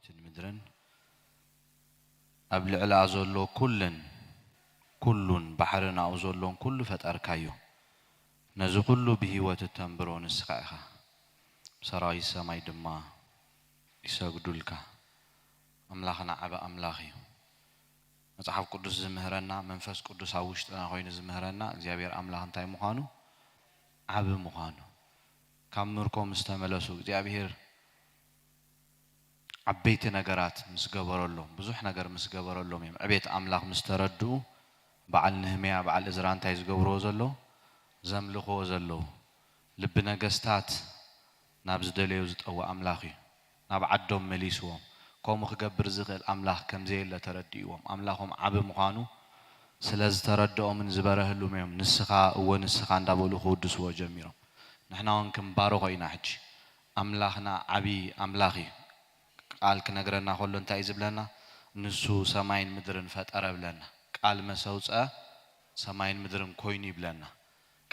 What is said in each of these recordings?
ሰማይን ምድርን ኣብ ልዕሊኣ ዘሎ ኩልን ኩሉን ባሕርን ኣብኡ ዘሎን ኩሉ ፈጠርካዮ። ነዚ ኩሉ ብህይወት እተንብሮ ንስኻ ኢኻ። ሰራዊት ሰማይ ድማ ይሰግዱልካ። ኣምላኽና ዓቢ ኣምላኽ እዩ። መጽሓፍ ቅዱስ ዝምህረና፣ መንፈስ ቅዱስ ኣብ ውሽጥና ኮይኑ ዝምህረና እግዚኣብሔር ኣምላኽ እንታይ ምዃኑ፣ ዓቢ ምዃኑ። ካብ ምርኮ ምስ ተመለሱ እግዚኣብሔር ዓበይቲ ነገራት ምስ ገበረሎም፣ ብዙሕ ነገር ምስ ገበረሎም እዮም። ዕቤት ኣምላኽ ምስ ተረድኡ፣ በዓል ነህምያ፣ በዓል እዝራ እንታይ ዝገብርዎ ዘለዉ? ዘምልኽዎ ዘለዉ። ልቢ ነገስታት ናብ ዝደለዮ ዝጠዊ ኣምላኽ እዩ። ናብ ዓዶም መሊስዎም። ከምኡ ክገብር ዝኽእል ኣምላኽ ከም ዘየለ ተረዲእዎም። ኣምላኾም ዓቢ ምዃኑ ስለ ዝተረድኦምን ዝበረህሉም እዮም። ንስኻ፣ እወ ንስኻ እንዳበሉ ክውድስዎ ጀሚሮም። ንሕና እውን ክንባርኾ ኢና ሕጂ። ኣምላኽና ዓቢ ኣምላኽ እዩ። ቃል ክነግረና ከሎ እንታይ እዩ ዝብለና? ንሱ ሰማይን ምድርን ፈጠረ ብለና። ቃል መሰውፀ ሰማይን ምድርን ኮይኑ ይብለና።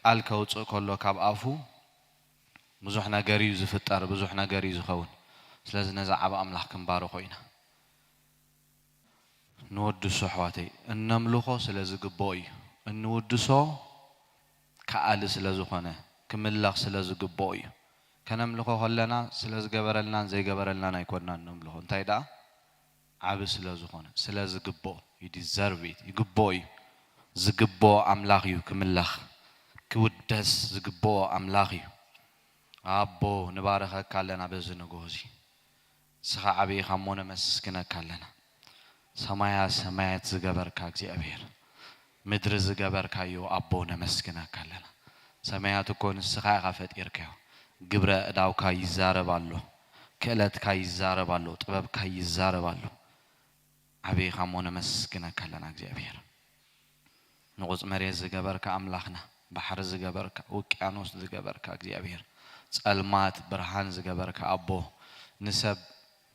ቃል ከውፅእ ከሎ ካብ ኣፉ ብዙሕ ነገር እዩ ዝፍጠር፣ ብዙሕ ነገር እዩ ዝኸውን። ስለዚ ነዚ ዓቢ ኣምላኽ ክንባርኾ ኢና። ንወድሶ ኣሕዋተይ፣ እነምልኾ ስለ ዝግብኦ እዩ። እንውድሶ ከኣሊ ስለ ዝኾነ፣ ክምለኽ ስለ ዝግብኦ እዩ። ከነምልኾ ከለና ስለ ዝገበረልናን ዘይገበረልናን ኣይኮንናን ነምልኾ። እንታይ ደኣ? ዓቢ ስለ ዝኾነ፣ ስለ ዝግብኦ፣ he deserve it፣ ይግብኦ እዩ። ዝግብኦ ኣምላኽ እዩ ክምለኽ፣ ክውደስ ዝግብኦ ኣምላኽ እዩ። ኣቦ፣ ንባርኸካ ኣለና በዚ ንግሆ እዚ። ንስኻ ዓቢ ኢኻ እሞ ነመስግነካ ኣለና። ሰማያ ሰማያት ዝገበርካ እግዚኣብሔር፣ ምድሪ ዝገበርካዮ ኣቦ ነመስግነካ ኣለና። ሰማያት እኮ ንስኻ ኢኻ ፈጢርካዮ። ግብረ እዳውካ ይዛረብ ኣሎ፣ ክእለትካ ይዛረብ ኣሎ፣ ጥበብካ ይዛረብ ኣሎ። ዓቢ ኢኻ እሞ ነመስግነካ ኣለና እግዚኣብሔር። ንቑጽ መሬት ዝገበርካ ኣምላኽና፣ ባሕሪ ዝገበርካ፣ ውቅያኖስ ዝገበርካ እግዚኣብሔር፣ ጸልማት ብርሃን ዝገበርካ ኣቦ፣ ንሰብ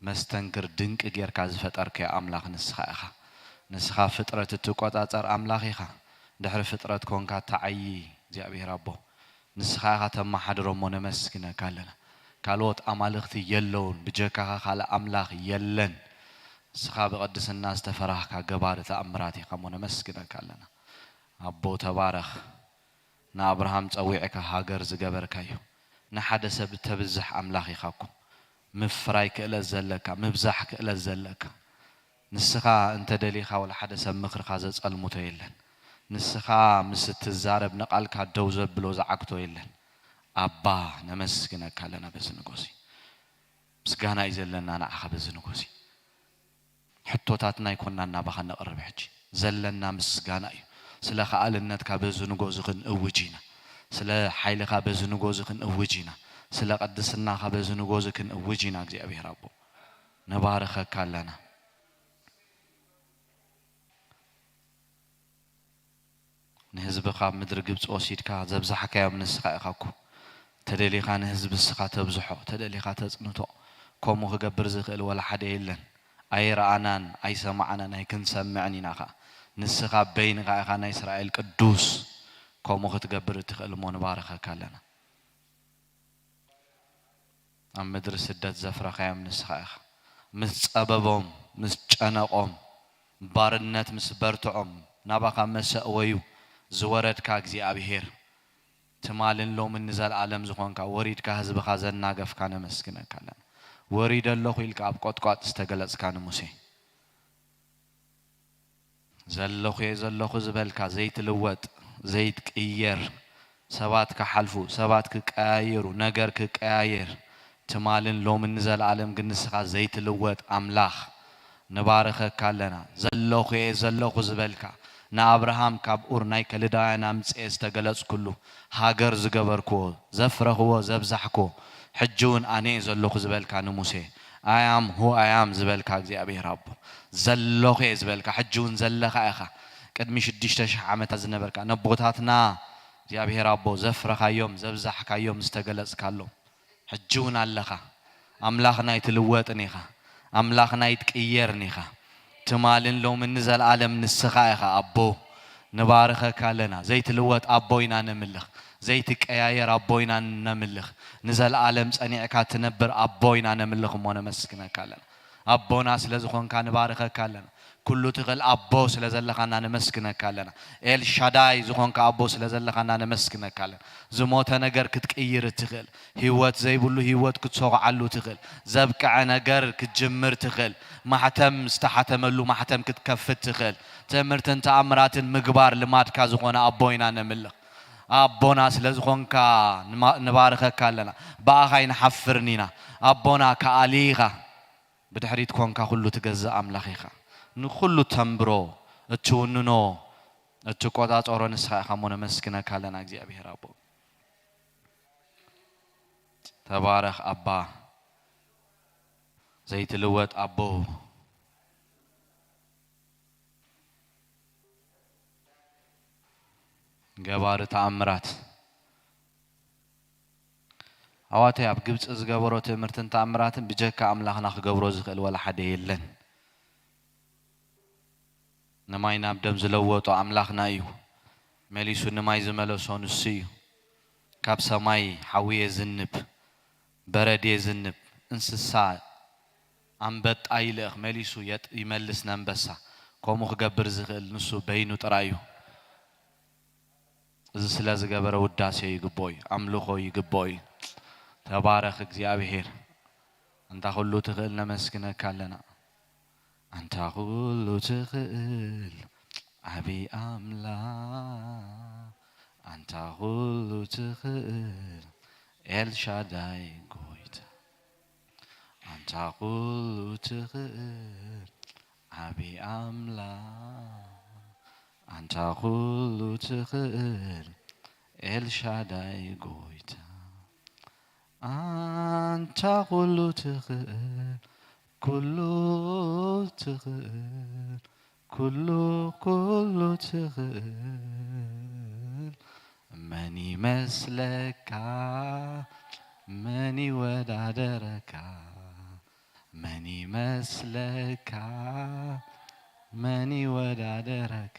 መስተንክር ድንቂ ጌርካ ዝፈጠርካዮ ኣምላኽ ንስኻ ኢኻ። ንስኻ ፍጥረት እትቆጻጸር ኣምላኽ ኢኻ። ድሕሪ ፍጥረት ኮንካ እትዓዪ እግዚኣብሔር ኣቦ፣ ንስኻ ኢኻ ተመሓድሮ እሞ ነመስግነካ ኣለና። ካልኦት ኣማልኽቲ የለውን፣ ብጀካኻ ካልእ ኣምላኽ የለን። ንስኻ ብቕድስና ዝተፈራህካ ገባሪ ተኣምራት ኢኻ እሞ ነመስግነካ ኣለና። ኣቦ ተባረኽ። ንኣብርሃም ጸዊዕካ ሃገር ዝገበርካዮ፣ ንሓደ ሰብ እተብዝሕ ኣምላኽ ኢኻ እኮ። ምፍራይ ክእለት ዘለካ፣ ምብዛሕ ክእለት ዘለካ። ንስኻ እንተ ደሊኻ ወላ ሓደ ሰብ ምኽርኻ ዘጸልምቶ የለን። ንስኻ ምስ እትዛረብ ንቓልካ ደው ዘብሎ ዝዓግቶ የለን። ኣባ ነመስግነካ ኣለና በዚ ንጎሲ። ምስጋና እዩ ዘለና ንዓኻ በዚ ንጎሲ። ሕቶታትና ኣይኮንና ናባኻ ነቕርብ ሕጂ። ዘለና ምስጋና እዩ። ስለ ከኣልነትካ በዚ ንጎዚ ክንእውጅ ኢና። ስለ ሓይልኻ በዚ ንጎዚ ክንእውጅ ኢና። ስለ ቅድስናኻ በዚ ንጎዚ ክንእውጅ ኢና እግዚኣብሔር ኣቦ። ነባርኸካ ኣለና። ንህዝብኻ ኣብ ምድሪ ግብጺ ወሲድካ ዘብዛሕካዮም ንስኻ ኢኻ እኮ። ተደሊኻ ንህዝቢ እስኻ ተብዝሖ፣ ተደሊኻ ተጽንቶ። ከምኡ ክገብር ዝኽእል ወላ ሓደ የለን። ኣይረኣናን ኣይሰማዕናን ኣይክንሰምዕን ኢና ኸኣ። ንስኻ በይንኻ ኢኻ ናይ እስራኤል ቅዱስ። ከምኡ ክትገብር እትኽእል እሞ ንባርኸካ ኣለና። ኣብ ምድሪ ስደት ዘፍረኻዮም ንስኻ ኢኻ። ምስ ጸበቦም፣ ምስ ጨነቖም፣ ባርነት ምስ በርትዖም፣ ናባኻ መሰእወዩ ዝወረድካ እግዚኣብሄር፣ ትማልን ሎምን ንዘለኣለም ዝኾንካ፣ ወሪድካ ህዝብኻ ዘናገፍካ ነመስግነካ ኣለና። ወሪደ ኣለኹ ኢልካ ኣብ ቆጥቋጥ ዝተገለጽካ ንሙሴ፣ ዘለኹ እየ ዘለኹ ዝበልካ፣ ዘይትልወጥ፣ ዘይትቅየር፣ ሰባት ክሓልፉ፣ ሰባት ክቀያየሩ፣ ነገር ክቀያየር፣ ትማልን ሎምን ንዘለኣለም ግን ንስኻ ዘይትልወጥ ኣምላኽ፣ ንባርኸካ ኣለና። ዘለኹ እየ ዘለኹ ዝበልካ፣ ንኣብርሃም ካብ ኡር ናይ ከልዳውያን ኣምጽኤ ዝተገለጽኩሉ፣ ሃገር ዝገበርክዎ፣ ዘፍረኽዎ፣ ዘብዛሕክዎ፣ ሕጂ እውን ኣነ እየ ዘለኹ ዝበልካ ንሙሴ፣ I am who I am ዝበልካ እግዚኣብሔር ኣቦ፣ ዘለኹ እየ ዝበልካ፣ ሕጂ እውን ዘለኻ ኢኻ። ቅድሚ ሽዱሽተ ሽሕ ዓመታት ዝነበርካ፣ ነቦታትና እግዚኣብሔር ኣቦ ዘፍረኻዮም፣ ዘብዛሕካዮም፣ ዝተገለጽካሎም፣ ሕጂ እውን ኣለኻ። ኣምላኽና ኣይትልወጥን ኢኻ። ኣምላኽና ኣይትቅየርን ኢኻ። ትማልን ሎምን ንዘለኣለም ንስኻ ኢኻ ኣቦ። ንባርኸካ ኣለና። ዘይትልወጥ ኣቦ ኢና ነምልኽ። ዘይትቀያየር ኣቦ ኢና ነምልኽ። ንዘለኣለም ጸኒዕካ ትነብር ኣቦ ኢና ነምልኽ እሞ ነመስግነካ ኣለና። ኣቦና ስለ ዝኾንካ ንባርኸካ ኣለና። ኩሉ ትኽእል ኣቦ ስለ ዘለኻና ነመስግነካ ኣለና። ኤልሻዳይ ዝኾንካ ኣቦ ስለ ዘለኻና ነመስግነካ ኣለና። ዝሞተ ነገር ክትቅይር እትኽእል፣ ህይወት ዘይብሉ ህይወት ክትሰጉዓሉ ትኽእል፣ ዘብቅዐ ነገር ክትጅምር ትኽእል፣ ማሕተም ዝተሓተመሉ ማሕተም ክትከፍት ትኽእል፣ ትእምርትን ተኣምራትን ምግባር ልማድካ ዝኾነ ኣቦ ኢና ነምልኽ። ኣቦና ስለ ዝኾንካ ንማ-፣ ንባርኸካ ኣለና። ብኣኻ ኣይንሓፍርን ኢና። ኣቦና ከኣሊ ኢኻ። ብድሕሪት ኮንካ ኩሉ ትገዝእ ኣምላኽ ኢኻ። ንኹሉ ተንብሮ፣ እትውንኖ፣ እትቆጻጸሮ ንስኻ ኢኻ እሞ ነመስግነካ ኣለና እግዚኣብሔር ኣቦ። ተባረኽ ኣባ፣ ዘይትልወጥ ኣቦ። ገባሪ ተኣምራት። ኣዋተይ ኣብ ግብጺ ዝገበሮ ትእምርትን ተኣምራትን ብጀካ ኣምላኽና ክገብሮ ዝኽእል ወላ ሓደ የለን። ንማይ ናብ ደም ዝለወጦ ኣምላኽና እዩ። መሊሱ ንማይ ዝመለሶ ንሱ እዩ። ካብ ሰማይ ሓዊ የዝንብ፣ በረድ የዝንብ፣ እንስሳ ኣንበጣ ይልእኽ፣ መሊሱ የጥ-፣ ይመልስ ነንበሳ። ከምኡ ክገብር ዝኽእል ንሱ በይኑ ጥራይ እዩ። እዚ ስለ ዝገበረ ውዳሴ ይግብኦ እዩ፣ ኣምልኾ ይግብኦ እዩ። ተባረኽ እግዚኣብሔር። ኣንታ ኩሉ ትኽእል ነመስግነካ ኣለና። ኣንታ ኩሉ ትኽእል ዓቢ ኣምላኽ፣ ኣንታ ኩሉ ትኽእል ኤልሻዳይ ጎይታ፣ ኣንታ ኩሉ ትኽእል ዓቢ ኣምላኽ፣ ኣንታ ኩሉ ትኽእል ኤልሻዳይ ጎይታ፣ ኣንታ ኩሉ ትኽእል፣ ኩሉ ትኽእል፣ ኩሉ፣ ኩሉ ትኽእል፣ መን ይመስለካ፣ መን ይወዳደረካ፣ መን ይመስለካ፣ መን ይወዳደረካ፣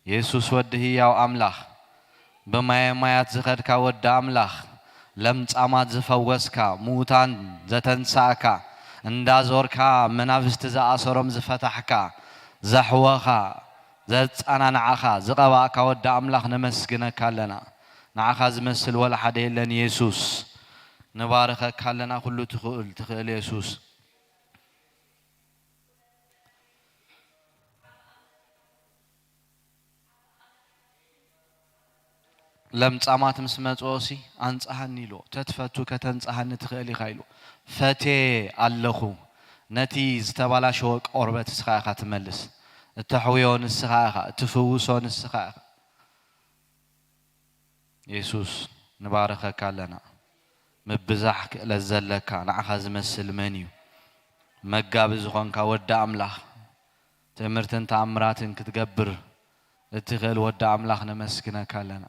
የሱስ ወዲ ህያው ኣምላኽ፣ ብማየ ማያት ዝኸድካ ወዲ ኣምላኽ፣ ለምጻማት ዝፈወስካ፣ ምዉታን ዘተንሳእካ፣ እንዳዞርካ መናፍስቲ ዝኣሰሮም ዝፈታሕካ፣ ዘሕወኻ፣ ዘጸናንዓኻ፣ ዝቐባእካ ወዲ ኣምላኽ ነመስግነካ ኣለና። ንዓኻ ዝመስል ወላ ሓደ የለን የሱስ። ንባርኸካ ኣለና ኩሉ ትኽእል፣ ትኽእል የሱስ። ለምጻማት ምስ መጽኦሲ፣ "ኣንጽሃኒ" ኢልዎ። "ተትፈቱ ከተንጽሃኒ ትኽእል ኢኻ" ኢልዎ። "ፈትየ ኣለኹ። ነቲ ዝተባላሸወ ቆርበት እስኻ ኢኻ ትመልስ። እተሕውዮ ንስኻ ኢኻ፣ እትፍውሶ ንስኻ ኢኻ።" የሱስ ንባርኸካ ኣለና። ምብዛሕ ክእለት ዘለካ ንዓኻ ዝመስል መን እዩ? መጋቢ ዝኾንካ ወዲ ኣምላኽ፣ ትእምርትን ተኣምራትን ክትገብር እትኽእል ወዲ ኣምላኽ ነመስግነካ ኣለና።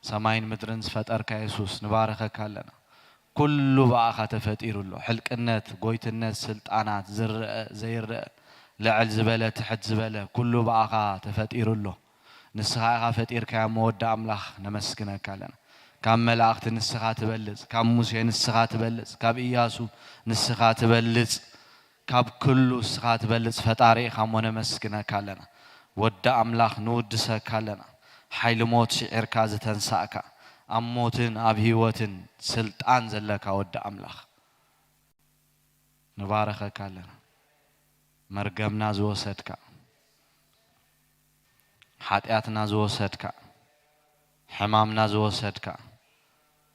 ሰማይን ምድርን ዝፈጠርካ የሱስ ንባርኸካ ኣለና። ኩሉ ብኣኻ ተፈጢሩ ኣሎ። ሕልቅነት፣ ጎይትነት፣ ስልጣናት፣ ዝረአ፣ ዘይረአ፣ ልዕል ዝበለ፣ ትሕት ዝበለ፣ ኩሉ ብኣኻ ተፈጢሩ ኣሎ። ንስኻ ኢኻ ፈጢርካዮ እሞ ወዲ ኣምላኽ ነመስግነካ ኣለና። ካብ መላእኽቲ ንስኻ ትበልጽ፣ ካብ ሙሴ ንስኻ ትበልጽ፣ ካብ ኢያሱ ንስኻ ትበልጽ፣ ካብ ኩሉ ንስኻ ትበልጽ ፈጣሪ ኢኻ እሞ ነመስግነካ ኣለና። ወዲ ኣምላኽ ንውድሰካ ኣለና። ሓይሊ ሞት ስዒርካ ዝተንሳእካ፣ ኣብ ሞትን ኣብ ህይወትን ስልጣን ዘለካ ወዲ ኣምላኽ። ንባረኸካ ኣለና። መርገምና ዝወሰድካ፣ ሓጢኣትና ዝወሰድካ፣ ሕማምና ዝወሰድካ፣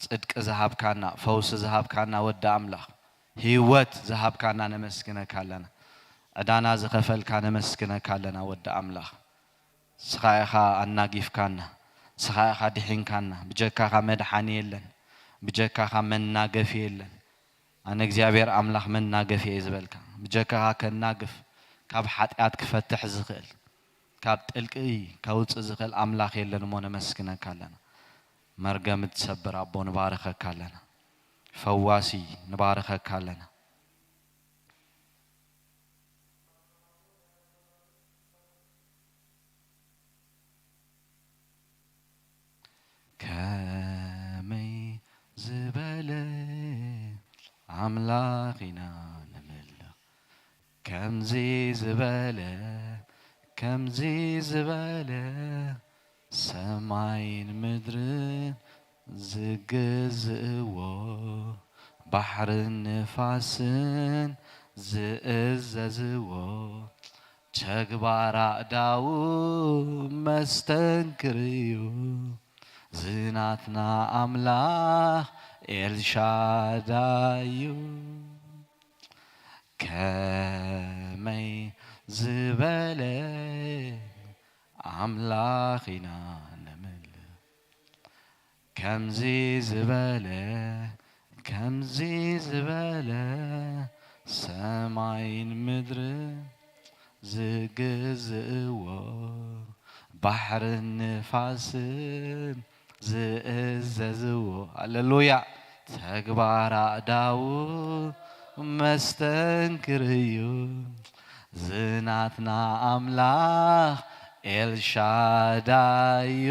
ጽድቂ ዝሃብካና፣ ፈውሲ ዝሃብካና ወዲ ኣምላኽ፣ ህይወት ዝሃብካና ነመስግነካ ኣለና። ዕዳና ዝኸፈልካ ነመስግነካ ኣለና ወዲ ኣምላኽ። ንስኻ ኢኻ ኣናጊፍካና፣ ንስኻ ኢኻ ድሒንካና። ብጀካኻ መድሓኒ የለን፣ ብጀካኻ መናገፊ የለን። ኣነ እግዚኣብሔር ኣምላኽ መናገፊ እየ ዝበልካ፣ ብጀካኻ ከናግፍ፣ ካብ ሓጢኣት ክፈትሕ ዝኽእል፣ ካብ ጥልቂ ከውፅእ ዝኽእል ኣምላኽ የለን እሞ ነመስግነካ ኣለና። መርገም እትሰብር ኣቦ ንባርኸካ ኣለና። ፈዋሲ ንባርኸካ ኣለና። ከመይ ዝበለ ኣምላኽ ኢና ነምልኽ፣ ከምዚ ዝበለ ከምዚ ዝበለ ሰማይን ምድርን ዝግዝእዎ ባሕርን ንፋስን ዝእዘዝዎ ተግባር ኣእዳዉ መስተንክር እዩ። ዝናትና ኣምላኽ ኤልሻዳይ እዩ። ከመይ ዝበለ ኣምላኽ ኢና ነምልኽ። ከምዚ ዝበለ ከምዚ ዝበለ ሰማይን ምድርን ዝግዝእዎ ባሕርን ንፋስን ዝእዘዝዎ። ሃሌሉያ። ተግባር ኣእዳዉ መስተንክር እዩ። ዝናትና ኣምላኽ ኤልሻዳይ እዩ።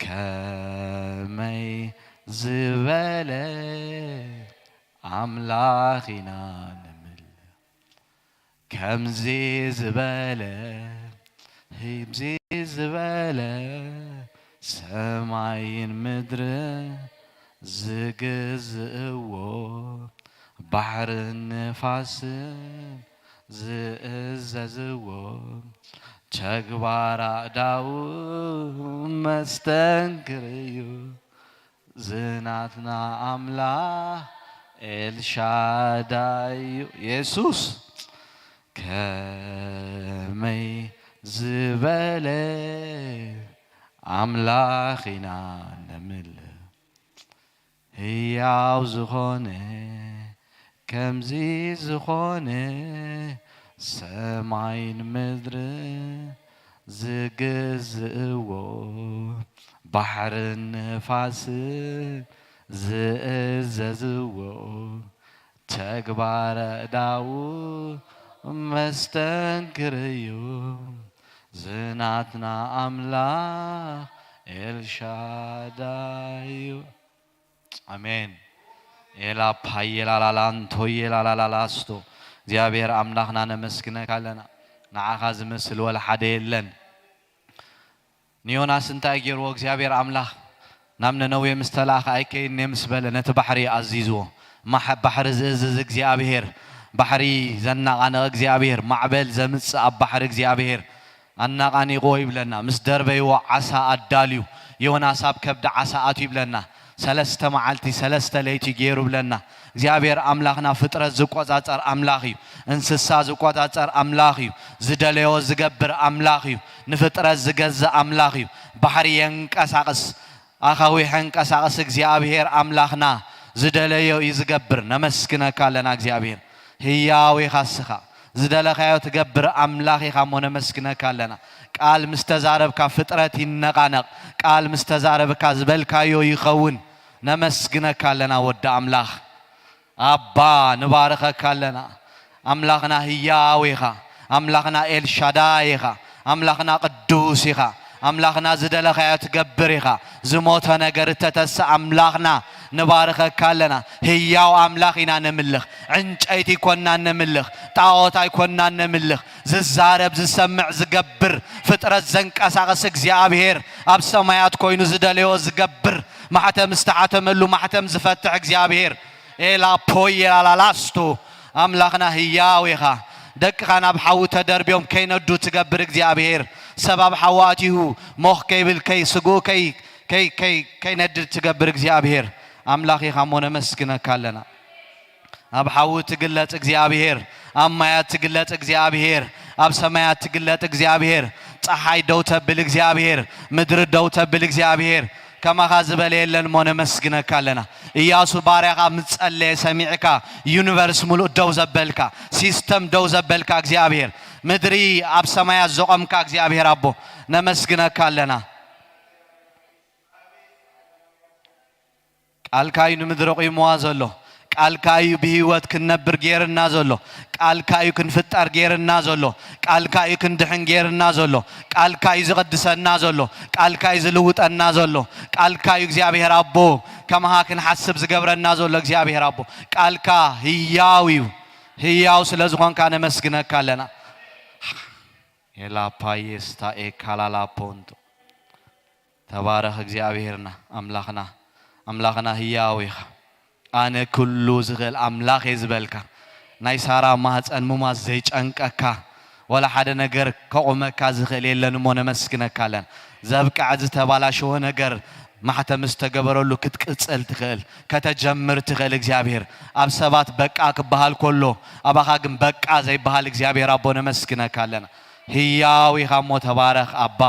ከመይ ዝበለ ኣምላኽ ኢና ንምልኽ። ከምዚ ዝበለ ከምዚ ዝበለ ሰማይን ምድርን ዝግዝእዎ ባሕርን ንፋስን ዝእዘዝዎ ተግባር ኣእዳዉ መስተንክር እዩ። ዝናትና ኣምላኽ ኤልሻዳይ እዩ። የሱስ ከመይ ዝበለ ኣምላኽ ኢና ነምልኽ። ህያው ዝኾነ ከምዚ ዝኾነ ሰማይን ምድርን ዝግዝእዎ ባሕርን ንፋስን ዝእዘዝዎ ተግባር ኣእዳዉ መስተንክር እዩ። ዝናትና ኣምላኽ ኤልሻዳይ እዩ። ኣሜን። ኤላ ፓየላላላንቶ የላላላላስቶ። እግዚኣብሔር ኣምላኽና ነመስግነካ ኣለና። ንዓኻ ዝመስል ወላ ሓደ የለን። ንዮናስ እንታይ ገይርዎ እግዚኣብሔር ኣምላኽ? ናብ ነነዌ ምስ ተላእኸ ኣይከይድን እየ ምስ በለ ነቲ ባሕሪ ኣዚዝዎ። ማሕ-፣ ባሕሪ ዝእዝዝ እግዚኣብሔር፣ ባሕሪ ዘናቓንቕ እግዚኣብሔር፣ ማዕበል ዘምጽእ ኣብ ባሕሪ እግዚኣብሔር ኣናቓኒቕዎ ይብለና። ምስ ደርበይዎ ዓሳ ኣዳልዩ፣ ዮናስ ኣብ ከብዲ ዓሳ ኣትዩ ይብለና። ሰለስተ መዓልቲ ሰለስተ ለይቲ ገይሩ ይብለና። እግዚኣብሔር ኣምላኽና ፍጥረት ዝቆጻጸር ኣምላኽ እዩ። እንስሳ ዝቆጻጸር ኣምላኽ እዩ። ዝደለዮ ዝገብር ኣምላኽ እዩ። ንፍጥረት ዝገዝእ ኣምላኽ እዩ። ባሕሪ የንቀሳቕስ፣ ኣኻውሕ የንቀሳቕስ እግዚኣብሔር ኣምላኽና ዝደለዮ እዩ ዝገብር። ነመስግነካ ኣለና እግዚኣብሔር። ህያው ኢኻ እስኻ። ዝደለኻዮ ትገብር ኣምላኽ ኢኻ እሞ ነመስግነካ ኣለና። ቃል ምስ ተዛረብካ ፍጥረት ይነቓነቕ። ቃል ምስ ተዛረብካ ዝበልካዮ ይኸውን። ነመስግነካ ኣለና ወዲ ኣምላኽ። ኣባ ንባርኸካ ኣለና። ኣምላኽና ህያው ኢኻ። ኣምላኽና ኤልሻዳይ ኢኻ። ኣምላኽና ቅዱስ ኢኻ። ኣምላኽና ዝደለኻዮ ትገብር ኢኻ። ዝሞተ ነገር እተተስእ ኣምላኽና ንባርኸካ ኣለና። ህያው ኣምላኽ ኢና ነምልኽ። ዕንጨይቲ ኣይኮናን ነምልኽ። ጣዖት ኣይኮናን ነምልኽ። ዝዛረብ፣ ዝሰምዕ፣ ዝገብር፣ ፍጥረት ዘንቀሳቕስ እግዚኣብሔር፣ ኣብ ሰማያት ኮይኑ ዝደለዮ ዝገብር፣ ማሕተም ዝተሓተመሉ ማሕተም ዝፈትሕ እግዚኣብሔር። ኤላ ፖይ ኤላላላስቶ ኣምላኽና ህያው ኢኻ። ደቅኻ ናብ ሓዊ ተደርብዮም ከይነዱ ትገብር እግዚኣብሔር። ሰብ ኣብ ሓዊ ኣትዩ ሞኽ ከይብል ከይ ስግኡ ከይ ከይ ከይ ከይነድድ ትገብር እግዚኣብሔር ኣምላኽ ኢኻ እሞ ነመስግነካ ኣለና። ኣብ ሓዊ ትግለጽ እግዚኣብሔር፣ ኣብ ማያት ትግለጽ እግዚኣብሔር፣ ኣብ ሰማያት ትግለጽ እግዚኣብሔር። ጸሓይ ደው ተብል እግዚኣብሔር፣ ምድሪ ደው ተብል እግዚኣብሔር። ከማኻ ዝበለ የለን እሞ ነመስግነካ ኣለና። ኢያሱ ባርያኻ ምስ ጸለየ ሰሚዕካ ዩኒቨርስ ምሉእ ደው ዘበልካ፣ ሲስተም ደው ዘበልካ እግዚኣብሔር፣ ምድሪ ኣብ ሰማያት ዘቖምካ እግዚኣብሔር ኣቦ ነመስግነካ ኣለና። ቃልካ እዩ ንምድሪ ቂምዋ ዘሎ። ቃልካ እዩ ብህይወት ክንነብር ጌርና ዘሎ። ቃልካ እዩ ክንፍጠር ጌርና ዘሎ። ቃልካ እዩ ክንድሕን ጌርና ዘሎ። ቃልካ እዩ ዝቕድሰና ዘሎ። ቃልካ እዩ ዝልውጠና ዘሎ። ቃልካ እዩ እግዚኣብሔር ኣቦ ከማኻ ክንሓስብ ዝገብረና ዘሎ እግዚኣብሔር ኣቦ። ቃልካ ህያው እዩ። ህያው ስለ ዝኾንካ ነመስግነካ ኣለና። ኤላፓየስታ ኤካላላ ፖንቶ። ተባረኽ እግዚኣብሔርና ኣምላኽና። ኣምላኽና ህያው ኢኻ። ኣነ ኩሉ ዝኽእል ኣምላኽ እየ ዝበልካ፣ ናይ ሳራ ማህፀን ምማስ ዘይጨንቀካ፣ ወላ ሓደ ነገር ከቑመካ ዝኽእል የለን እሞ ነመስግነካ ኣለና። ዘብቅዐ ዝተባላሸወ ነገር ማሕተም ዝተገበረሉ ክትቅፅል ትኽእል፣ ከተጀምር ትኽእል እግዚኣብሔር። ኣብ ሰባት በቃ ክበሃል ከሎ ኣባኻ ግን በቃ ዘይበሃል እግዚኣብሔር ኣቦ ነመስግነካ ኣለና። ህያው ኢኻ እሞ ተባረኽ ኣባ።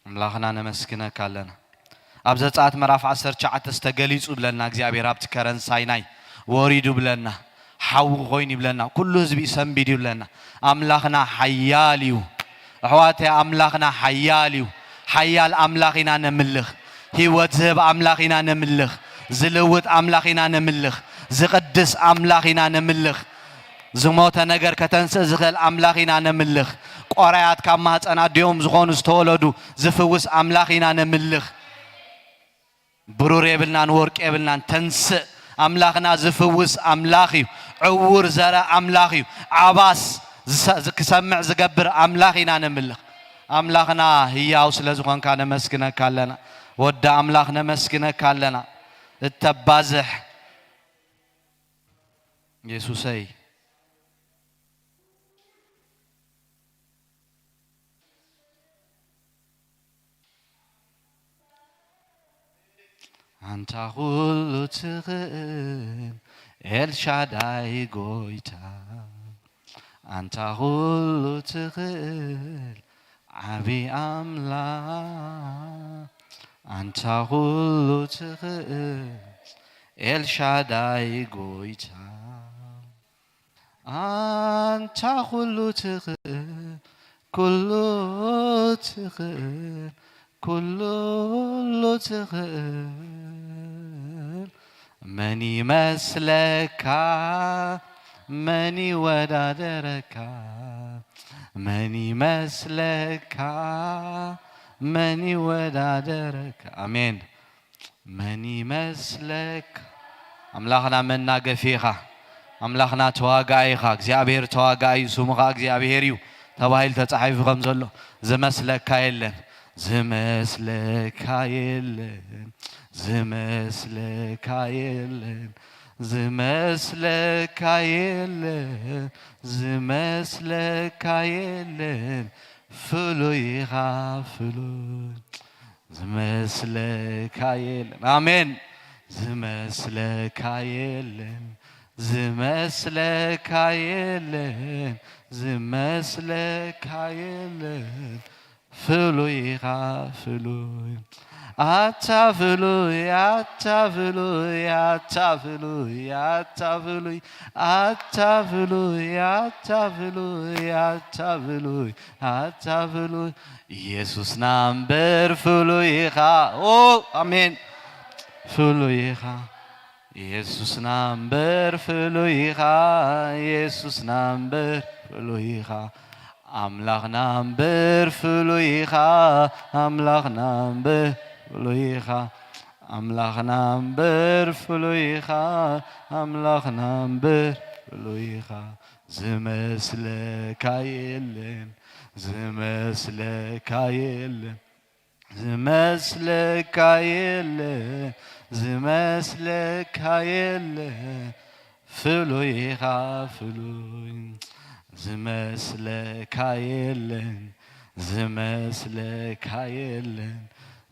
ኣምላኽና ነመስግነካ ኣለና። ኣብ ዘጸኣት ምዕራፍ ዓሰርተ ትሽዓተ ዝተገሊጹ ብለና እግዚኣብሔር ኣብቲ ከረን ሳይናይ ወሪዱ ብለና፣ ሓዊ ኮይኑ ይብለና፣ ኩሉ ህዝቢ ሰንቢዱ ይብለና። ኣምላኽና ሓያል እዩ። ኣሕዋተይ ኣምላኽና ሓያል እዩ። ሓያል ኣምላኽ ኢና ነምልኽ። ህይወት ዝህብ ኣምላኽ ኢና ነምልኽ። ዝልውጥ ኣምላኽ ኢና ነምልኽ። ዝቕድስ ኣምላኽ ኢና ነምልኽ። ዝሞተ ነገር ከተንስእ ዝኽእል ኣምላኽ ኢና ነምልኽ። ቆራያት ካብ ማህፀን ኣዲኦም ዝኾኑ ዝተወለዱ ዝፍውስ ኣምላኽ ኢና ነምልኽ። ብሩር የብልናን ወርቂ የብልናን፣ ተንስእ። ኣምላኽና ዝፍውስ ኣምላኽ እዩ። ዕውር ዘርኢ ኣምላኽ እዩ። ዓባስ ዝሰ-፣ ክሰምዕ ዝገብር ኣምላኽ ኢና ነምልኽ። ኣምላኽና ህያው ስለ ዝኾንካ ነመስግነካ ኣለና። ወዲ ኣምላኽ ነመስግነካ ኣለና። እተባዝሕ የሱሰይ። ኣንታ ኩሉ ትኽእል ኤልሻዳይ ጎይታ፣ ኣንታ ኩሉ ትኽእል ዓቢ ኣምላኽ፣ ኣንታ ኩሉ ትኽእል ኤልሻዳይ ጎይታ። ኣንታ ኩሉ ትኽእል፣ ኩሉ ትኽእል፣ ኩሉ ትኽእል፣ መን ይመስለካ? መን ይወዳደረካ? መን ይመስለካ? መን ይወዳደረካ? ኣሜን። መን ይመስለካ? ኣምላኽና መናገፊ ኢኻ። ኣምላኽና ተዋጋኢ ኢኻ። እግዚኣብሔር ተዋጋኢ እዩ፣ ስሙ ኸዓ እግዚኣብሔር እዩ ተባሂሉ ተጻሒፉ ከም ዘሎ፣ ዝመስለካ የለን፣ ዝመስለካ የለን፣ ዝመስለካ የለን፣ ዝመስለካ የለን፣ ዝመስለካ የለን፣ ፍሉይ ኢኻ ፍሉይ። ዝመስለካ የለን። ኣሜን። ዝመስለካ የለን፣ ዝመስለካ የለን፣ ዝመስለካ የለን። ፍሉይ ኢኻ ፍሉይ። ኣታ ፍሉይ፣ ኣታ ፍሉይ፣ ኣታ ፍሉይ፣ ኣታ ፍሉይ፣ ኣታ ፍሉይ፣ ኣታ ፍሉይ፣ ኣታ ፍሉይ፣ ኣታ ፍሉይ። ኢየሱስና እምበር ፍሉይ ኢኻ። ኦ፣ ኣሜን። ፍሉይ ኢኻ። ኢየሱስና እምበር ፍሉይ ኢኻ። ኢየሱስና እምበር ፍሉይ ኢኻ። ኣምላኽና እምበር ፍሉይ ኢኻ። ኣምላኽና እምበር ፍሉይ ኢኻ። ኣምላኽና እምበር ፍሉይ ኢኻ። ኣምላኽና እምበር ፍሉይ ኢኻ። ዝመስለካ የለን፣ ዝመስለካ የለን፣ ዝመስለካ የለን፣ ዝመስለካ የለን፣ ፍሉይ ኢኻ ፍሉይ። ዝመስለካ የለን፣ ዝመስለካ የለን፣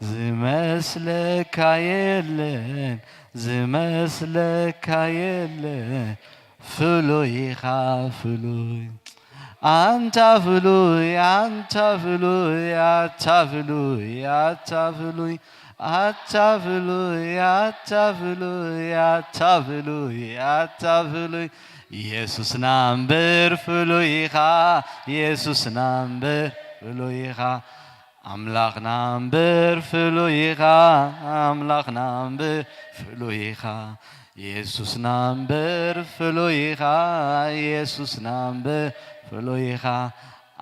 ዝመስለካ የለን፣ ዝመስለካ የለን፣ ፍሉይ ኢኻ ፍሉይ። ኣንታ ፍሉይ፣ ኣንታ ፍሉይ፣ ኣታ ፍሉይ፣ ኣታ ፍሉይ፣ ኣታ ፍሉይ፣ ኣታ ፍሉይ፣ ኣታ ፍሉይ፣ ኣታ ፍሉይ። ኢየሱስና እምበር ፍሉይ ኢኻ፣ ኢየሱስና እምበር ፍሉይ ኢኻ። ኣምላኽና እምበር ፍሉይ ኢኻ፣ ኣምላኽና እምበር ፍሉይ ኢኻ። ኢየሱስና እምበር ፍሉይ ኢኻ፣ ኢየሱስና እምበር ፍሉይ ኢኻ።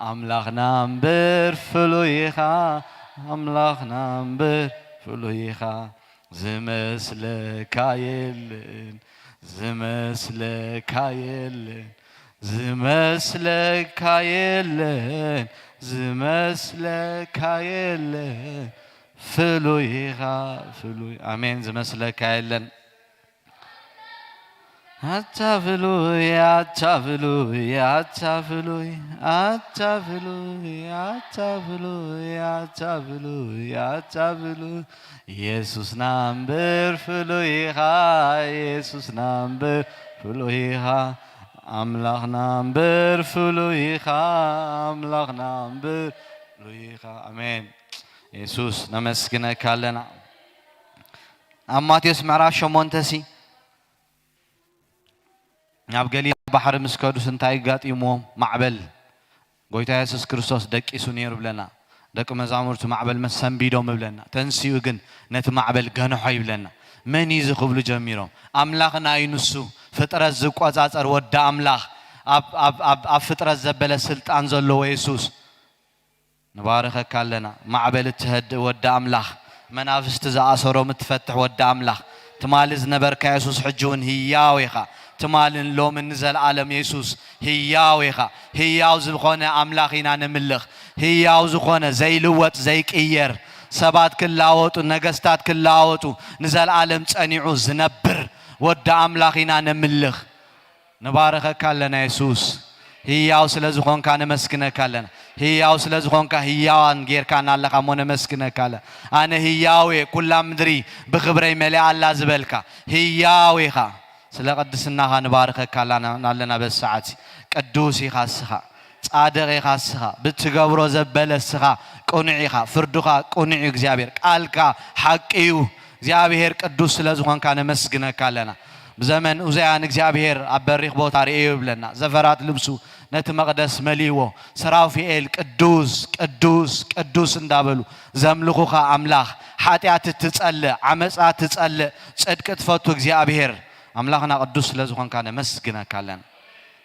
ኣምላኽና እምበር ፍሉይ ኢኻ፣ ኣምላኽና እምበር ፍሉይ ኢኻ፣ ዝመስለካ የለን፣ ዝመስለካ የለን፣ ዝመስለካ የለን፣ ዝመስለካ የለን፣ ፍሉይ ኢኻ፣ ፍሉይ። ኣሜን። ዝመስለካ የለን። ኣታ ፍሉይ፣ ኣታ ፍሉይ፣ ኣታ ፍሉይ፣ ኣታ ፍሉይ፣ ኣታ ፍሉይ፣ ኣታ ፍሉይ፣ ኣታ ፍሉይ። ኢየሱስና እምበር ፍሉይ ኢኻ፣ ኢየሱስና እምበር ፍሉይ ኢኻ፣ ኣምላኽና እምበር ፍሉይ ኢኻ፣ ኣምላኽና እምበር ፍሉይ ኢኻ። ኣሜን። ኢየሱስ ነመስግነካ ኣለና። ኣብ ማቴዎስ ምዕራፍ ሸሞንተ ሲ ናብ ገሊላ ባሕሪ ምስ ከዱስ እንታይ ኣጋጢምዎም? ማዕበል። ጎይታ የሱስ ክርስቶስ ደቂሱ ነይሩ ብለና። ደቂ መዛሙርቱ ማዕበል መሰንቢዶም ብለና። ተንሲኡ ግን ነቲ ማዕበል ገንሖ ይብለና። መን እዩ እዚ ክብሉ ጀሚሮም። ኣምላኽና እዩ ንሱ። ፍጥረት ዝቆጻጸር ወዲ ኣምላኽ። ኣብ፣ ኣብ፣ ኣብ፣ ኣብ ፍጥረት ዘበለ ስልጣን ዘለዎ የሱስ። ንባርኸካ ኣለና። ማዕበል እትሀድእ ወዲ ኣምላኽ፣ መናፍስቲ ዝኣሰሮም እትፈትሕ ወዲ ኣምላኽ፣ ትማሊ ዝነበርካ የሱስ ሕጂ እውን ህያው ኢኻ። ትማልን ሎምን ንዘለኣለም የሱስ ህያው ኢኻ። ህያው ዝኾነ ኣምላኽ ኢና ነምልኽ። ህያው ዝኾነ ዘይልወጥ ዘይቅየር፣ ሰባት ክላወጡ፣ ነገስታት ክላወጡ፣ ንዘለኣለም ጸኒዑ ዝነብር ወዲ ኣምላኽ ኢና ነምልኽ። ንባርኸካ ኣለና የሱስ። ህያው ስለ ዝኾንካ ነመስግነካ ኣለና። ህያው ስለ ዝኾንካ ህያዋን ጌርካና ኣለኻ እሞ ነመስግነካ ኣለና። ኣነ ህያው እየ፣ ኩላ ምድሪ ብኽብረይ መሊኣ ኣላ ዝበልካ ህያው ኢኻ። ስለ ቅድስናኻ ንባርኸካ ኣለና፣ ኣለና በዚ ሰዓት እዚ። ቅዱስ ኢኻ እስኻ፣ ጻድቕ ኢኻ እስኻ፣ ብትገብሮ ዘበለ እስኻ ቅኑዕ ኢኻ፣ ፍርድኻ ቅኑዕ እዩ እግዚኣብሔር፣ ቃልካ ሓቂ እዩ። እግዚኣብሔር ቅዱስ ስለ ዝኾንካ ነመስግነካ ኣለና። ብዘመን ኡዝያን እግዚኣብሔር ኣብ በሪኽ ቦታ ርእዮ ይብለና። ዘፈራት ልብሱ ነቲ መቕደስ መሊእዎ። ሰራፊኤል ቅዱስ፣ ቅዱስ፣ ቅዱስ እንዳበሉ ዘምልኹኻ ኣምላኽ፣ ሓጢኣት እትጸልእ፣ ዓመጻ እትጸልእ፣ ጽድቂ ትፈቱ እግዚኣብሔር ኣምላኽና ቅዱስ ስለ ዝኾንካ ነመስግነካ ኣለና።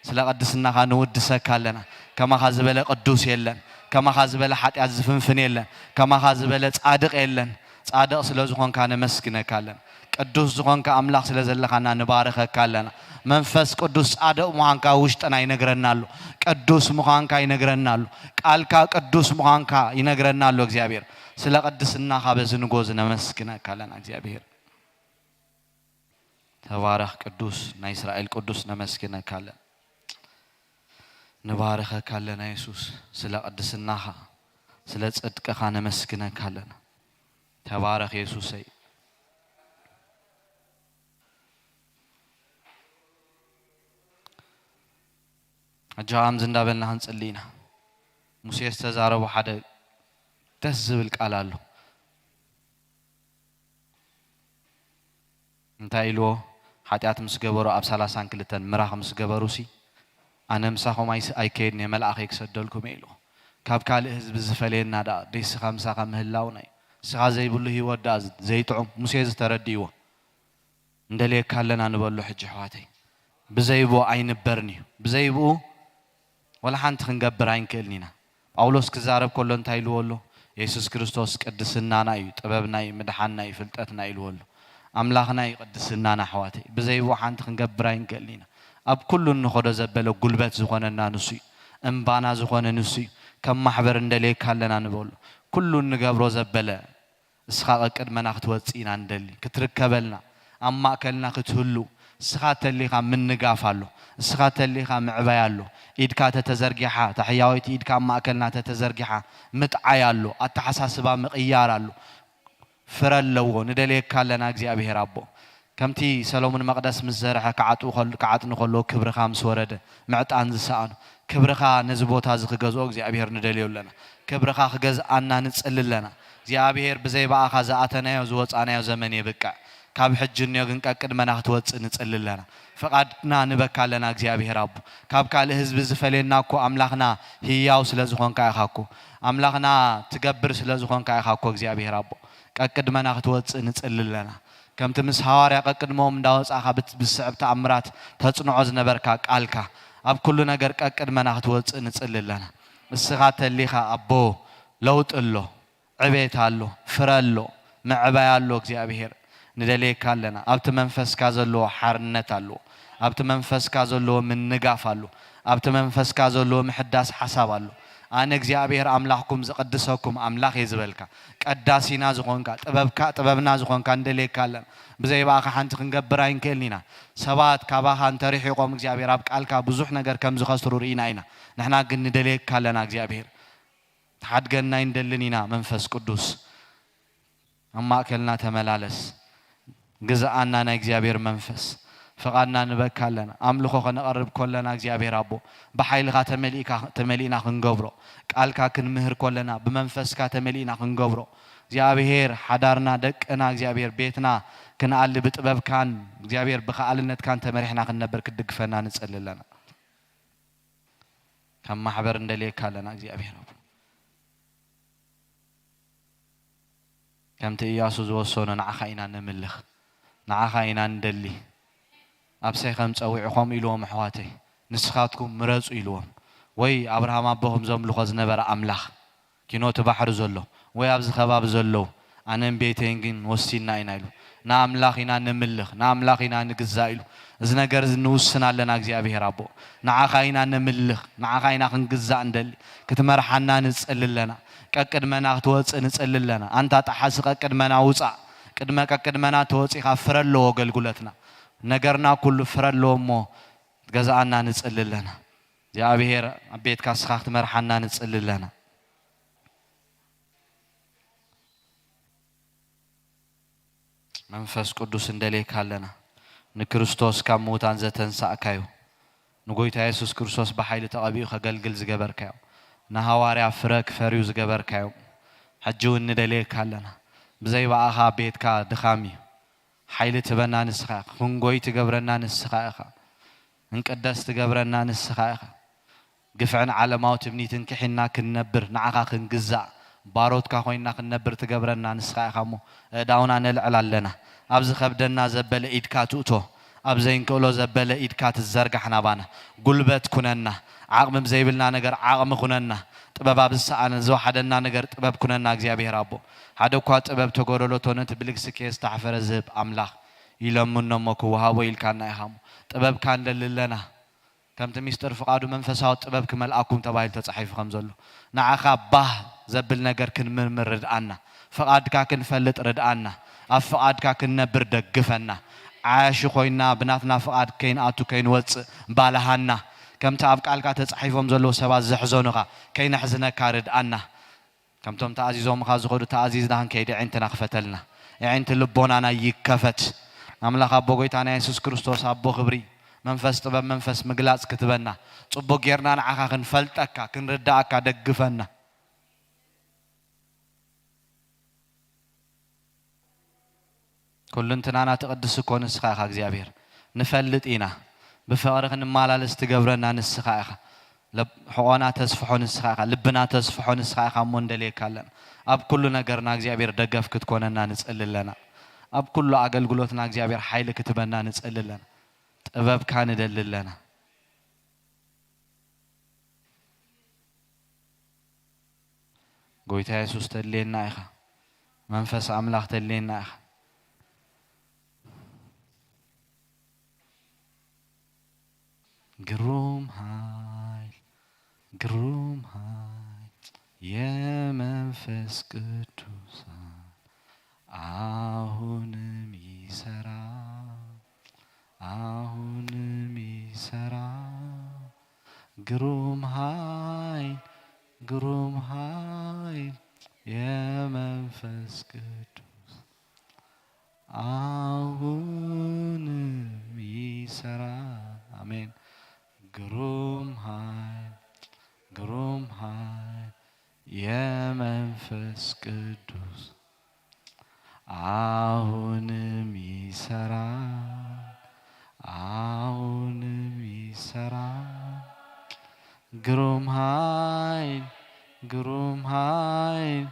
ስለ ቅድስናኻ ንውድሰካ ኣለና። ከማኻ ዝበለ ቅዱስ የለን። ከማኻ ዝበለ ሓጢኣት ዝፍንፍን የለን። ከማኻ ዝበለ ጻድቕ የለን። ጻድቕ ስለ ዝኾንካ ነመስግነካ ኣለና። ቅዱስ ዝኾንካ ኣምላኽ ስለ ዘለኻና ንባርኸካ ኣለና። መንፈስ ቅዱስ ጻድቕ ምዃንካ ውሽጥና ይነግረና ኣሎ። ቅዱስ ምዃንካ ይነግረና ኣሎ። ቃልካ ቅዱስ ምዃንካ ይነግረና ኣሎ እግዚኣብሔር። ስለ ቅድስናኻ በዚ ንጎ እዚ ነመስግነካ ኣለና እግዚኣብሔር። ተባረኽ ቅዱስ፣ ናይ እስራኤል ቅዱስ ነመስግነካ ኣለና። ንባርኸካ ኣለና የሱስ፣ ስለ ቅድስናኻ፣ ስለ ጽድቅኻ ነመስግነካ ኣለና። ተባረኽ የሱሰይ። ሕጂ ከምዚ እንዳበልና ክንጽሊ ኢና። ሙሴ ዝተዛረቦ ሓደ ደስ ዝብል ቃል ኣሎ። እንታይ ኢልዎ? ሓጢኣት ምስ ገበሩ ኣብ ሰላሳን ክልተን ምራኽ ምስ ገበሩሲ፣ ኣነ ምሳኹም ኣይስ-፣ ኣይከይድን እየ፣ መልኣኸይ ክሰደልኩም እየ ኢልዎ። ካብ ካልእ ህዝቢ ዝፈልየና ደኣ ደይስኻ ምሳኻ ምህላውና እዩ። ንስኻ ዘይብሉ ህይወት ደኣ ዘይጥዑም። ሙሴ እዚ ተረዲእዎ። እንደልየካ ኣለና ንበሎ ሕጂ ኣሕዋተይ። ብዘይብኡ ኣይንበርን እዩ። ብዘይብኡ ወላ ሓንቲ ክንገብር ኣይንክእልን ኢና። ጳውሎስ ክዛረብ ከሎ እንታይ ኢልዎ ኣሎ? የሱስ ክርስቶስ ቅድስናና እዩ፣ ጥበብና እዩ፣ ምድሓንና እዩ፣ ፍልጠትና እዩ ኢልዎ ኣሎ። ኣምላኽና እዩ ቅድስናና ኣሕዋተይ። ብዘይብኡ ሓንቲ ክንገብር ኣይንክእልን ኢና። ኣብ ኩሉ እንኸዶ ዘበለ ጉልበት ዝኾነና ንሱ እዩ። እምባና ዝኾነ ንሱ እዩ። ከም ማሕበር እንደልየካ ኣለና ንበሎ። ኩሉ እንገብሮ ዘበለ እስኻ ቀቅድመና ክትወጽእ ኢና ንደሊ። ክትርከበልና፣ ኣብ ማእከልና ክትህሉ። እስኻ ተሊኻ ምንጋፍ ኣሎ። እስኻ ተሊኻ ምዕባይ ኣሎ። ኢድካ ተተዘርጊሓ፣ ታሕያወይቲ ኢድካ ኣብ ማእከልና ተተዘርጊሓ፣ ምጥዓይ ኣሎ። ኣተሓሳስባ ምቕያር ኣሎ። ፍረ ኣለዎ። ንደልየካ ኣለና እግዚኣብሔር ኣቦ። ከምቲ ሰሎሙን መቕደስ ምስ ዘርሐ ክዓጥኡ ከል-፣ ክዓጥኑ ከለዉ ክብርኻ ምስ ወረደ፣ ምዕጣን ዝሰኣኑ፣ ክብርኻ ነዚ ቦታ እዚ ክገዝኦ እግዚኣብሔር ንደልዮ ኣለና። ክብርኻ ክገዝኣና ንጽሊ ኣለና። እግዚኣብሔር ብዘይ ብኣኻ ዝኣተናዮ ዝወጻናዮ ዘመን የብቅዕ። ካብ ሕጂ እንዮ ግን ቀቅድመና ክትወጽእ ንጽሊ ኣለና። ፍቓድና ንበካ ኣለና እግዚኣብሔር ኣቦ። ካብ ካልእ ህዝቢ ዝፈልየና እኮ ኣምላኽና ህያው ስለ ዝኾንካ ኢኻ እኮ። ኣምላኽና ትገብር ስለ ዝኾንካ ኢኻ እኮ እግዚኣብሔር ኣቦ። ቀቅድመና ክትወጽእ ንጽሊ ኣለና። ከምቲ ምስ ሃዋርያ ቀቅድሞም እንዳወጻኻ ብት-፣ ብስዕብ ተኣምራት ተጽንዖ ዝነበርካ ቃልካ፣ ኣብ ኩሉ ነገር ቀቅድመና ክትወጽእ ንጽሊ ኣለና። እስኻ ተሊኻ ኣቦ ለውጢ ኣሎ። ዕቤት ኣሎ፣ ፍረ ኣሎ፣ ምዕባይ ኣሎ። እግዚኣብሔር ንደልየካ ኣለና። ኣብቲ መንፈስካ ዘለዎ ሓርነት ኣሎ፣ ኣብቲ መንፈስካ ዘለዎ ምንጋፍ ኣሎ፣ ኣብቲ መንፈስካ ዘለዎ ምሕዳስ ሓሳብ ኣሎ። ኣነ እግዚኣብሔር ኣምላኽኩም ዝቐድሰኩም ኣምላኽ እየ ዝበልካ፣ ቀዳሲና ዝኾንካ፣ ጥበብካ ጥበብና ዝኾንካ ንደልየካ ኣለና። ብዘይ ብኣኻ ሓንቲ ክንገብር ኣይንክእልን ኢና። ሰባት ካባኻ እንተርሒቖም እግዚኣብሔር ኣብ ቃልካ ብዙሕ ነገር ከም ዝኸስሩ ርኢና ኢና። ንሕና ግን ንደልየካ ኣለና እግዚኣብሔር። ትሓድገና ኣይንደልን ኢና። መንፈስ ቅዱስ ኣብ ማእከልና ተመላለስ። ግዝኣና ናይ እግዚኣብሔር መንፈስ። ፍቓድና ንበካ ኣለና። ኣምልኾ ከነቐርብ ከለና እግዚኣብሔር ኣቦ ብሓይልኻ ተመሊእካ-፣ ተመሊእና ክንገብሮ። ቃልካ ክንምህር ከለና ብመንፈስካ ተመሊእና ክንገብሮ። እግዚኣብሔር ሓዳርና፣ ደቅና፣ እግዚኣብሔር ቤትና ክንኣሊ ብጥበብካን እግዚኣብሔር ብኸኣልነትካን ተመሪሕና ክንነብር ክትድግፈና ንጸሊ ኣለና። ከም ማሕበር እንደልየካ ኣለና እግዚኣብሔር ኣቦ። ከምቲ እያሱ ዝወሰኖ ንዓኻ ኢና ነምልኽ፣ ንዓኻ ኢና ንደሊ። ኣብ ሴኸም ጸዊዑ ከምኡ ኢልዎም፣ ኣሕዋተይ ንስኻትኩም ምረጹ ኢልዎም። ወይ ኣብርሃም ኣቦኹም ዘምልኾ ዝነበረ ኣምላኽ ኪኖ እቲ ባሕሪ ዘሎ ወይ ኣብዚ ከባቢ ዘለዉ ኣነን ቤተይን ግን ወሲንና ኢና ኢሉ። ንኣምላኽ ኢና ነምልኽ፣ ንኣምላኽ ኢና ንግዛእ ኢሉ። እዚ ነገር እዚ ንውስን ኣለና እግዚኣብሔር ኣቦ። ንዓኻ ኢና ነምልኽ፣ ንዓኻ ኢና ክንግዛእ እንደሊ። ክትመርሓና ንጽሊ ኣለና። ቀቅድመና ክትወጽእ ንጽሊ ኣለና። ኣንታ ጠሓሲ ቀቅድመና ውጻእ። ቅድመ ቀቅድመና ተወጺኻ ፍረ ኣለዎ ኣገልግሎትና። ነገርና ኩሉ ፍረ ኣለዎ እሞ ገዛኣና ንጽሊ ኣለና። እግዚኣብሔር ኣብ ቤትካ እስኻ ክትመርሓና ንጽሊ ኣለና። መንፈስ ቅዱስ እንደልየካ ኣለና። ንክርስቶስ ካብ ምዉታን ዘተንሳእካዮ፣ ንጎይታ የሱስ ክርስቶስ ብሓይሊ ተቐቢኡ ከገልግል ዝገበርካዮ፣ ንሃዋርያ ፍረ ክፈርዩ ዝገበርካዮ፣ ሕጂ እውን ንደልየካ ኣለና። ብዘይ ብኣኻ ቤትካ ድኻም እዩ። ሓይሊ ትበና ንስኻ ኢኻ። ክንጎይ ትገብረና ንስኻ ኢኻ። ክንቅደስ ትገብረና ንስኻ ኢኻ። ግፍዕን ዓለማዊ ትምኒትን ክሒድና ክንነብር፣ ንዓኻ ክንግዛእ፣ ባሮትካ ኮይንና ክንነብር ትገብረና ንስኻ ኢኻ እሞ፣ ኣእዳውና ነልዕል ኣለና። ኣብ ዝኸብደና ዘበለ ኢድካ ትእቶ፣ ኣብ ዘይንክእሎ ዘበለ ኢድካ ትዘርጋሕ ናባና። ጉልበት ኩነና፣ ዓቕሚ ብዘይብልና ነገር ዓቕሚ ኩነና፣ ጥበብ ኣብ ዝሰኣነ ዝወሓደና ነገር ጥበብ ኩነና እግዚኣብሔር ኣቦ። ሓደ እኳ ጥበብ ተጎደሎ ተነ እቲ ብልግስኬ ዝተሓፈረ ዝህብ ኣምላኽ ይለምኖ እሞ ክወሃቦ ኢልካና ኢኻ እሞ፣ ጥበብካ ንደሊ ኣለና። ከምቲ ሚስጥር ፍቓዱ መንፈሳዊ ጥበብ ክመልኣኩም ተባሂሉ ተጻሒፉ ከም ዘሎ፣ ንዓኻ ባህ ዘብል ነገር ክንምርምር ርድኣና፣ ፍቓድካ ክንፈልጥ ርድኣና፣ ኣብ ፍቓድካ ክንነብር ደግፈና። ዓያሺ ኮይና ብናትና ፍቓድ ከይንኣቱ ከይንወጽእ ባልሃና። ከምቲ ኣብ ቃልካ ተጻሒፎም ዘለዉ ሰባት ዘሕዘኑኻ ከይነሕዝነካ ርድኣና። ከምቶም ተኣዚዞምኻ ዝኸዱ ተኣዚዝና ክንከይድ የዒንትና ክፈተልና። የዒንቲ ልቦናና ይከፈት። ኣምላኽ ኣቦ ጎይታና የሱስ ክርስቶስ ኣቦ ክብሪ፣ መንፈስ ጥበብ፣ መንፈስ ምግላጽ ክትበና፣ ጽቡቕ ጌርና ንዓኻ ክንፈልጠካ፣ ክንርድኣካ ደግፈና። ኩልንትናና ትቕድስ እኮ ንስኻ ኢኻ እግዚኣብሔር። ንፈልጥ ኢና። ብፍቕሪ ክንመላለስ ትገብረና ንስኻ ኢኻ። ለብ-፣ ሕቖና ተስፍሖ ንስኻ ኢኻ። ልብና ተስፍሖ ንስኻ ኢኻ እሞ እንደልየካ ኣለና። ኣብ ኩሉ ነገርና እግዚኣብሔር ደገፍ ክትኮነና ንጽሊ ኣለና። ኣብ ኩሉ ኣገልግሎትና እግዚኣብሔር ሓይሊ ክትበና ንጽሊ ኣለና። ጥበብካ ንደሊ ኣለና። ጎይታ የሱስ ተድልየና ኢኻ። መንፈስ ኣምላኽ ተድልየና ኢኻ። ግሩም ኃይል፣ ግሩም ኃይል የመንፈስ ቅዱሳን አሁንም ይሰራል፣ አሁንም ይሰራል። ግሩም ኃይል፣ ግሩም ኃይል የመንፈስ ቅዱስ አሁንም ይሰራል። አሜን። ግሩም ኃይል፣ ግሩም ኃይል የመንፈስ ቅዱስ አሁንም ይሰራል፣ አሁንም ይሰራል። ግሩም ኃይል፣ ግሩም ኃይል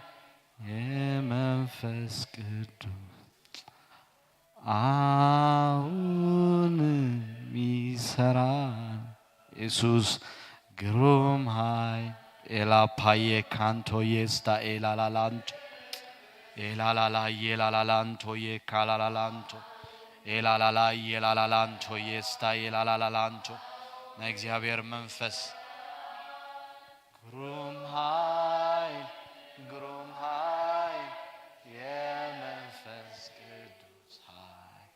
የመንፈስ ቅዱስ አሁንም ይሰራል። ኢየሱስ ግሩም ኃይል ኤላ ፓዬ ካንቶ የስታ ኤላ ላላንቶ ኤላላላ የላላላንቶ የካላላላንቶ ኤላላላ የላላላንቶ የስታ የላላላላንቶ ናይ እግዚኣብሔር መንፈስ ግሩም ኃይል ግሩም ኃይል የመንፈስ ቅዱስ ኃይል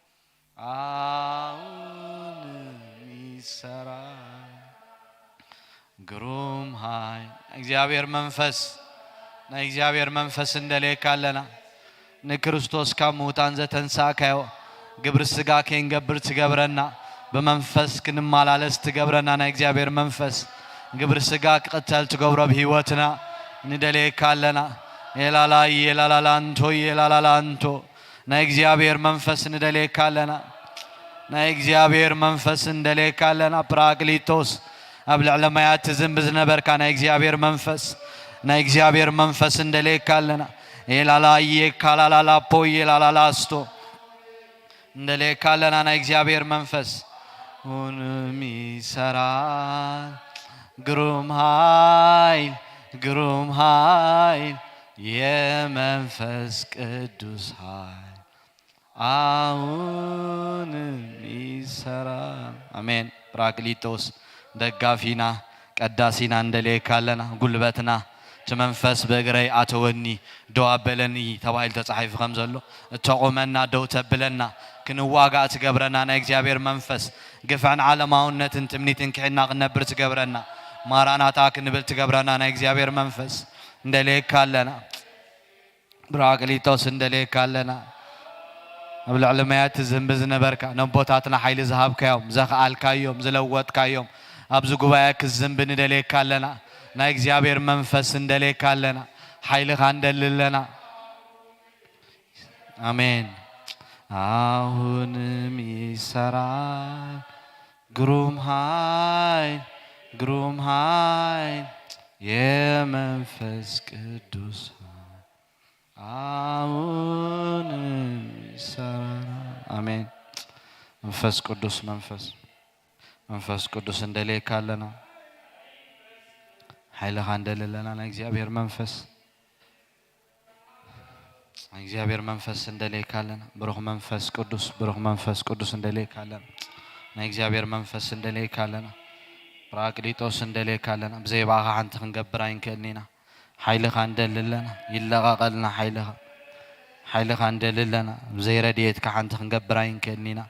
አሁንም ይሰራል። ግሩም ኃይል ናይ እግዚኣብሔር መንፈስ ናይ እግዚኣብሔር መንፈስ እንደሌካ ኣለና። ንክርስቶስ ካብ ምዉታን ዘተንሳእካዮ ግብሪ ስጋ ከይንገብር ትገብረና፣ ብመንፈስ ክንመላለስ ትገብረና ናይ እግዚኣብሔር መንፈስ ግብሪ ስጋ ክቕተል ትገብሮ ኣብ ህይወትና ንደሌካ ኣለና። የላላ የላላላንቶ የላላላንቶ ናይ እግዚኣብሔር መንፈስ ንደሌካ ኣለና። ናይ እግዚኣብሔር መንፈስ እንደሌካ ኣለና። ፕራቅሊጦስ ኣብ ልዕሊ ማያት ትዝንቢ ዝነበርካ ናይ እግዚኣብሔር መንፈስ ናይ እግዚኣብሔር መንፈስ እንደሌካ ኣለና። ኤላላ የካላላላፖ የላላላስቶ እንደሌካ ኣለና ናይ እግዚኣብሔር መንፈስ ሁንም ይሰራል። ግሩም ኃይል ግሩም ኃይል የመንፈስ ቅዱስ ኃይል አሁንም ይሰራል። አሜን። ጳራቅሊጦስ ደጋፊና ቀዳሲና እንደሌካ ኣለና። ጉልበትና እቲ መንፈስ ብእግረይ ኣተወኒ ደው ኣበለኒ ተባሂሉ ተጻሒፉ ከም ዘሎ እተቑመና ደው ተብለና ክንዋጋእ ትገብረና ናይ እግዚኣብሔር መንፈስ ግፍዕን ዓለማውነትን ትምኒትን ክሒድና ክንነብር ትገብረና ማራናታ ክንብል ትገብረና ናይ እግዚኣብሔር መንፈስ እንደሌካ ኣለና። ብራቅሊጦስ እንደሌካ ኣለና። ኣብ ልዕሊ መያት ትዝንቢ ዝነበርካ ነቦታትና ሓይሊ ዝሃብካዮም ዘኽኣልካዮም ዝለወጥካዮም ኣብዚ ጉባኤ ክዝንቢ ንደሌካ ኣለና። ናይ እግዚኣብሔር መንፈስ እንደሌካ ኣለና። ሓይልኻ እንደሊ ኣለና። አሜን። አሁንም ይሰራል ግሩም ኃይል ግሩም ኃይል የመንፈስ ቅዱስ ኃይል አሁንም ይሰራል። አሜን። መንፈስ ቅዱስ መንፈስ መንፈስ ቅዱስ እንደሌካ ኣለና። ሓይልኻ እንደለለና ናይ እግዚኣብሔር መንፈስ ናይ እግዚኣብሔር መንፈስ እንደሌካ ኣለና። ብሩኽ መንፈስ ቅዱስ ብሩኽ መንፈስ ቅዱስ እንደሌካ ኣለና። ናይ እግዚኣብሔር መንፈስ እንደሌካ ኣለና። ጳራቅሊጦስ እንደሌካ ኣለና። ብዘይ ብኣኻ ሓንቲ ክንገብር ኣይንክእልን ኢና። ሓይልኻ እንደሊ ኣለና። ይለቐቐልና ሓይልኻ። ሓይልኻ እንደሊ ኣለና። ብዘይ ረድኤትካ ሓንቲ ክንገብር ኣይንክእልን ኢና።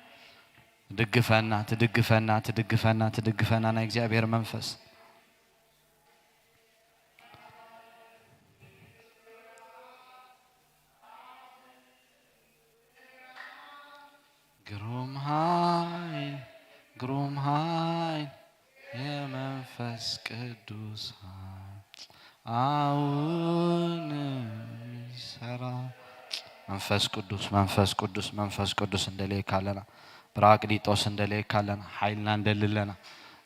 ትድግፈና ትድግፈና ትድግፈና ትድግፈና ናይ እግዚኣብሔር መንፈስ ግሩም ኃይል ግሩም ኃይል የመንፈስ ቅዱስ ኃይል አሁንም ይሰራል። መንፈስ ቅዱስ መንፈስ ቅዱስ መንፈስ ቅዱስ እንደሌካ ኣለና። ጳራቅሊጦስ እንደሌካ ኣለና። ሓይልና እንደሊ ኣለና።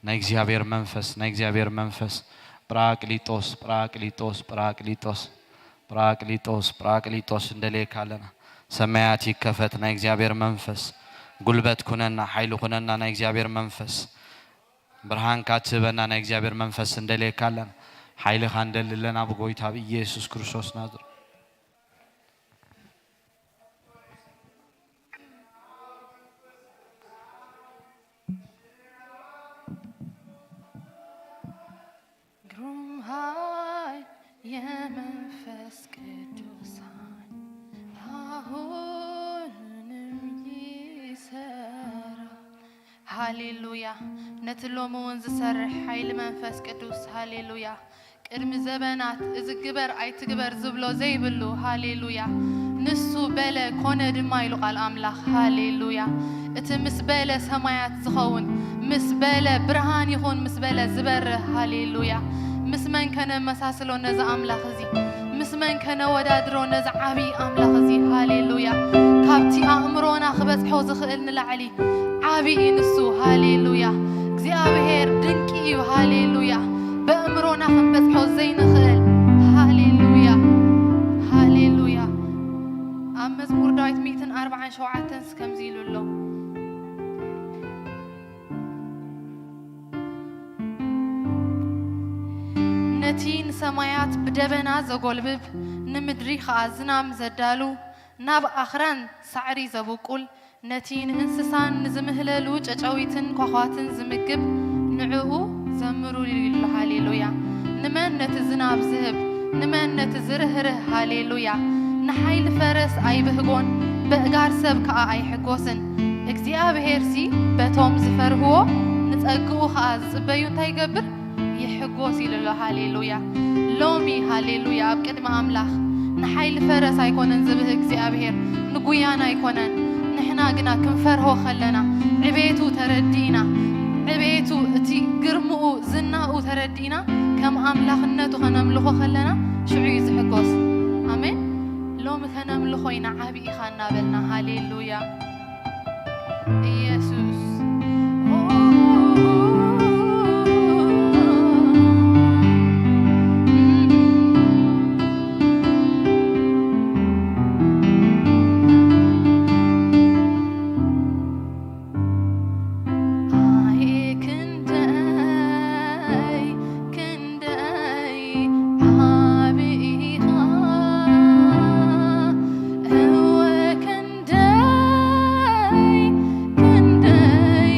ናይ እግዚኣብሔር መንፈስ ናይ እግዚኣብሔር መንፈስ ጳራቅሊጦስ ጳራቅሊጦስ ጳራቅሊጦስ ጳራቅሊጦስ ጳራቅሊጦስ እንደሌካ ኣለና። ሰማያት ይከፈት ናይ እግዚኣብሔር መንፈስ። ጉልበት ኩነና ሓይሊ ኩነና ናይ እግዚኣብሔር መንፈስ። ብርሃንካ ትህበና ናይ እግዚኣብሔር መንፈስ እንደሌካ ኣለና። ሓይልኻ እንደሊ ኣለና ብጎይታ ብኢየሱስ ክርስቶስ ናዝሬት። ግሩም ኃይል የመንፈስ ቅዱስ ኃይል አሁንም ይሰራል። ሃሌሉያ። ነቲ ሎሚ እውን ዝሰርሕ ሓይሊ መንፈስ ቅዱስ ሃሌሉያ። ቅድሚ ዘበናት እዚ ግበር ኣይትግበር ዝብሎ ዘይብሉ ሃሌሉያ። ንሱ በለ ኮነ ድማ ኢሉ ቃል ኣምላኽ ሃሌሉያ። እቲ ምስ በለ ሰማያት ዝኸውን ምስ በለ ብርሃን ይኹን ምስ በለ ዝበርህ ሃሌሉያ። ምስ መን ከነመሳስሎ ነዚ ኣምላኽ እዚ? ምስ መን ከነወዳድሮ ነዚ ዓብዪ ኣምላኽ እዚ? ሃሌሉያ። ካብቲ ኣእምሮና ክበጽሖ ዝኽእል ንላዕሊ ዓብዪ እዩ ንሱ። ሃሌሉያ። እግዚኣብሔር ድንቂ እዩ። ሃሌሉያ። በእምሮና ክንበጽሖ ዘይንኽእል። ሃሌሉያ። ሃሌሉያ። ኣብ መዝሙር ዳዊት ሚእትን ኣርባዓን ሸውዓተን ከምዚ ኢሉ ኣሎ። ነቲ ሰማያት ብደበና ዘጎልብብ፣ ንምድሪ ኸኣ ዝናም ዘዳሉ፣ ናብ ኣኽራን ሳዕሪ ዘብቁል፣ ነቲ ንእንስሳን ንዝምህለሉ ጨጨዊትን ኳዃትን ዝምግብ፣ ንዕኡ ዘምሩሉ። ሃሌሉያ። ንመን ነቲ ዝናብ ዝህብ? ንመን ነቲ ዝርህርህ? ሃሌሉያ። ንሓይሊ ፈረስ ኣይብህጎን፣ በእጋር ሰብ ከኣ ኣይሕጎስን። እግዚኣብሄርሲ በቶም ዝፈርህዎ፣ ንጸግኡ ኸኣ ዝጽበዩ እንታይ ይገብር? ይሕጎስ ኢሉ ኣሎ። ሃሌሉያ። ሎሚ ሃሌሉያ ኣብ ቅድሚ ኣምላኽ ንሓይሊ ፈረስ ኣይኮነን ዝብህ እግዚኣብሄር፣ ንጉያን ኣይኮነን። ንሕና ግና ክንፈርሆ ከለና፣ ዕቤቱ ተረዲእና፣ ዕቤቱ፣ እቲ ግርምኡ፣ ዝናኡ ተረዲእና፣ ከም ኣምላኽነቱ ከነምልኾ ከለና፣ ሽዑ እዩ ዝሕጎስ። ኣሜን። ሎሚ ከነምልኾ ኢና፣ ዓቢ ኢኻ እናበልና። ሃሌሉያ። ኢየሱስ። ኣይ ክንደይ፣ ክንደይ ዓቢ ኢኻ፣ እወ ክንደይ፣ ክንደይ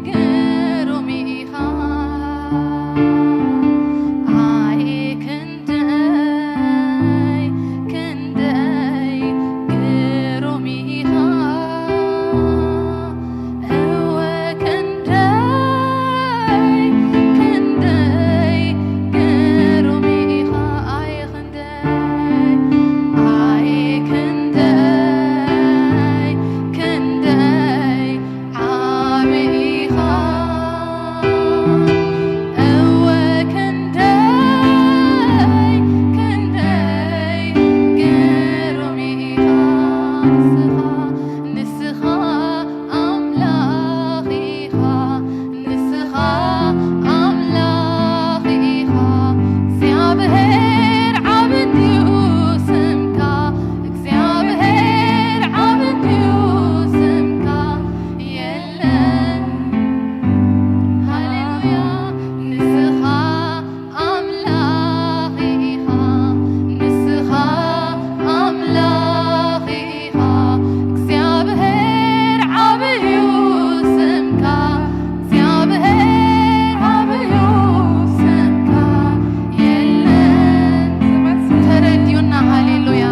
ግሩም ኢኻ። ኣይ ክንደይ፣ ክንደይ ግሩም ኢኻ። እወ ክንደይ፣ ክንደይ ግሩም ኢኻ። ኣይ ክንደይ፣ ኣይ ክንደይ፣ ክንደይ ዓቢ ኢኻ። እወ ክንደይ፣ ክንደይ ግሩም ኢኻ። ንስኻ፣ ንስኻ ኣምላኽ ኢኻ። ንስኻ ኣምላኽ ኢኻ፣ እግዚኣብሔር ዓቢ እንድዩ ስምካ፣ እግዚኣብሔር ዓቢ እንድዩ ስምካ፣ የለን። ሃሌሉያ፣ ንስኻ ኣምላኽ ኢኻ፣ ንስኻ ኣምላኽ ኢኻ፣ እግዚኣብሔር ዓቢ እዩ ስምካ፣ እግዚኣብሔር ዓቢ እዩ ስምካ። የለን ዝመስል፣ ተረድዩና፣ ሃሌሉያ።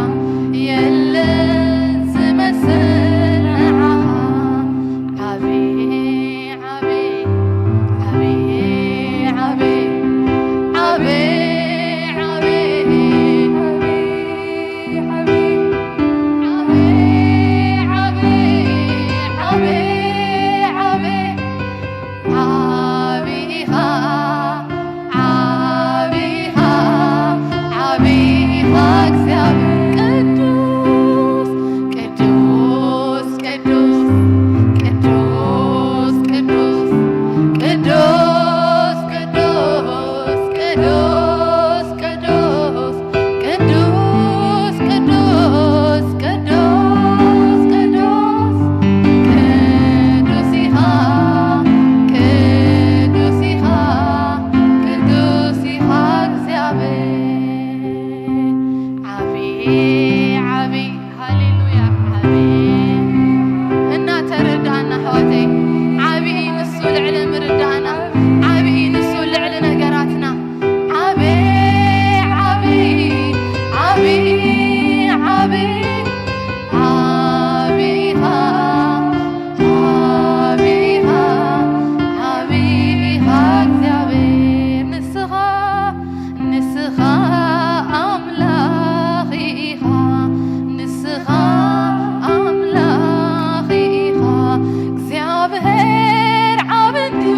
የለን ዝመስል ንዓኻ፣ ዓቢ፣ ዓቢ፣ ዓቢ፣ ዓቢ፣ ዓቢ፣ ዓቢ፣ ዓቢ፣ ዓቢ፣ ዓቢ፣ ዓቢ፣ ዓቢ፣ ዓቢ፣ ዓቢ ኢኻ፣ ዓቢ ኢኻ፣ ዓቢ ኢኻ እግዚኣብሔር። ቅዱስ፣ ቅዱስ፣ ቅዱስ፣ ቅዱስ፣ ቅዱስ፣ ቅዱስ፣ ቅዱስ፣ ቅዱስ፣ ቅዱስ፣ ቅዱስ፣ ቅዱስ፣ ቅዱስ፣ ቅዱስ ኢኻ፣ ቅዱስ ኢኻ፣ ቅዱስ ኢኻ እግዚኣብሔር። ዓቢ፣ ዓቢ፣ ሃሌሉያ፣ ዓቢ። እናተረዳእና ኣሕዋተይ፣ ዓቢ ንሱ ልዕሊ ምርዳእና፣ ዓቢ ንሱ ልዕሊ ነገራትና። ዓቢ፣ ዓቢ፣ ዓቢ፣ ዓቢ፣ ዓቢ ኢኻ፣ ዓቢ ኢኻ፣ ዓቢ ኢኻ እግዚኣብሔር። ንስኻ፣ ንስኻ ኣምላኽ ኢኻ፣ ንስኻ ኣምላኽ ኢኻ፣ እግዚኣብሔር ዓቢ እንድዩ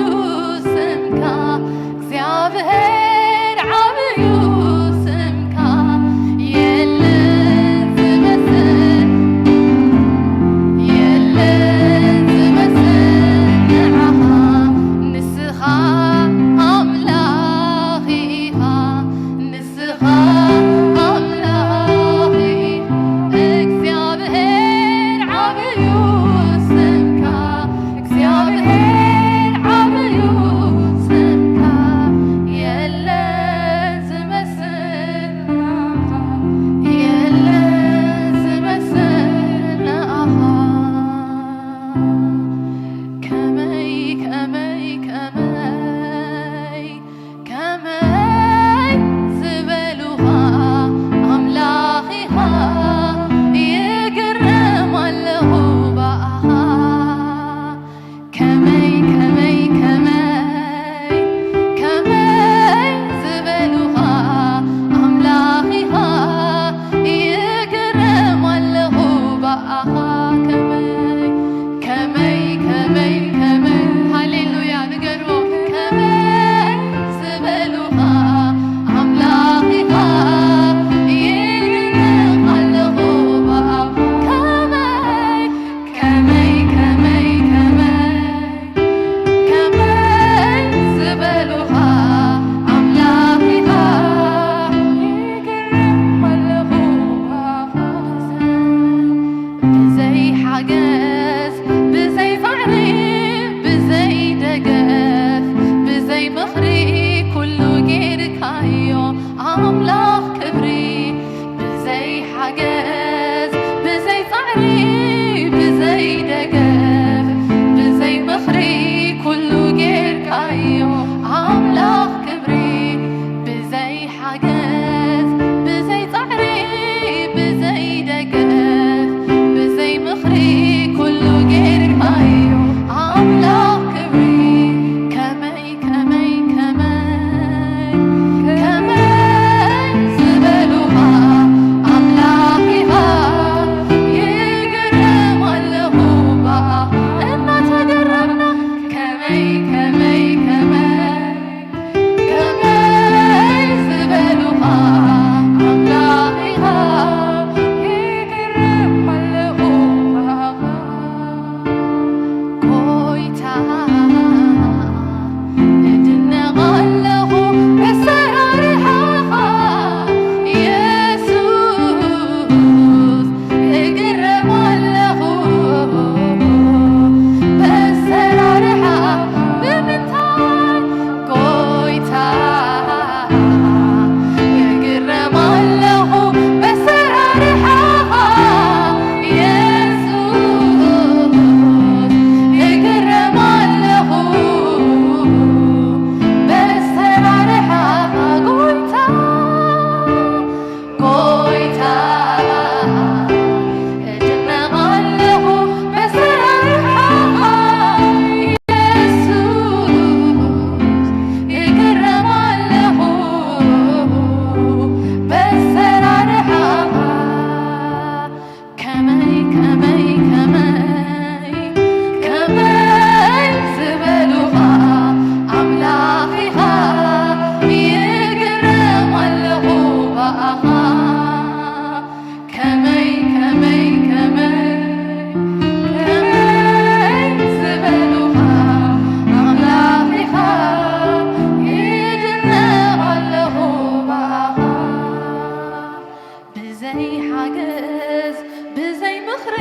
ብዘይ ሓገዝ፣ ብዘይ ምኽሪ፣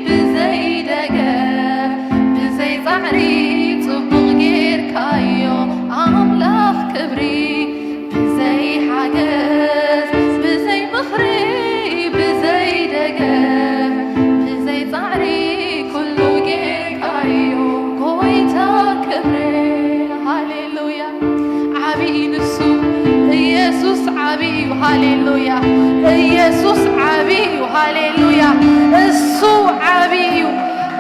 ብዘይ ደገፍ፣ ብዘይ ጻዕሪ ጽቡቕ ጌርካዮ ኣምላኽ ክብሪ። ብዘይ ሓገዝ፣ ብዘይ ምኽሪ፣ ብዘይ ደገፍ፣ ብዘይ ጻዕሪ ኩሉ ጌርካዮ ጎይታ ክብሪ። ሃሌሉያ። ዓብዪ እዩ ንሱ። ኢየሱስ ዓብዪ እዩ። ሃሌሉያ። ኢየሱስ ዓብዪ እዩ። ሃሌሉያ። እሱ ዓብዪ እዩ።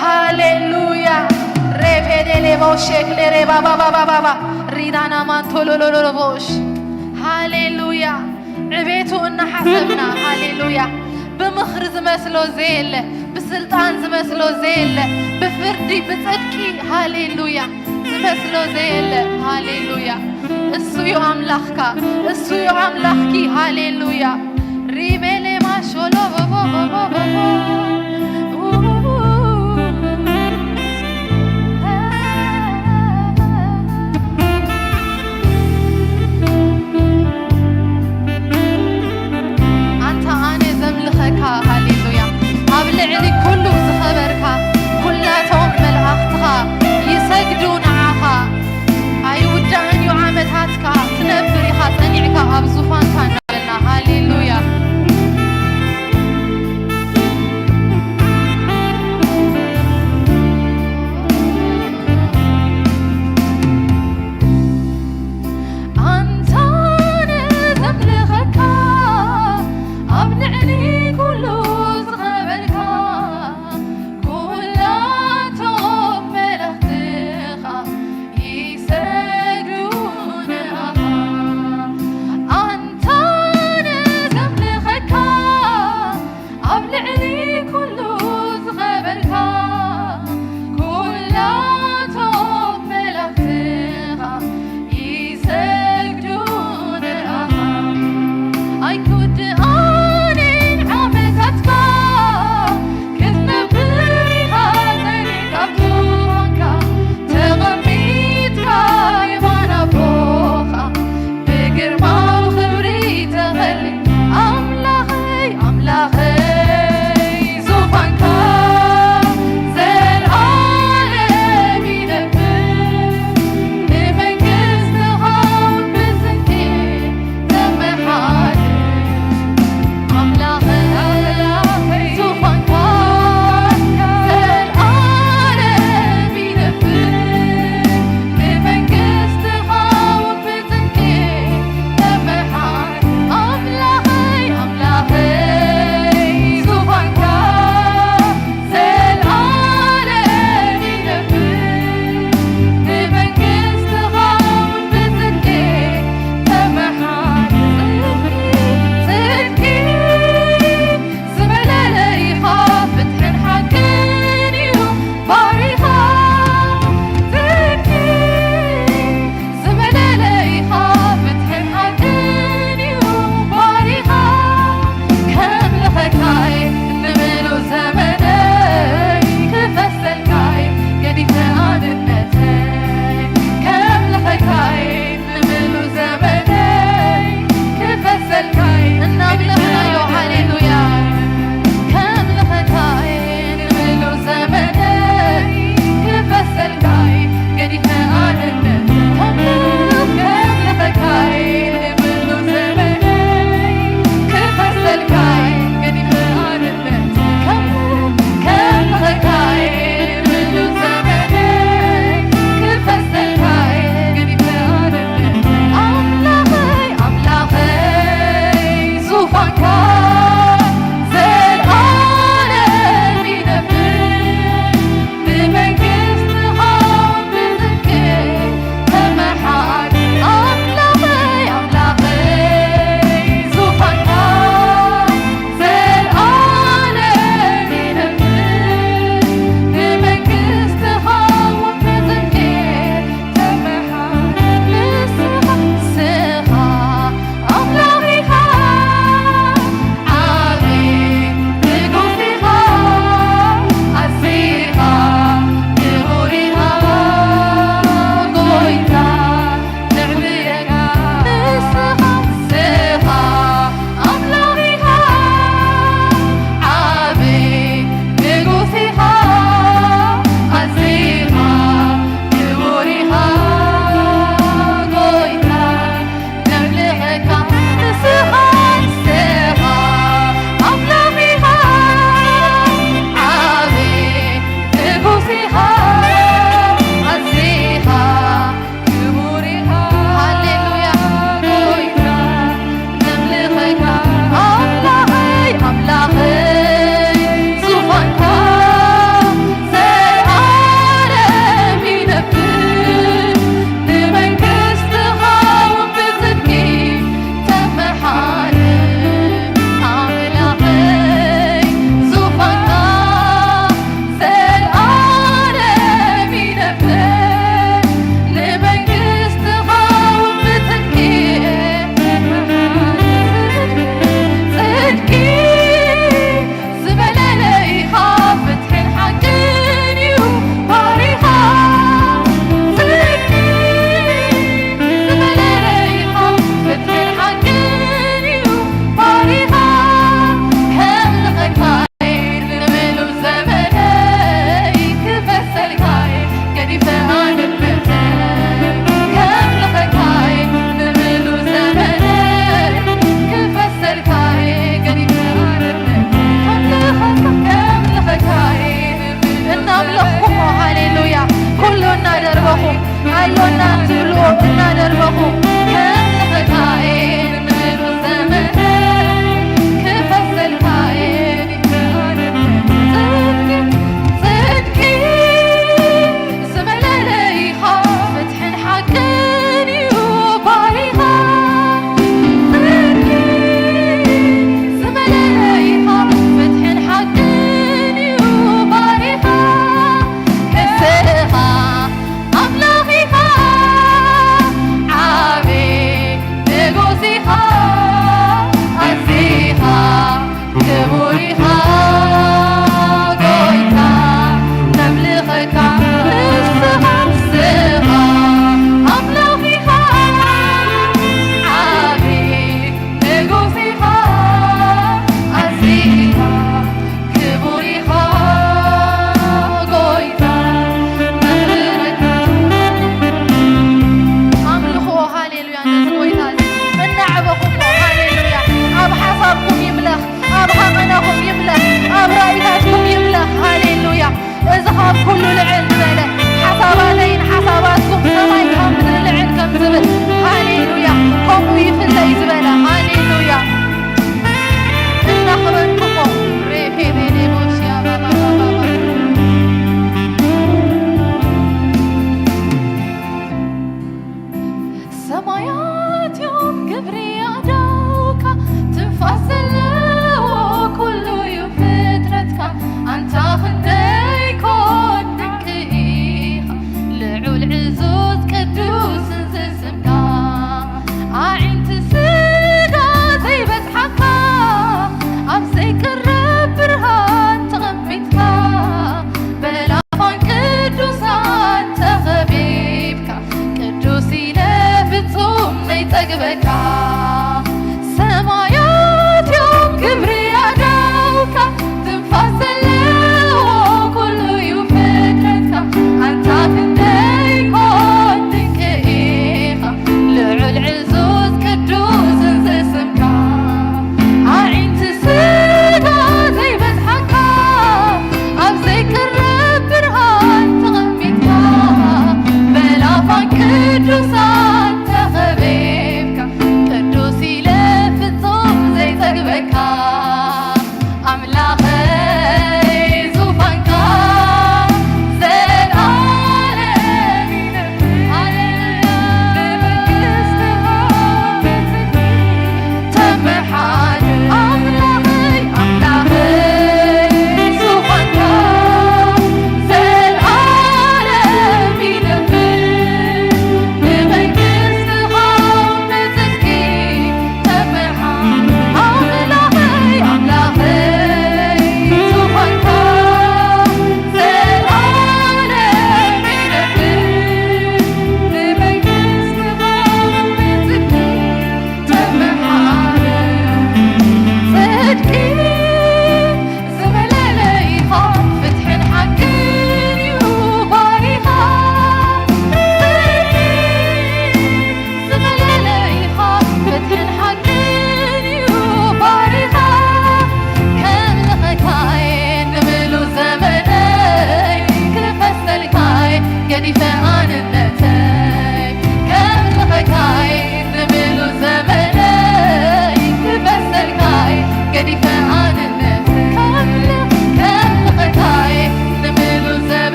ሃሌሉያ። ሬቬዴሌ ቦሼክ ሌሬ ባባ ባባ ባባ ሪዳና ማንቶሎሎሎቦሽ። ሃሌሉያ። ዕቤቱ እናሓሰብና፣ ሃሌሉያ፣ ብምኽሪ ዝመስሎ ዘየለ፣ ብስልጣን ዝመስሎ ዘየለ፣ ብፍርዲ፣ ብጽድቂ፣ ሃሌሉያ፣ ዝመስሎ ዘየለ። ሃሌሉያ። እሱ እዩ ኣምላኽካ፣ እሱ እዩ ኣምላኽኪ። ሃሌሉያ። ሪቤሌ ማሾሎ ቦቦ ቦቦ ቦቦ። ኣንታ ኣነ ዘምልኸካ፣ ሃሌሉያ፣ ኣብ ልዕሊ ኩሉ ዝኸበርካ፣ ኩላቶም መላእኽትኻ ይሰግዱ ንዓኻ። ኣይውዳእን እዩ ዓመታትካ፣ ትነብር ኢኻ ጸኒዕካ ኣብ ዙፋንካ እናበልና፣ ሃሌሉያ። ኣንታ ኣነ ዘምልኸካ፣ ኣብ ልዕሊ ኩሉ ዝኸበርካ፣ ኩላቶም መላእኽትኻ ይሰግዱ ንኣኻ። ኣንታ ኣነ ዘምልኸካ፣ ኣብ ልዕሊ ኩሉ ዝኸበርካ፣ ኩላቶም መላእኽትኻ ይሰግዱ ንኣኻ። ኣይክውድኣንን ዓመታትካ፣ ክትነብር ኢኻ ጸኒዕካ ኣብ ዙፋንካ፣ ተቐሚጥካ የማን ኣቦኻ። ብግርማዊ ክብሪ ተኸሊ ኣምላኸይ፣ ኣምላኸይ፣ ዙፋንካ ዘልኣለም ይነብር። ንመንግስትኻ ብጽድቂ ተመሓድር። ኣምላኸይ ዙፋንካ ዘልኣለም ይነብር። ሃሌሉያ። ብመንግስትኻ ተመሓድር። ኣምላኸይ፣ ኣምላኸይ ዙፋንካ ዘልኣለም ይነብር። ብመንግስትኻ ብጽድቂ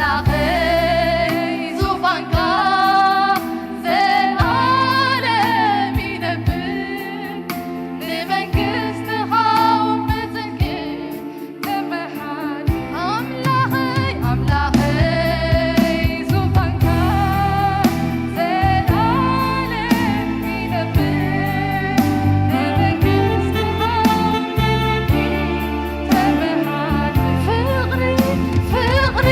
ኣምላኸይ ዙፋንካ ዘልኣለም ይነብር፣ ንመንግስትኻ ብጽድቂ ተመሓድር። ኣምላኸይ፣ ኣምላኸይ ዙፋንካ ዘልኣለም ይነብር፣ ንመንግስትኻ ብጽድቂ ተመሓድር። ፍቕሪ፣ ፍቕሪ፣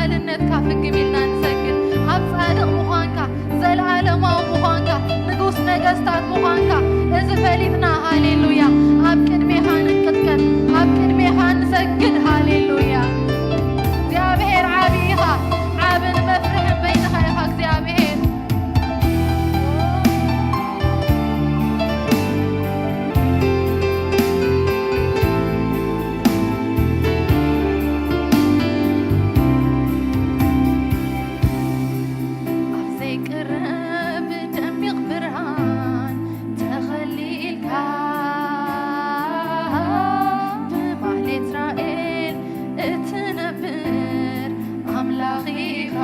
ሓያልነትካ ፍግም ኢልና ንሰግድ። ኣብ ጻድቕ ምዃንካ፣ ዘለኣለማዊ ምዃንካ፣ ንጉስ ነገስታት ምዃንካ፣ እዚ ፈሊጥና፣ ሃሌሉያ፣ ኣብ ቅድሜኻ ንንቀጥቀጥ፣ ኣብ ቅድሜኻ ንሰግድ። ሃሌሉያ። እግዚኣብሔር ዓቢ ኢኻ፣ ዓብን መፍርሕን በይንኻ ኢኻ እግዚኣብሔር። ኣብ ዘይቅረብ ደሚቕ ብርሃን ተኸሊልካ፣ ብማህሌት እስራኤል እትነብር ኣምላኽ ኢኻ።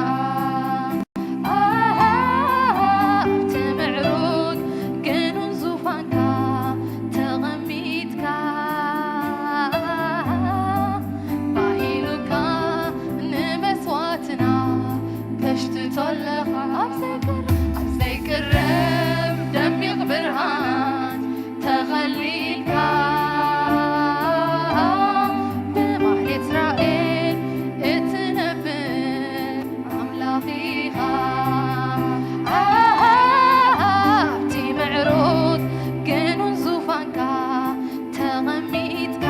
ኣብቲ ምዕሩግ ግኑን ዙፋንካ ተቐሚጥካ፣ ባሂሉካ ንመስዋዕትና ተሽትቶ ኣለኻ። ኣብ ዘይቅረብ፣ ኣብ ዘይቅረብ ደሚቕ ብርሃን ተኸሊልካ፣ ብማህሌት እስራኤል እትነብር ኣምላኽ ኢኻ። ኣብቲ ምዕሩግ ግኑን ዙፋንካ ተቐሚጥካ፣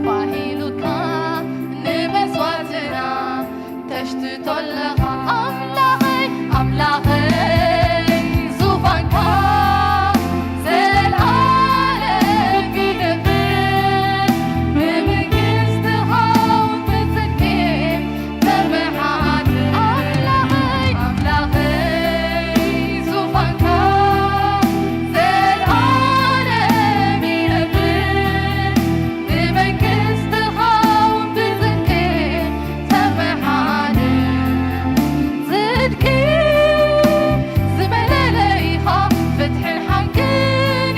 ባሂሉካ ንመስዋዕትና ተሽትቶ ኣለኻ። ኣምላኸይ፣ ኣምላኸይ፣ ዙፋንካ ዘልኣለም ይነብር፣ ብመንግስትኻ እውን ብጽድቂ ተመሓድር። ኣምላኸይ፣ ኣምላኸይ፣ ዙፋንካ ዘልኣለም ይነብር፣ ብመንግስትኻ እውን ብጽድቂ ተመሓድር። ጽድቂ ዝመለለይኻ፣ ፍትሕን ሓቅን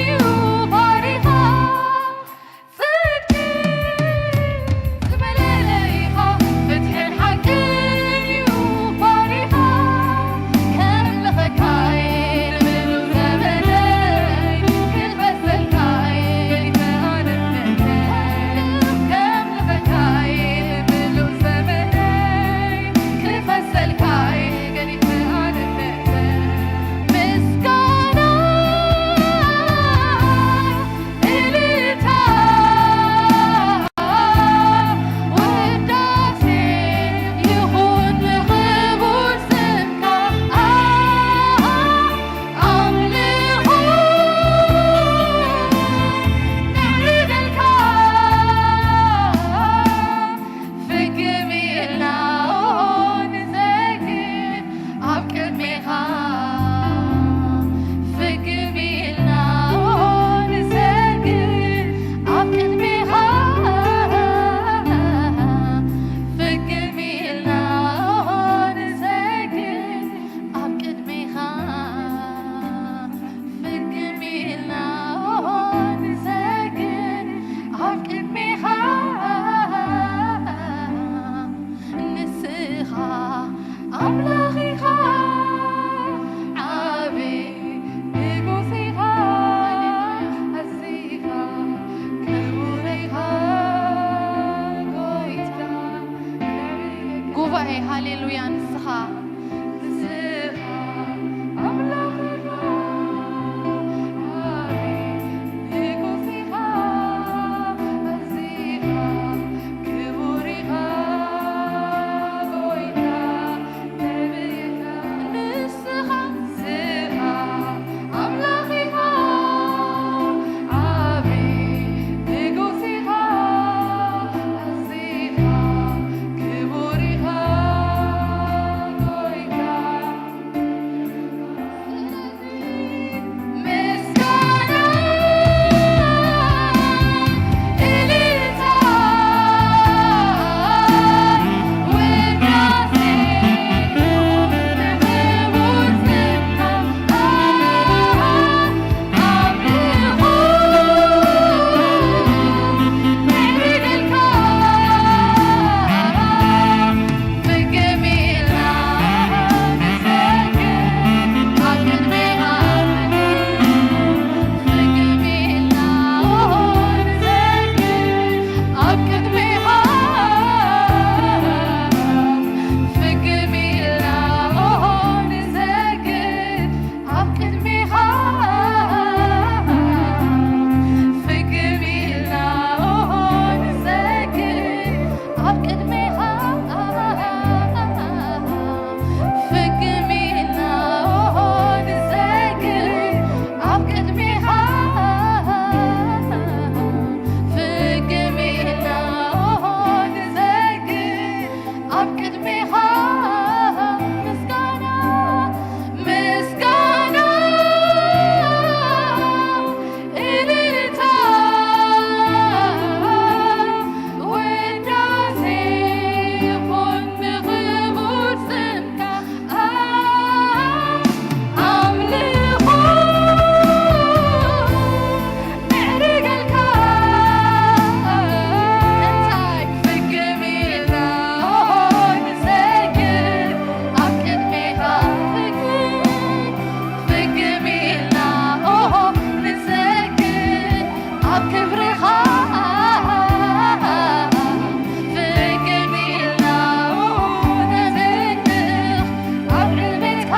እዩ ባሪኻ። ጽድቂ ዝመለለይኻ፣ ፍትሕን ሓቅን እዩ ባሪኻ። ከምልኸካይ ብምሉእ ዘመነይ፣ ክፈሰልካይ ፍግም ኢልና ንሰግድ ኣብ ቅድሜኻ። ፍግም ኢልና ንሰግድ ኣብ ቅድሜኻ። ፍግም ኢልና ንሰግድ ኣብ ቅድሜኻ። ፍግም ኢልና ንሰግድ ኣብ ቅድሜኻ። ንስኻ ኣምላኽ ኢኻ፣ ዓቢ ንጉስ ኢኻ፣ ኣዚኻ ክቡር ኢኻ፣ ጎይታ። ጉባኤ፣ ሃሌሉያ፣ ንስኻ ክብርኻ ፍግም ኢልና ነምልኽ፣ ኣብ ዕቤትካ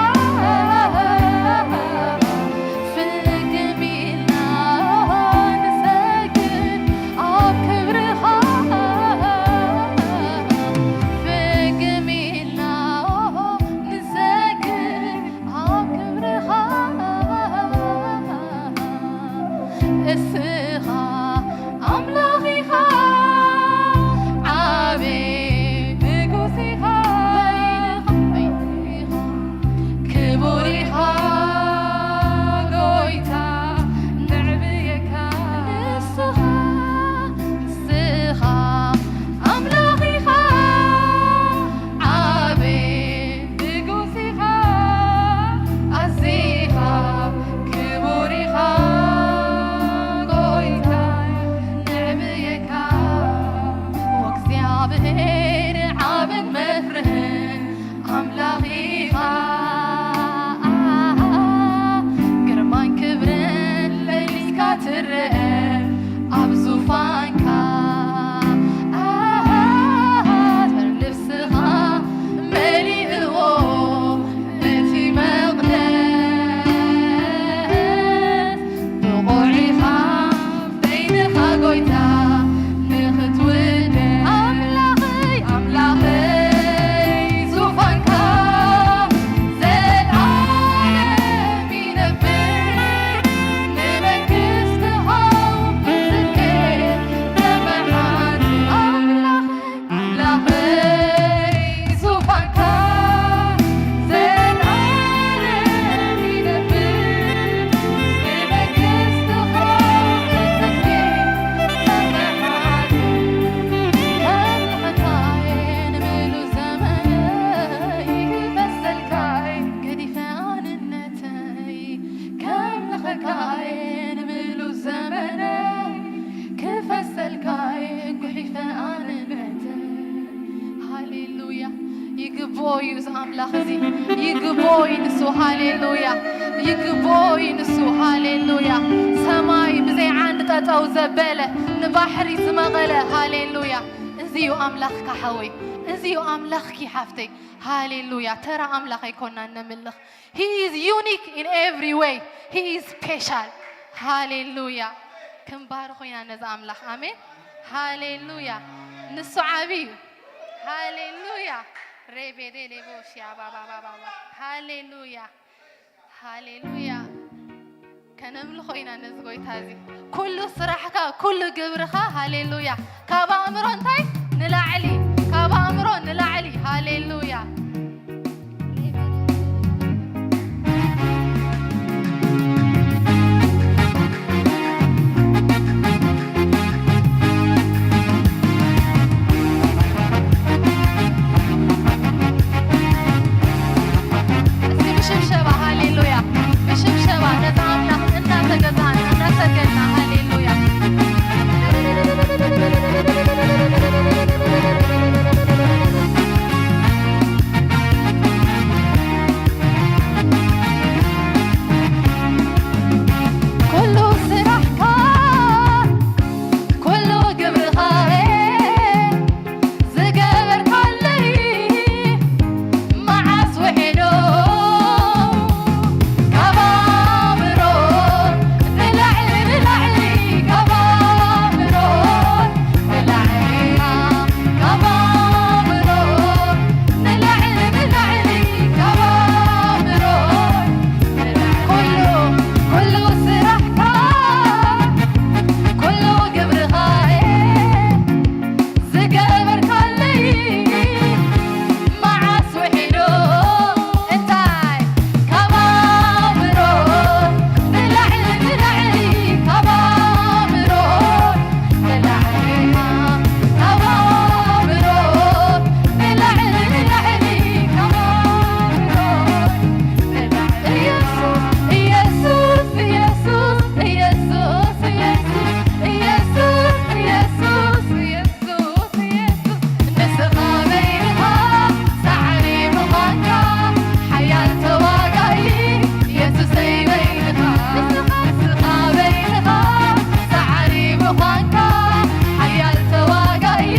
ፍግም ኢልና ንሰግድ፣ ኣብ ክብርኻ ፍግም ኢልና ንሰግድ፣ ኣብ ክብርኻ እስኻ ኣምላኽ ኢኻ፣ ዓቢ ንጉስ ኢኻ፣ በይንኻ፣ በይንኻ ክቡር ኢኻ ጎይታ፣ ነዕብየካ ንስኻ፣ ንስኻ ኣምላኽ ኢኻ፣ ዓቢ ንጉስ ኢኻ፣ ኣዚኻ ክቡር ኢኻ ጎይታ፣ ነዕብየካ። ወእግዚኣብሔር ዓብን መፍርህን ኣምላኽ ኢኻ፣ ግርማን ክብርን ለሊትካ ትርአ ኣብ ዙፋንካ። ልብስኻ መሊእዎ እቲ መቕደስ፣ ብቑዕ ኢኻ በይንኻ ጎይታ ንኽትውደስ። ኣምላኸይ፣ ኣምላኸይ ዙፋንካ ዘልዓለም ይነብር፣ ንመንግስትኻ ብጽድቂ ተመሓድር። ኣምላኸይ፣ ኣምላኸይ ዙፋንካ ዘልዓለም ይነብር፣ ንመንግስትኻ ብጽድቂ ተመሓድር። ከም መኸታየ ንምሉእ ዘመነይ ክፈሰልካይ፣ ገዲፈ ኣንነተይ ከም ለኸካይ ንምሉእ ዘመነይ ክፈሰልካይ ጉሒፈ ኣንነተይ። ሃሌሉያ። ይግብኦ እዩ እዚ ኣምላኽ እዚ። ይግብኦ እዩ ንሱ። ሃሌሉያ። ይግብኦ እዩ ንሱ። ሃሌሉያ። ሰማይ ብዘይ ዓንዲ ጠጠው ዘበለ፣ ንባሕሪ ዝመቐለ። ሃሌሉያ። እዚ እዩ ኣምላኽካ ሓወይ። እዚ እዩ ኣምላኽኪ ሓፍተይ። ሃሌሉያ። ተራ ኣምላኽ ኣይኮናን ነምልኽ። He is unique in every way. He is special. ሃሌሉያ። ክንባርኾ ኢና ነዚ ኣምላኽ። ኣሜን። ሃሌሉያ። ንሱ ዓቢ እዩ። ሃሌሉያ። ሬቤዴ ሌቦ ሺያ ባባ ባባ ባባ። ሃሌሉያ። ሃሌሉያ። ከነምልኾ ኢና ነዚ ጎይታ እዚ። ኩሉ ስራሕካ፣ ኩሉ ግብርኻ፣ ሃሌሉያ። ካብ ኣእምሮ እንታይ? ንላዕሊ። ካብ ኣእምሮ ንላዕሊ። ሃሌሉያ። እስቲ ብሽብሸባ ሃሌሉያ፣ ብሽብሸባ ነቲ ኣምላኽ እናተገዛእና እናሰገድና ሃሌሉያ። ምዃንካ ሓያል ተዋጋኢ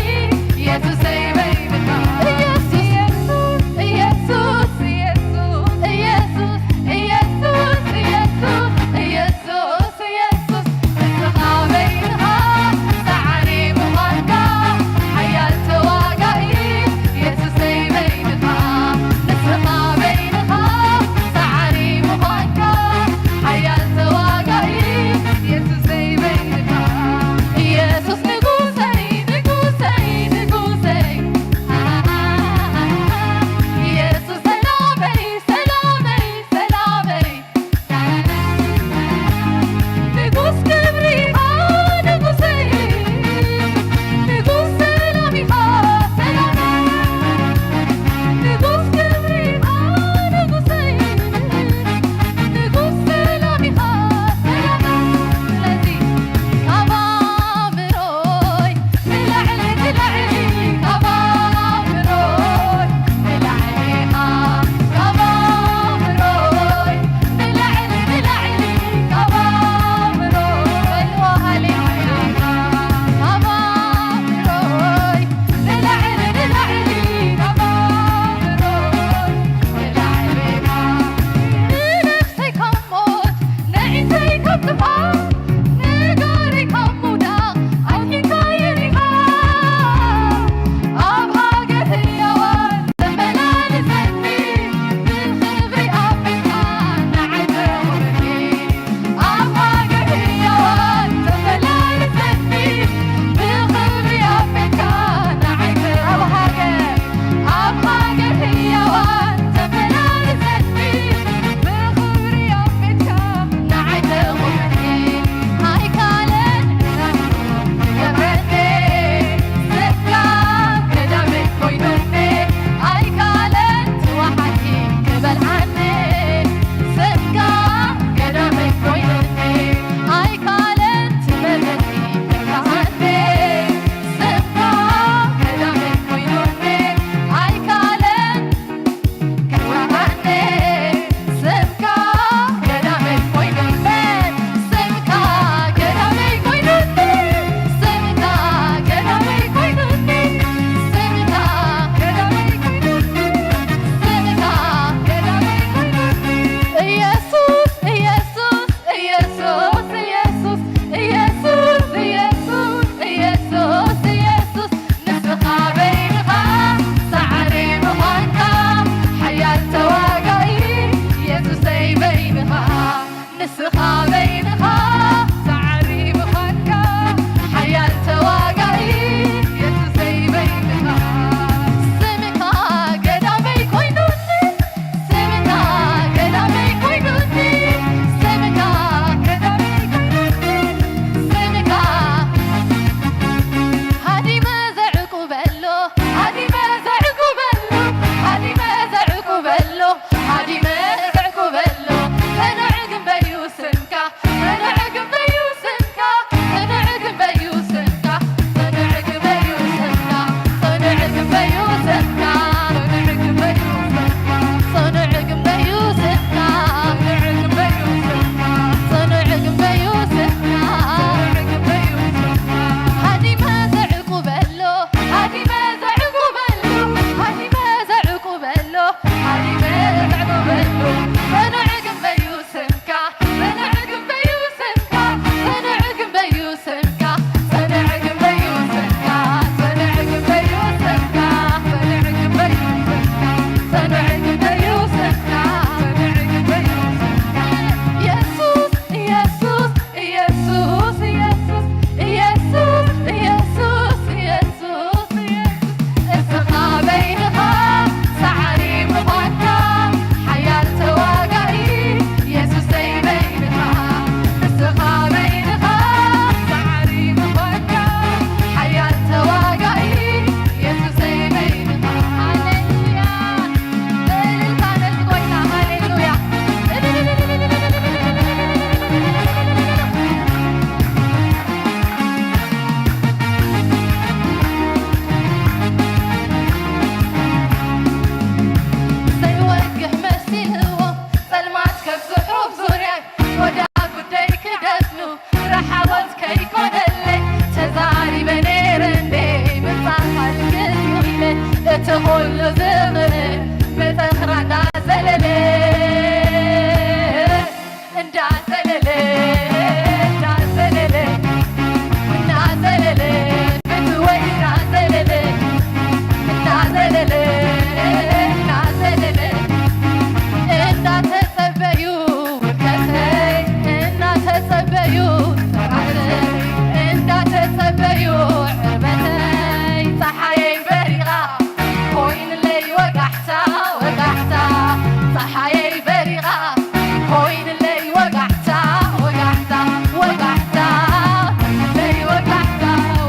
ኢየሱሰይ በይንኻ። ኢየሱስ፣ ኢየሱስ፣ ኢየሱስ፣ ኢየሱስ፣ ኢየሱስ፣ ኢየሱስ፣ ኢየሱስ፣ ኢየሱስ፣ ንስኻ በይንኻ ሰዓሪ ምዃንካ ሓያል ተዋጋኢ ኢየሱሰይ በይንኻ። ንስኻ በይንኻ ሰዓሪ ምዃንካ ሓያል ተዋጋኢ ኢየሱሰይ በይንኻ።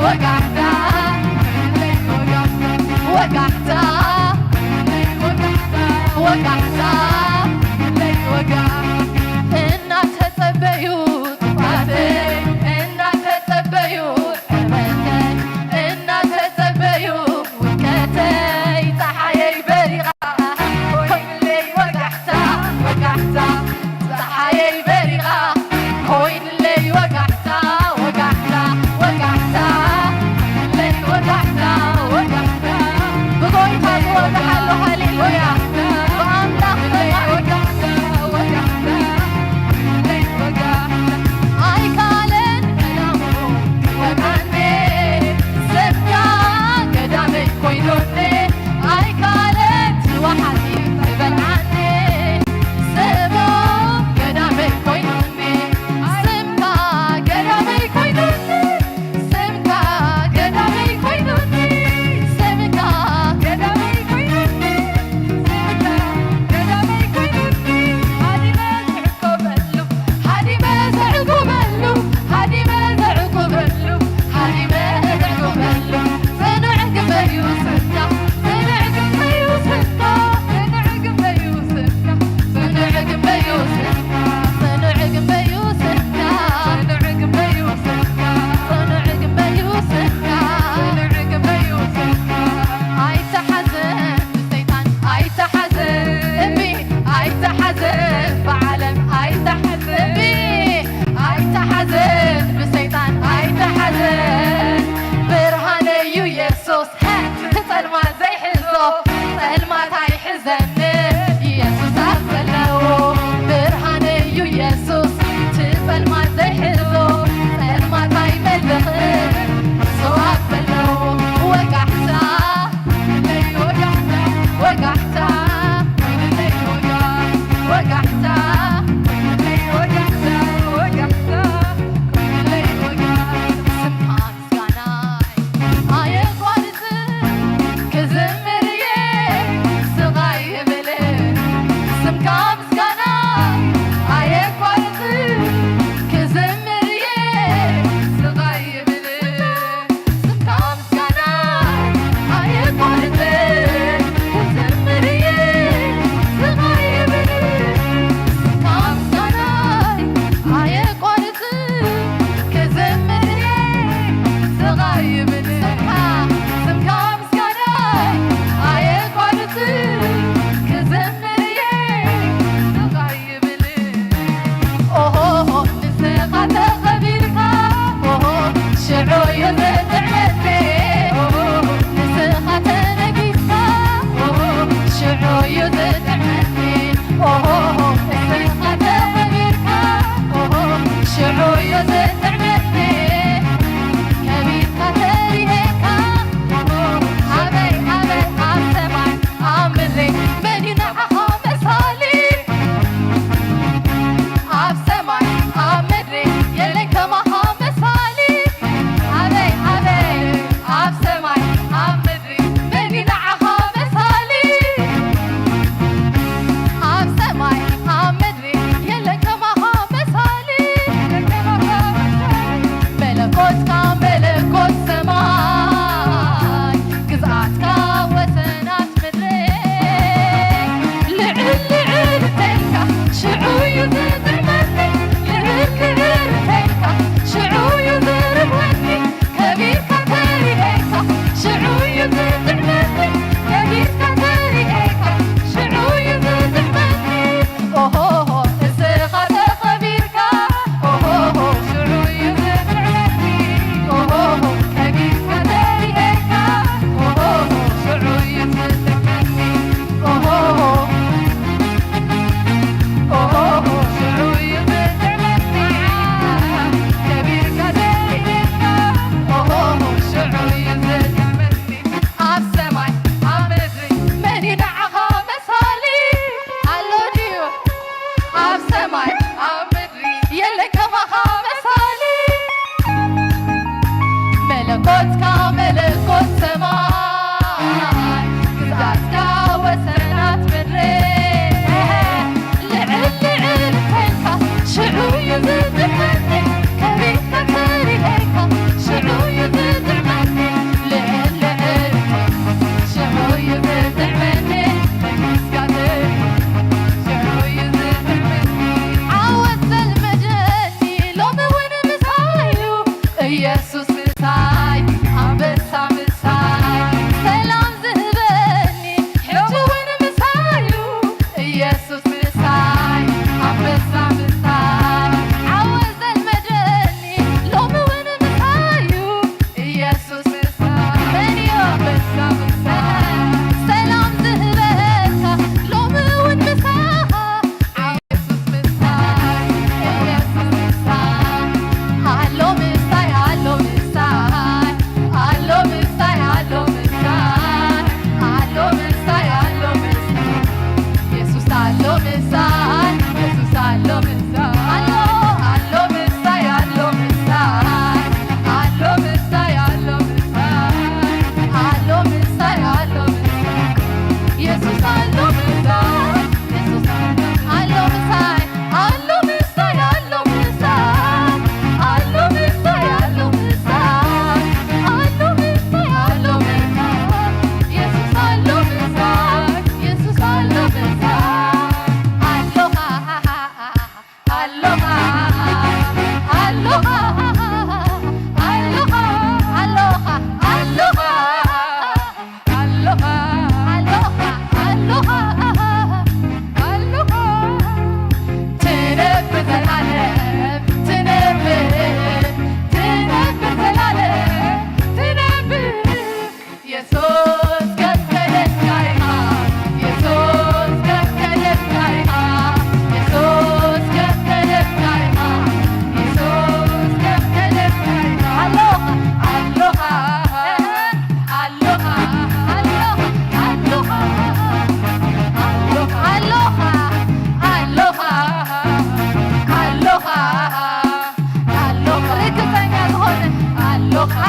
ወጋሕታ፣ ወጋሕታ፣ ወጋሕታ፣ ወጋሕታ፣ ወጋሕታ። እናተጸበዩ ጥፋተይ፣ እናተጸበዩ ጠመተይ፣ እናተጸበዩ ውድቀተይ፣ ጸሓየይ በሪቓ ኮይኑለይ ወጋሕታ፣ ወጋሕታ፣ ጸሓየይ በሪቓ ኮይኑለይ ወጋሕታ፣ ወጋሕታ፣ ወጋሕታ፣ ለይ ወጋሕታ፣ ወጋሕታ። ብጎይታ ዝወግሓ ኣሎ፣ ሃሌሉያ። ብኣምላኽ ወጋሕታ፣ ወጋሕታ፣ ለይ ወጋሕታ። ኣይካለን ቀዳሙ ወጋሕታ፣ ስምካ ቀዳመይ ኮይኑኒ። ኣይካለን ትወሓሲ ትበልዓኒ። ስሙ ቀዳመይ ኮይኑኒ። ስምካ ቀዳመይ ኮይኑኒ። ስምካ ቀዳመይ ኮይኑኒ። ስምካ ቀዳመይ ኮይኑኒ። ስምካ ቀዳመይ ኮይኑኒ። ሃዲመ ዝዕቆበሉ፣ ሃዲመ ዘዕቁበሉ፣ ሃዲመ ዘዕቁበሉ፣ ሃዲመ ዘዕቁበሉ። ጽኑዕ ግንበዩ ስምካ፣ ጽኑዕ ግንበዩ ስምካ፣ ጽኑዕ ግንበዩ ስምካ፣ ጽኑዕ ግንበዩ ስምካ፣ ጽኑዕ ግንበዩ ስምካ፣ ጽኑዕ ግንበዩ ስምካ፣ ጽኑዕ ግንበዩ ስምካ፣ ጽኑዕ ግንበዩ ስምካ። ኣይተሓዝን ብሰይጣን ኣይተሓዝን፣ እምቢ ኣይተሓዝን፣ ብዓለም ኣይተሓዝን፣ እምቢ ኣይተሓዝን፣ ብሰይጣን ኣይተሓዝን። ብርሃነይ እዩ የሱስ፣ ጸልማት ዘይሕዞ፣ ጸልማት ኣይሕዘንን፣ ኢየሱስ ኣብ ዘለዎ። ብርሃነይ እዩ የሱስ፣ እቲ ጸልማት ዘይሕዞ፣ ጸልማት ኣይመልኽን፣ ንሱ ኣብ ዘለዎ። ወጋሕታ፣ ወጋሕታ፣ ወጋሕታ፣ ወጋሕታ፣ ወጋሕታ፣ ወጋሕታ፣ ስምካ ምስጋናይ ኣየቋርጽን፣ ክዝምር እየ ስቓይ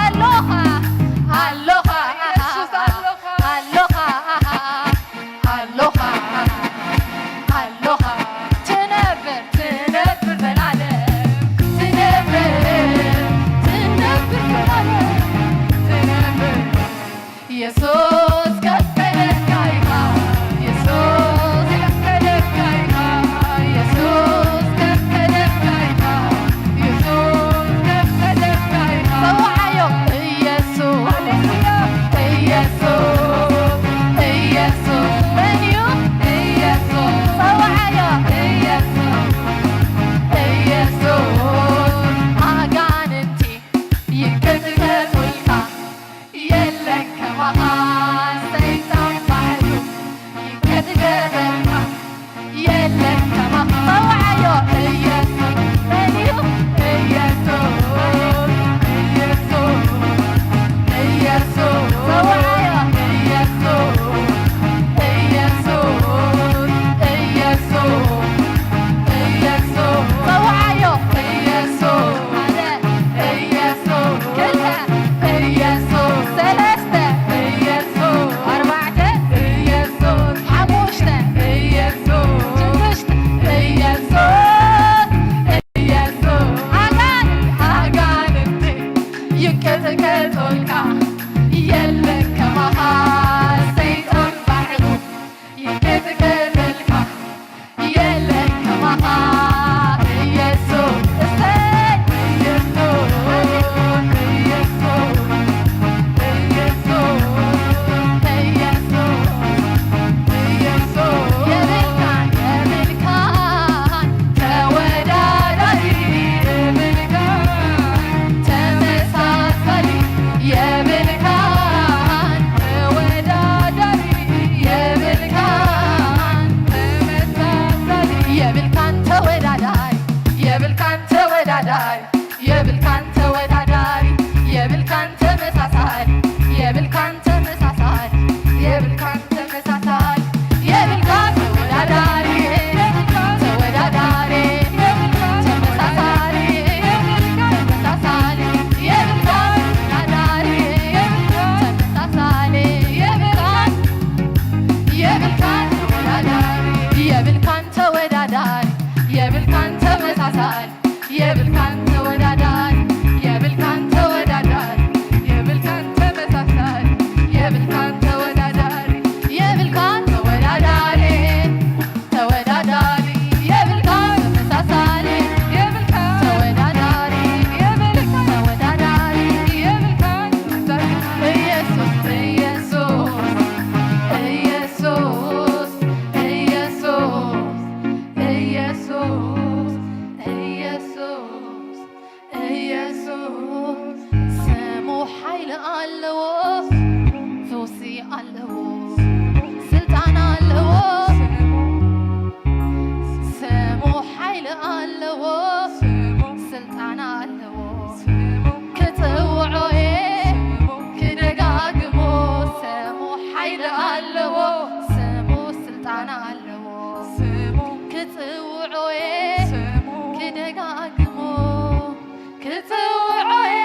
ኣሎኻ፣ ኣሎኻ፣ የሱስ ኣሎኻ። ኣሎኻ፣ ኣሎኻ፣ ኣሎኻ። ትነብር፣ ትነብር ዘላለም። ትነብር፣ ትነብር ዘላለም። ትነብር። የሱስ ከፍ ከደካ ኢኻ፣ የሱስ ከፍ ከደካ ኢኻ፣ የሱስ ከፍ ከደካ ኢኻ፣ የሱስ ከፍ ከደካ ኢኻ። ጸውዓዮ። ኢየሱስ፣ ሃሌሉያ። ኢየሱስ፣ ኢየሱስ፣ መን እዩ? ኢየሱስ፣ ጸውዓዮ። ኢየሱስ፣ ኢየሱስ፣ ኣጋንንቲ ይንቀጥቀጡልካ። የለን ከማኻ ሰይጣን ባሕሩ ይንቀጥቀጠልካ። የለን ከማኻ ጸውዓዮ። ኢየሱስ መን እዩ? ኢየሱስ፣ ኢየሱስ፣ ኢየሱስ ጸውዓዮ። ኢየሱስ፣ ኢየሱስ፣ ኢየሱስ፣ ኢየሱስ ጸውዓዮ። ኢየሱስ ሓደ፣ ኢየሱስ ክልተ፣ ኢየሱስ ሰለስተ፣ ኢየሱስ ኣርባዕተ፣ ኢየሱስ ሓሙሽተ፣ ኢየሱስ ሽዱሽተ፣ ኢየሱስ፣ ኢየሱስ ኣጋንንቲ፣ ኣጋንንቲ ይንቀጥቀጡልካ። የለን ከማኻ ሰይጣን ባሕሩ ይንቀጥቀጠልካ። የለን ከማኻ ኢየሱስ። እሰይ! ኢየሱስ፣ ኢየሱስ፣ ኢየሱስ፣ ኢየሱስ፣ ኢየሱስ። የብልካን፣ የብልካን ተወዳዳሪ፣ የብልካን ተመሳሳሊ፣ የብልካን ተወዳዳሪ፣ የብልካን ተመሳሳሊ፣ የብልካን ተወዳዳሪ፣ የብልካን ተወዳዳሪ፣ የብልካን ተወዳዳሪ፣ የብልካን ተመሳሳሊ፣ የብልካን ተመሳሳሊ፣ የብልካን ተመሳሳሊ፣ የብልካን ተወዳዳሪ፣ ተወዳዳሪ፣ ተመሳሳሊ፣ ተመሳሳሊ፣ የብልካን ተወዳዳሪ፣ ተመሳሳሊ፣ የብልካን፣ የብልካን ተወዳዳሪ፣ የብልካን ተወዳዳሪ፣ የብልካን ተመሳሳሊ፣ የብልካን ተወዳዳሪ፣ የብልካን ተወዳዳሪ፣ የብልካን ተመሳሳሊ፣ የብልካን ተወዳዳሪ፣ የብልካን ተወዳዳሪ፣ ተወዳዳሪ፣ የብልካን ተመሳሳሊ፣ የብልካን ተወዳዳሪ፣ የብልካን ተወዳዳሪ፣ የብልካን ተመሳሳሊ። ኢየሱስ፣ ኢየሱስ፣ ኢየሱስ፣ ኢየሱስ፣ ኢየሱስ፣ ኢየሱስ፣ ኢየሱስ ስሙ ሓይሊ ኣለዎ፣ ፈውሲ ኣለዎ፣ ስልጣን ኣለዎ። ስሙ ሓይሊ ኣለዎ፣ ስልጣን ኣለዎ። ክጽውዖ እየ፣ ክደጋግሞ። ስሙ ሓይሊ ኣለዎ፣ ስሙ ስልጣን ኣለዎ። ስሙ ክጽውዖ እየ፣ ስሙ ክደጋግሞ። ክጽውዖ እየ፣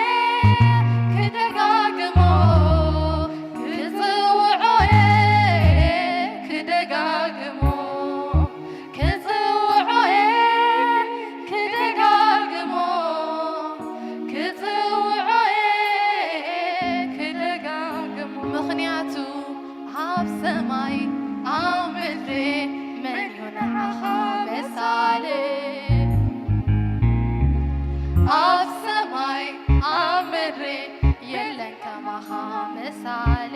ክደጋግሞ። ክጽውዖ እየ፣ ክደጋግሞ። ክጽውዖ እየ፣ ክደጋግሞ። ክጽውዖ እየ፣ ክደጋግሞ። ምኽንያቱ ኣብ ሰማይ ኣብ ምድሪ መን እዩ ንዓኻ መሳሊ? ኣብ ሰማይ ኣብ ምድሪ የለን ከማኻ መሳሊ።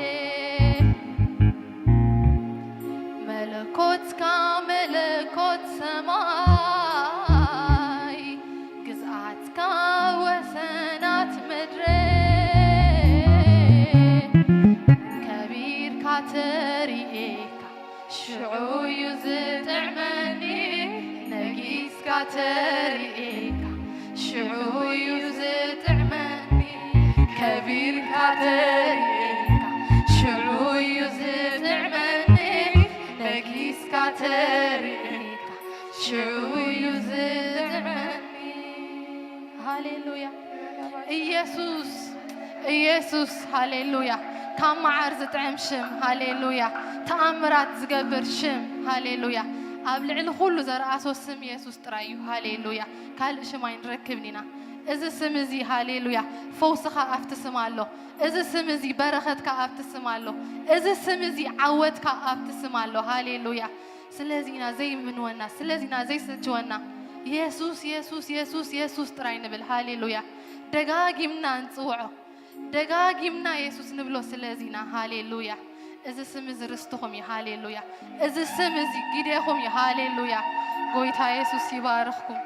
መለኮትካ መለኮት ሰማይ፣ ግዝኣትካ ወሰናት ምድሪ። ከቢርካ ተሪኤካ ሽዑ እዩ ዝጥዕመኒ፣ ነጊስካ ተሪኤካ ሽዑ እዩ ዝጥዕመኒ። ከቢርካ ተሪኤካ ሽዑ እዩ ዝጥዕመኒ፣ ነጊስካ ተሪኤካ ሽዑ እዩ ዝጥዕመኒ። ሃሌሉያ። ኢየሱስ ኢየሱስ፣ ሃሌሉያ። ካብ መዓር ዝጥዕም ሽም፣ ሃሌሉያ። ተኣምራት ዝገብር ሽም፣ ሃሌሉያ። ኣብ ልዕሊ ኩሉ ዘርኣሶ ስም ኢየሱስ ጥራይ እዩ፣ ሃሌሉያ። ካልእ ሽም ኣይንረክብን ኢና። እዚ ስም እዚ፣ ሃሌሉያ፣ ፈውስኻ ኣብቲ ስም ኣሎ። እዚ ስም እዚ በረኸትካ ኣብቲ ስም ኣሎ። እዚ ስም እዚ ዓወትካ ኣብቲ ስም ኣሎ፣ ሃሌሉያ። ስለዚ ኢና ዘይምንወና፣ ስለዚ ኢና ዘይስልችወና። የሱስ፣ የሱስ፣ የሱስ፣ የሱስ ጥራይ ንብል፣ ሃሌሉያ። ደጋጊምና ንጽውዖ። ደጋጊምና የሱስ ንብሎ ስለዚና። ሃሌሉያ። እዚ ስም እዚ ርስትኹም እዩ። ሃሌሉያ። እዚ ስም እዚ ግዴኹም እዩ። ሃሌሉያ። ጎይታ የሱስ ይባርኽኩም።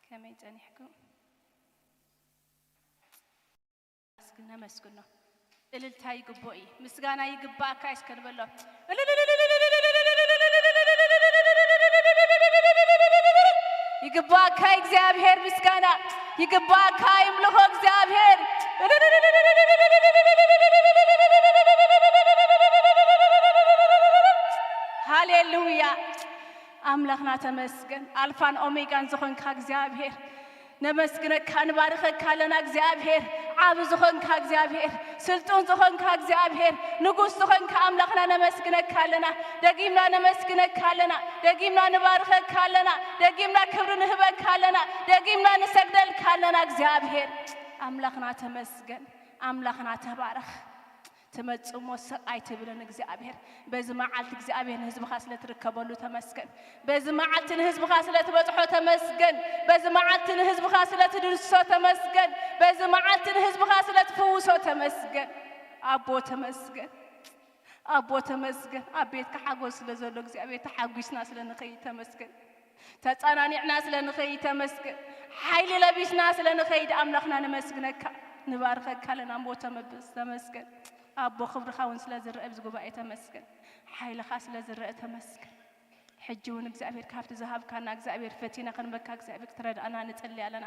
ከመይ ጸኒሕኩም? ኣመስግን፣ ነመስግኖ። እልልታ ይግብኦ እዩ፣ ምስጋና ይግባእካ እዩ እስከ ንበሎ። ይግባእካ እዩ እግዚኣብሔር ምስጋና፣ ይግባእካ እዩ ኣምልኾ እግዚኣብሔር። ሃሌሉያ። ኣምላኽና ተመስገን፣ ኣልፋን ኦሜጋን ዝኾንካ እግዚኣብሔር ነመስግነካ፣ ንባርኸካ ኣለና እግዚኣብሔር። ዓቢ ዝኾንካ እግዚኣብሔር፣ ስልጡን ዝኾንካ እግዚኣብሔር፣ ንጉስ ዝኾንካ ኣምላኽና ነመስግነካ ኣለና። ደጊምና ነመስግነካ ኣለና። ደጊምና ንባርኸካ ኣለና። ደጊምና ክብሪ ንህበካ ኣለና። ደጊምና ንሰግደልካ ኣለና እግዚኣብሔር። ኣምላኽና ተመስገን። ኣምላኽና ተባረኽ። ትመጽእ እሞ ስቕ ኣይትብልን እግዚኣብሔር። በዚ መዓልቲ እግዚኣብሔር ንህዝብኻ ስለ ትርከበሉ ተመስገን። በዚ መዓልቲ ንህዝብኻ ስለ ትበጽሖ ተመስገን። በዚ መዓልቲ ንህዝብኻ ስለ ትድርሶ ተመስገን። በዚ መዓልቲ ንህዝብኻ ስለ ትፍውሶ ተመስገን። ኣቦ ተመስገን። ኣቦ ተመስገን። ኣብ ቤትካ ሓጎስ ስለ ዘሎ እግዚኣብሔር ተሓጒስና ስለ ንኸይድ ተመስገን። ተጸናኒዕና ስለ ንኸይድ ተመስገን። ሓይሊ ለቢስና ስለ ንኸይድ ኣምላኽና ነመስግነካ፣ ንባርኸካ ኣለና። ኣቦ ተመብስ ተመስገን። ኣቦ ክብርኻ እውን ስለ ዝረአ ኣብዚ ጉባኤ ተመስገን። ሓይልኻ ስለ ዝረአ ተመስገን። ሕጂ እውን እግዚኣብሔር ካብቲ ዝሃብካና እግዚኣብሔር ፈቲና ክንበካ እግዚኣብሔር ክትረድኣና ንጽሊ ኣለና።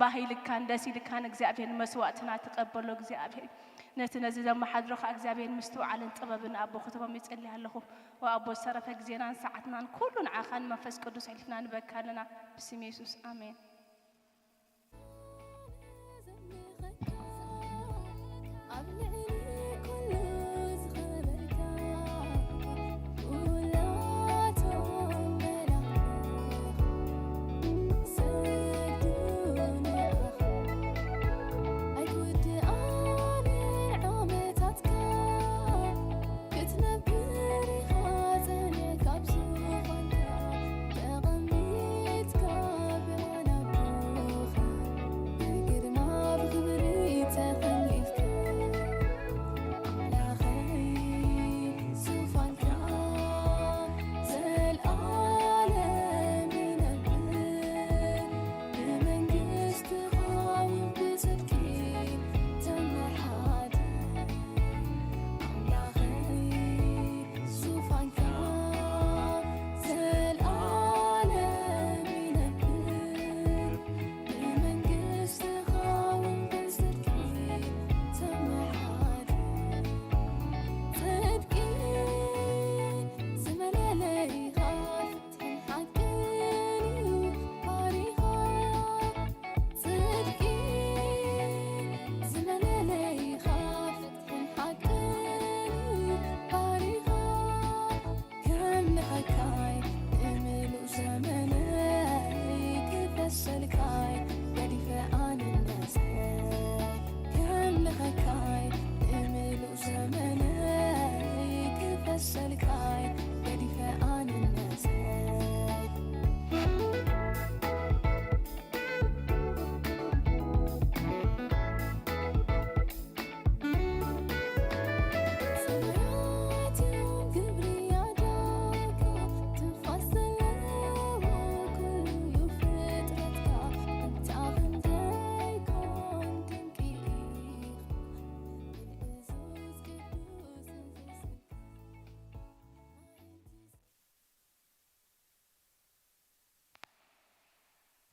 ባህይልካን ደስ ኢልካን እግዚኣብሔር መስዋዕትና ትቐበሎ እግዚኣብሔር። ነቲ ነዚ ዘመሓድሮ ኸዓ እግዚኣብሔር ምስትውዓልን ጥበብን ኣቦ ክትቦም ይጽሊ ኣለኹ። ወኣቦ ዝተረፈ ግዜናን ሰዓትናን ኩሉ ንዓኻን መንፈስ ቅዱስ ኣሕሊፍና ንበካ ኣለና። ብስም የሱስ ኣሜን። ኣብ ልዕሊ ኩሉ ዝኸበርካ፣ ኩላቶም መላእኽቲ ሰግዱ ንዓኻ። ኣይትውድኣንን ዓመታትካ፣ ክትነብር ኢኻ ጸኒሕካ ኣብ ዙፋንካ፣ ተቐሚጥካ ብርሃን ኣብ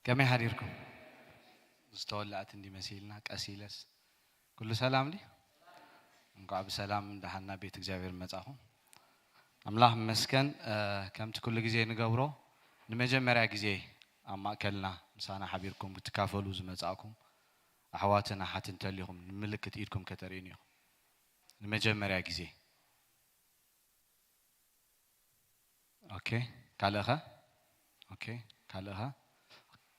ከመይ ሓዲርኩም? ዝተወላእት እንዲ መሲልና ቀስ ኢለስ። ኩሉ ሰላም ድዩ? እንኳዕ ብሰላም ደሓና ቤት እግዚኣብሔር መጻኹም። ኣምላኽ ይመስገን። እ፣ ከምቲ ኩሉ ግዜ ንገብሮ፣ ንመጀመርያ ግዜ ኣብ ማእከልና ምሳና ሓቢርኩም ክትካፈሉ ዝመጻእኩም ኣሕዋትን ኣሓትን እንተሊኹም፣ ንምልክት ኢድኩም ከተርእዩኒ ኢኹም። ንመጀመርያ ግዜ። ኦኬ፣ ካልእኸ? ኦኬ፣ ካልእኸ?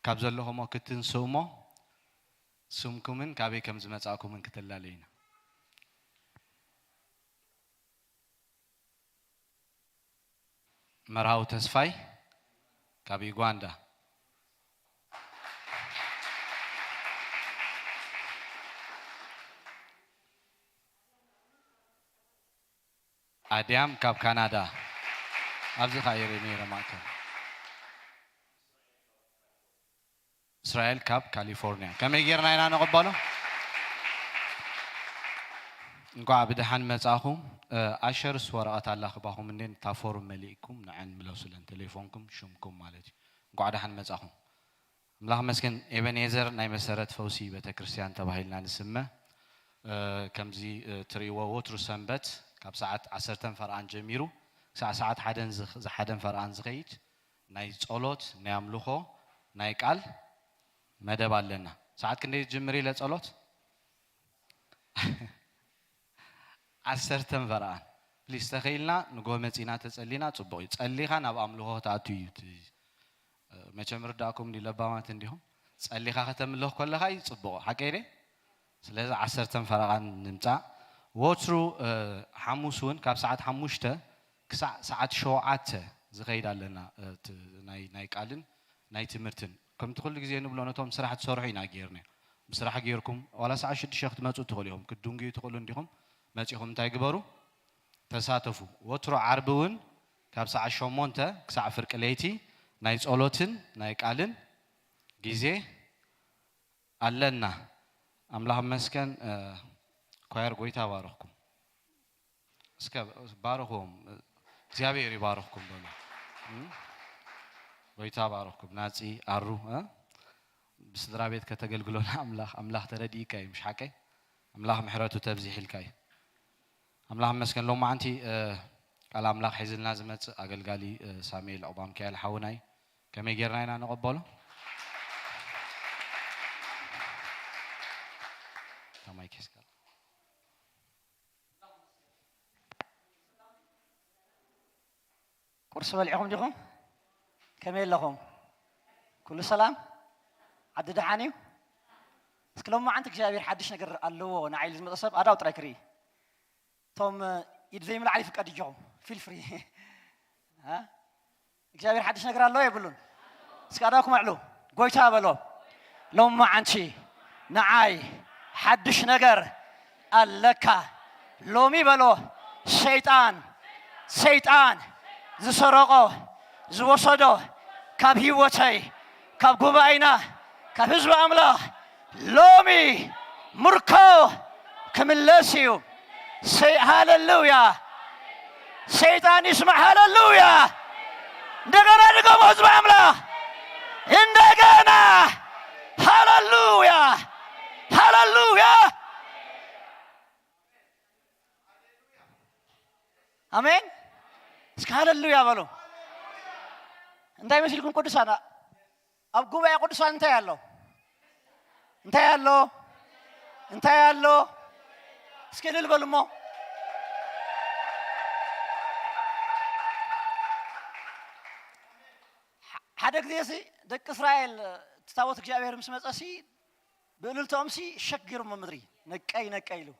ካብ ዘለኹሞ ክትንስኡ እሞ፣ ስምኩምን ካበይ ከም ዝመጻእኩምን ክትላለዩና። መርሃዊ ተስፋይ ካብ ዩጋንዳ። ኣድያም ካብ ካናዳ። ኣብዚ ኸኣ ይርኢ ነይረ ማእከል። እስራኤል ካብ ካሊፎርኒያ። ከመይ ጌርና ኢና ንቕበሎ? እንኳዕ ብደሓን መጻእኹም። እ፣ ኣሸርስ ወረቐት ኣላ ክባኹም እንዴ፣ እታ ፎርም መሊእኩም ንዐን ምለሱለን፣ ቴሌፎንኩም፣ ሽምኩም ማለት እዩ። እንኳዕ ደሓን መጻእኹም። ኣምላኽ መስገን፣ ኤበኔዘር ናይ መሰረት ፈውሲ ቤተክርስትያን ተባሂልና ንስመ። እ፣ ከምዚ፣ እ፣ ትርእይዎ ወትሩ ሰንበት ካብ ሰዓት ዓሰርተን ፈርቓን ጀሚሩ ክሳዕ ሰዓት ሓደን ዝኽ-፣ ሓደን ፈርቓን ዝኸይድ ናይ ጸሎት፣ ናይ ኣምልኾ፣ ናይ ቃል መደብ ኣለና። ሰዓት ክንደይ ትጅምር ኢለ ጸሎት? ዓሰርተን ፈርቓን። ፕሊስ፣ ተኸኢልና ንጎ መጺና ተጸሊና ጽቡቕ እዩ። ጸሊኻ ናብ ኣምልኾ ክትኣቱ እዩ እቲ፣ መቸም ርዳእኩም እንዲ ለባማት እንዲኹም። ጸሊኻ ከተምልኽ ከለኻ እዩ ጽቡቕ። ሓቀይ ደ? ስለዚ ዓሰርተን ፈረቓን ንምጻእ። ወትሩ፣ እ፣ ሓሙስ እውን ካብ ሰዓት ሓሙሽተ ክሳዕ ሰዓት ሸውዓተ ዝኸይድ ኣለና፣ እ፣ ት-፣ ናይ፣ ናይ ቃልን ናይ ትምህርትን። ከምቲ ኩሉ ግዜ ንብሎ ነቶም ስራሕ ትሰርሑ ኢና ጌርና። ብስራሕ ጌርኩም ዋላ ሰዓት ሽዱሽተ ክትመጹ ትኽእሉ ኢኹም። ክትድንጉዩ ትኽእሉ እንዲኹም። መጺኹም እንታይ ግበሩ? ተሳተፉ። ወትሩ ዓርቢ እውን ካብ ሰዓት ሸሞንተ ክሳዕ ፍርቂ ለይቲ ናይ ጸሎትን ናይ ቃልን ግዜ ኣለና። ኣምላኽ ይመስገን። እ፣ ኳየር ጎይታ ባረኽኩም። እስከ ባርኽዎም። እግዚኣብሔር ይባርኽኩም በሉ። እም? ጎይታ ባርኽኩም። ናጺ፣ ኣሩ፣ እ? ብስድራ ቤት ከተገልግሎና ኣምላኽ፣ ኣምላኽ ተረዲእካ እዩ፣ ምሽ ሓቀይ? ኣምላኽ ምሕረቱ ተብዚሕልካ እዩ። ኣምላኽ ይመስገን። ሎማዓንቲ፣ እ፣ ቃል ኣምላኽ ሒዝልና ዝመጽእ ኣገልጋሊ፣ እ፣ ሳሙኤል ዑቕባሚካኤል ሓውናይ፣ ከመይ ጌርና ኢና ንቐበሎ? እታ ማይክ ሒዝካ። ቁርሲ በሊዕኹም ዲኹም? ከመይ ኣለኹም? ኩሉ ሰላም? ዓዲ ደሓን እዩ? እስኪ ሎማዓንቲ እግዚኣብሔር ሓድሽ ነገር ኣለዎ ንዓይ ኢሉ ዝመጸ ሰብ ኣእዳው ጥራይ ክርኢ። እቶም፣ እ፣ ኢድ ዘይምልዓል ይፍቀድ እጆኹም። ፊል ፍሪ። እ? እግዚኣብሔር ሓድሽ ነገር ኣለዎ የብሉን? እስኪ ኣእዳውኩም ኣዕሉ። ጎይታ በሎ። ሎማዓንቲ ንዓይ ሓድሽ ነገር ኣለካ። ሎሚ በሎ። ሰይጣን፣ ሰይጣን ዝሰረቆ፣ ዝወሰዶ ካብ ህይወተይ፣ ካብ ጉባኤና፣ ካብ ህዝቢ ኣምላኽ ሎሚ ምርኮ ክምለስ እዩ። ሰይ-፣ ሃሌሉያ! ሰይጣን ይስማዕ። ሃሌሉያ! እንደገና ድገሞ ህዝቢ ኣምላኽ። እንደገና። ሃሌሉያ! ሃሌሉያ! ኣሜን። እስኪ ሃሌሉያ በሉ። እንታይ መሲልኩም ቅዱሳን? ኣብ ጉባኤ ቅዱሳን እንታይ ኣሎ? እንታይ ኣሎ? እንታይ ኣሎ? እስኪ እልል በሉ እሞ። ሐ-፣ ሓደ ግዜ ሲ ደቂ እስራኤል እቲ ታቦት እግዚኣብሔር ምስ መጸ ሲ ብእልልታኦም ሲ ሸጊሮሞ ምድሪ ነቀይ ነቀይ ኢሉ።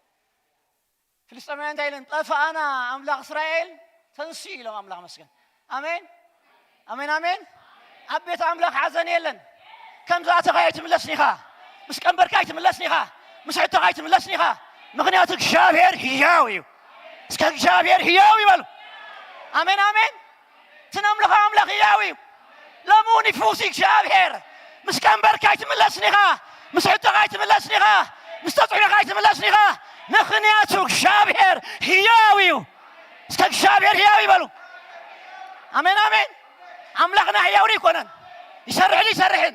ፍልስጤማውያን እንታይ ኢለን? "ጠፋኣና ኣምላኽ እስራኤል ተንስኡ" ኢሎም ኣምላኽ መስገን። ኣሜን፣ ኣሜን፣ ኣሜን። ኣብ ቤት ኣምላኽ ሓዘን የለን። ከም ዝኣተኻ ኣይትምለስን ኢኻ። ምስ ቀንበርካ ኣይትምለስን ኢኻ። ምስ ሕቶኻ ኣይትምለስን ኢኻ። ምኽንያቱ እግዚኣብሔር ህያው እዩ። እስከ እግዚኣብሔር ህያው ይበሉ። ኣሜን፣ ኣሜን። እቲ ነምልኾ ኣምላኽ ህያው እዩ። ሎሚ እውን ይፍውስ እግዚኣብሔር። ምስ ቀንበርካ ኣይትምለስን ኢኻ። ምስ ሕቶኻ ኣይትምለስን ኢኻ። ምስ ተጽዕኖኻ ኣይትምለስን ኢኻ። ምኽንያቱ እግዚኣብሔር ህያው እዩ። እስከ እግዚኣብሔር ህያው ይበሉ። ኣሜን፣ ኣሜን። ኣምላኽና ህያው ኣይኮነን። ይሰርሕን ይሰርሕን።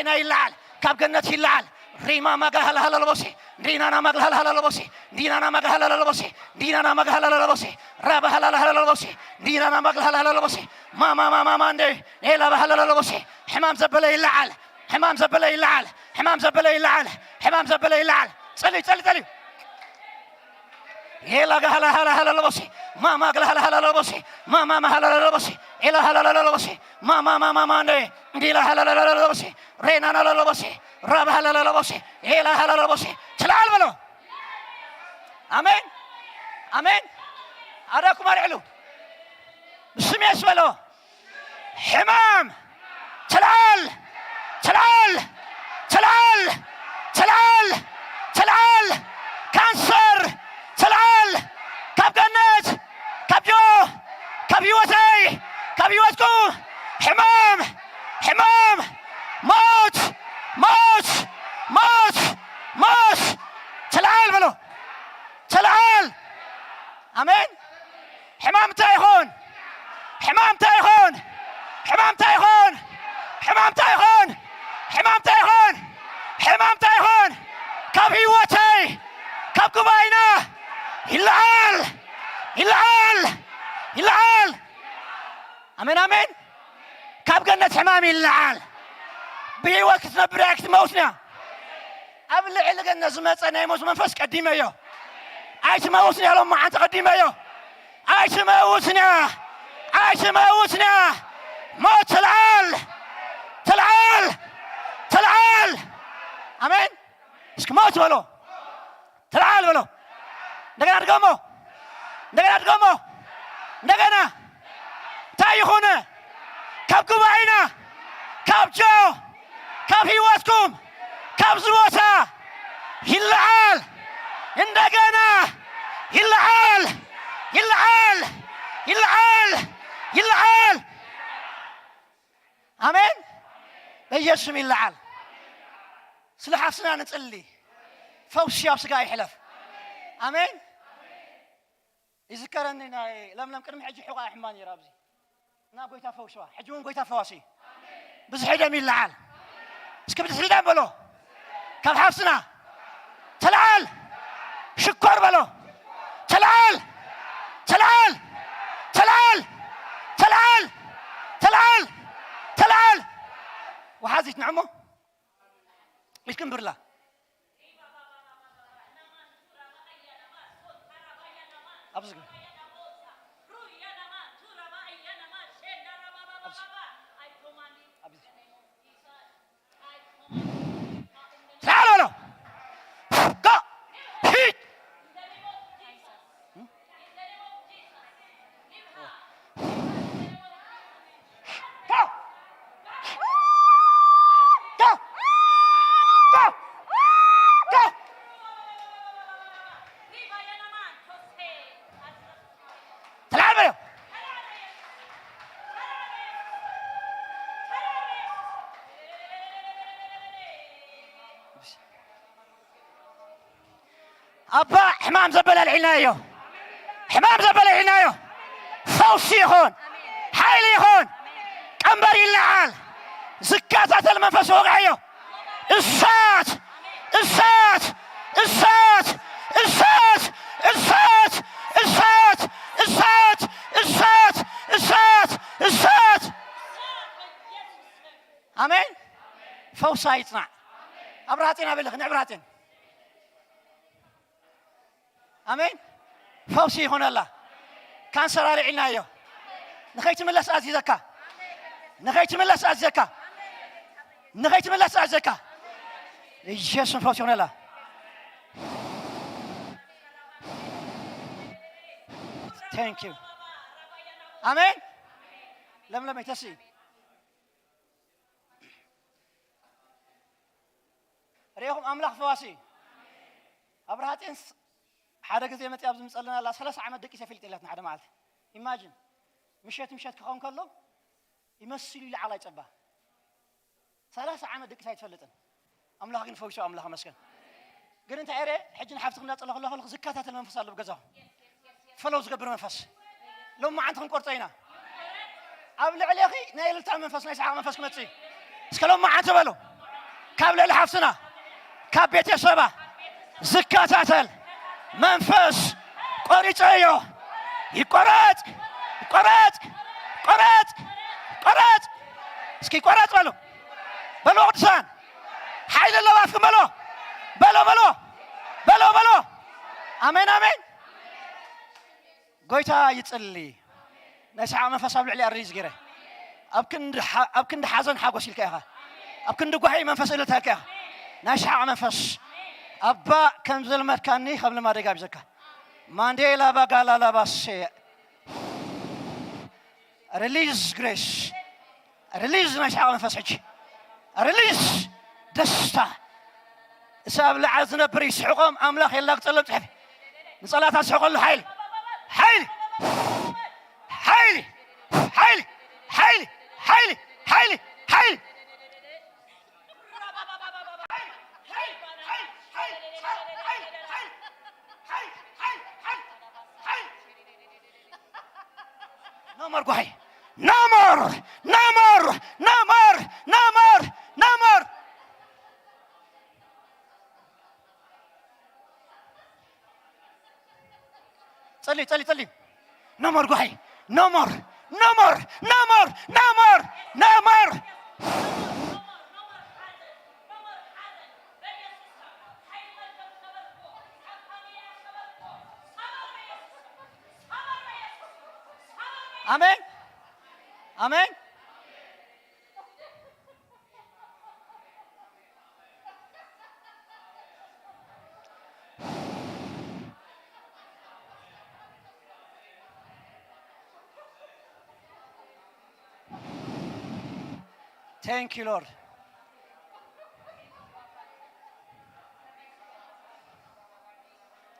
ቻይና ይለዓል፣ ካብ ገነት ይለዓል። ሪማ ማጋሃላ ሃላ ለቦሲ፣ ዲናና ማግላ ሃላ ሃላ ለቦሲ፣ ዲናና ማግላ ሃላ ሃላ ለቦሲ፣ ዲናና ማግላ ሃላ ሃላ ለቦሲ፣ ራባ ሃላ ሃላ ሃላ ለቦሲ፣ ዲናና ማግላ ሃላ ሃላ ለቦሲ፣ ማማ ማማ ማንዴ፣ ኔላ ባሃላ ሃላ ለቦሲ። ሕማም ዘበለ ይለዓል፣ ሕማም ዘበለ ይለዓል፣ ሕማም ዘበለ ይለዓል፣ ሕማም ዘበለ ይለዓል። ጸልዩ፣ ጸልዩ፣ ጸልዩ። ሄላ ጋሃላ ሃላ ሃላ ለቦሲ፣ ማማ ግላ ሃላ ሃላ ለቦሲ፣ ማማ ማሃላ ለቦሲ፣ ኤላ ሃላ ሃላ ለቦሲ፣ ማማ ማማ ማንዴ፣ እንዲላ ሃላ ሃላ ለቦሲ፣ ሬናና ለቦሲ፣ ራብ ሃላ ለቦሲ፣ ኤላ ሃላ ለቦሲ። ትልዓል በሎ። ኣሜን፣ ኣሜን። ኣዳኩም ኣልዕሉ። ብስም የሱስ በሎ። ሕማም ትልዓል፣ ትልዓል፣ ትልዓል፣ ትልዓል፣ ትልዓል። ካንሰር ትልዓል ካብ ገነት፣ ካብ ጆ፣ ካብ ህይወተይ፣ ካብ ህይወትኩም። ሕማም፣ ሕማም፣ ሞት፣ ሞት፣ ሞት፣ ሞት። ትልዓል በሎ። ትልዓል። ኣሜን። ሕማም እንታይ ይኹን? ሕማምታ ይኹን፣ ሕማምታ ይኹን፣ ሕማምታ ይኹን፣ ሕማምታ ይኹን፣ ሕማምታ ይኹን፣ ካብ ህይወተይ፣ ካብ ጉባኤና ይለዓል፣ ይለዓል፣ ይለዓል። ኣሜን፣ ኣሜን። ካብ ገነት ሕማም ይለዓል። ብህይወት ክትነብር እያ፣ ክትመውት እያ። ኣብ ልዕሊ ገነት ዝመጸ ናይ ሞት መንፈስ ቀዲመዮ። ኣይትመውትን እያ፣ ሎማዓንቲ ቀዲመዮ። ኣይትመውትን እያ፣ ኣይትመውትን እያ። ሞት ትልዓል፣ ትልዓል፣ ትልዓል። ኣሜን። እስኪ ሞት በሎ፣ ትልዓል በሎ። እንደገና ድገሞ፣ እንደገና ድገሞ፣ እንደገና። እንታይ ይኹን? ካብ ጉባኤና፣ ካብ ጆ፣ ካብ ህይወትኩም፣ ካብዚ ቦታ ይለዓል፣ እንደገና ይለዓል፣ ይለዓል፣ ይለዓል፣ ይለዓል። ኣሜን። በኢየሱስ ስም ይለዓል። ስለ ሓፍትና ንጽሊ። ፈውሲ ኣብ ስጋ ይሕለፍ። ኣሜን። ይዝከረኒ፣ ናይ ለምለም ቅድሚ ሕጂ ሕቋ ሕማ ነይራ ኣብዚ እና ጎይታ ፈውስዋ። ሕጂ እውን ጎይታ ፈዋሲ እዩ። ብዝሒ ደም ይለዓል። እስኪ ብዝሒ ደም በሎ። ካብ ሓፍትና ተልዓል። ሽኮር በሎ። ተልዓል፣ ተልዓል፣ ተልዓል፣ ተልዓል፣ ተልዓል፣ ተልዓል። ወሓዚት ንዕሞ ኢድክን ብርላ። ኣብዚ ግባ። ኣብዚ። ኣብዚ። ተልዓል በሎ። ጎ። ሂድ። ተልዓል በሎ። ኣባ ሕማም ዘበላልዒናዮ፣ ሕማም ዘበላልዒናዮ። ፈውሲ ይኹን፣ ሓይሊ ይኹን፣ ቀንበር ይለዓል። ዝከታተል መንፈስ ወግዓዮ። እሳት፣ እሳት፣ እሳት፣ እሳት፣ እሳት፣ እሳት፣ እሳት፣ እሳት፣ እሳት፣ እሳት። ኣሜን። ፈውሳ ይጽናዕ። ኣብ ራጤን ኣበልኽ ንዕብ ራጤን። ኣሜን። ፈውሲ ይኹነላ። ካንሰር ኣልዒልናዮ። ንኸይትምለስ ኣዚዘካ። ንኸይትምለስ ኣዚዘካ። ንኸይትምለስ ኣዚዘካ። ኢየሱስ ፈውሲ ይኹነላ። Thank you። ኣሜን። ለምለመይ ተስኢ። ርኢኹም ኣምላኽ ፈዋሲ እዩ። ኣብርሃ ጤንስ ሓደ ግዜ መፅያ ኣብዚ ምፀልና ኣላ ሰላሳ ዓመት ደቂሰ ፈልጥ የላትን ሓደ መዓልቲ። ኢማጂን ምሸት ምሸት ክኸውን ከሎ ይመስል ኢሉ ዓቕላ ይፀባ። ሰላሳ ዓመት ደቂሳ ኣይትፈልጥን። ኣምላኽ ግን ፈዊሱ ኣምላኽ መስገን። ግን እንታይ ረ ሕጂ ንሓፍትኽ እንዳፀለኹ ኣለኹ ዝከታተል መንፈስ ኣሎ ብገዛኹም። ፈለው ዝገብር መንፈስ ሎማዓንቲ ክንቆርጾ ኢና። ኣብ ልዕሌኺ ናይ እልልታ መንፈስ ናይ ሰሓቕ መንፈስ ክመጽእ እዩ። እስከ ሎማዓንቲ በሉ። ካብ ልዕሊ ሓፍትና ካብ ቤተሰባ ዝከታተል መንፈስ ቆሪጸዮ። ይቆረጽ፣ ይቆረጽ፣ ቆረጽ፣ ቆረጽ። እስኪ ቆረጽ በሉ። በሉ ቅዱሳን ሓይሊ ኣለዎ ኣፍኩም በሎ። በሎ በሎ በሎ በሎ። ኣሜን ኣሜን። ጎይታ ይጽሊ። ናይ ሰሓቕ መንፈስ ኣብ ልዕሊ ኣሪዝ ገይረ። ኣብ ክንዲ ሓ- ኣብ ክንዲ ሓዘን ሓጎስ ኢልካ ኢኻ። ኣብ ክንዲ ጓሂ መንፈስ እልልታ ኢልካ ኢኻ። ናይ ሰሓቕ መንፈስ ኣባ ከም ዘልመድካኒ ከም ልማደይ ጋቢዘካ። ማንዴላ ባጋላ ላባሴ ሪሊዝ ግሬስ ሪሊዝ ናይ ሰሓቕ መንፈስ ሕጂ ሪሊዝ ደስታ። እሳ ኣብ ላዕሊ ዝነብር ይስሕቖም ኣምላኽ የላግጸሎም። ጽሕፊ ንጸላታ ዝስሕቐሉ ሓይሊ ሓይሊ ሓይሊ ሓይሊ ሓይሊ ሓይሊ ሓይሊ ሓይሊ ኖ መርጓሒ No more! No more! No more! No more! No more! ጸሊ፣ ጸሊ፣ ጸሊ። No more ጓሂ። No more! No more! No more! No more! No more! ኣሜን። ኣሜን። Thank you, Lord.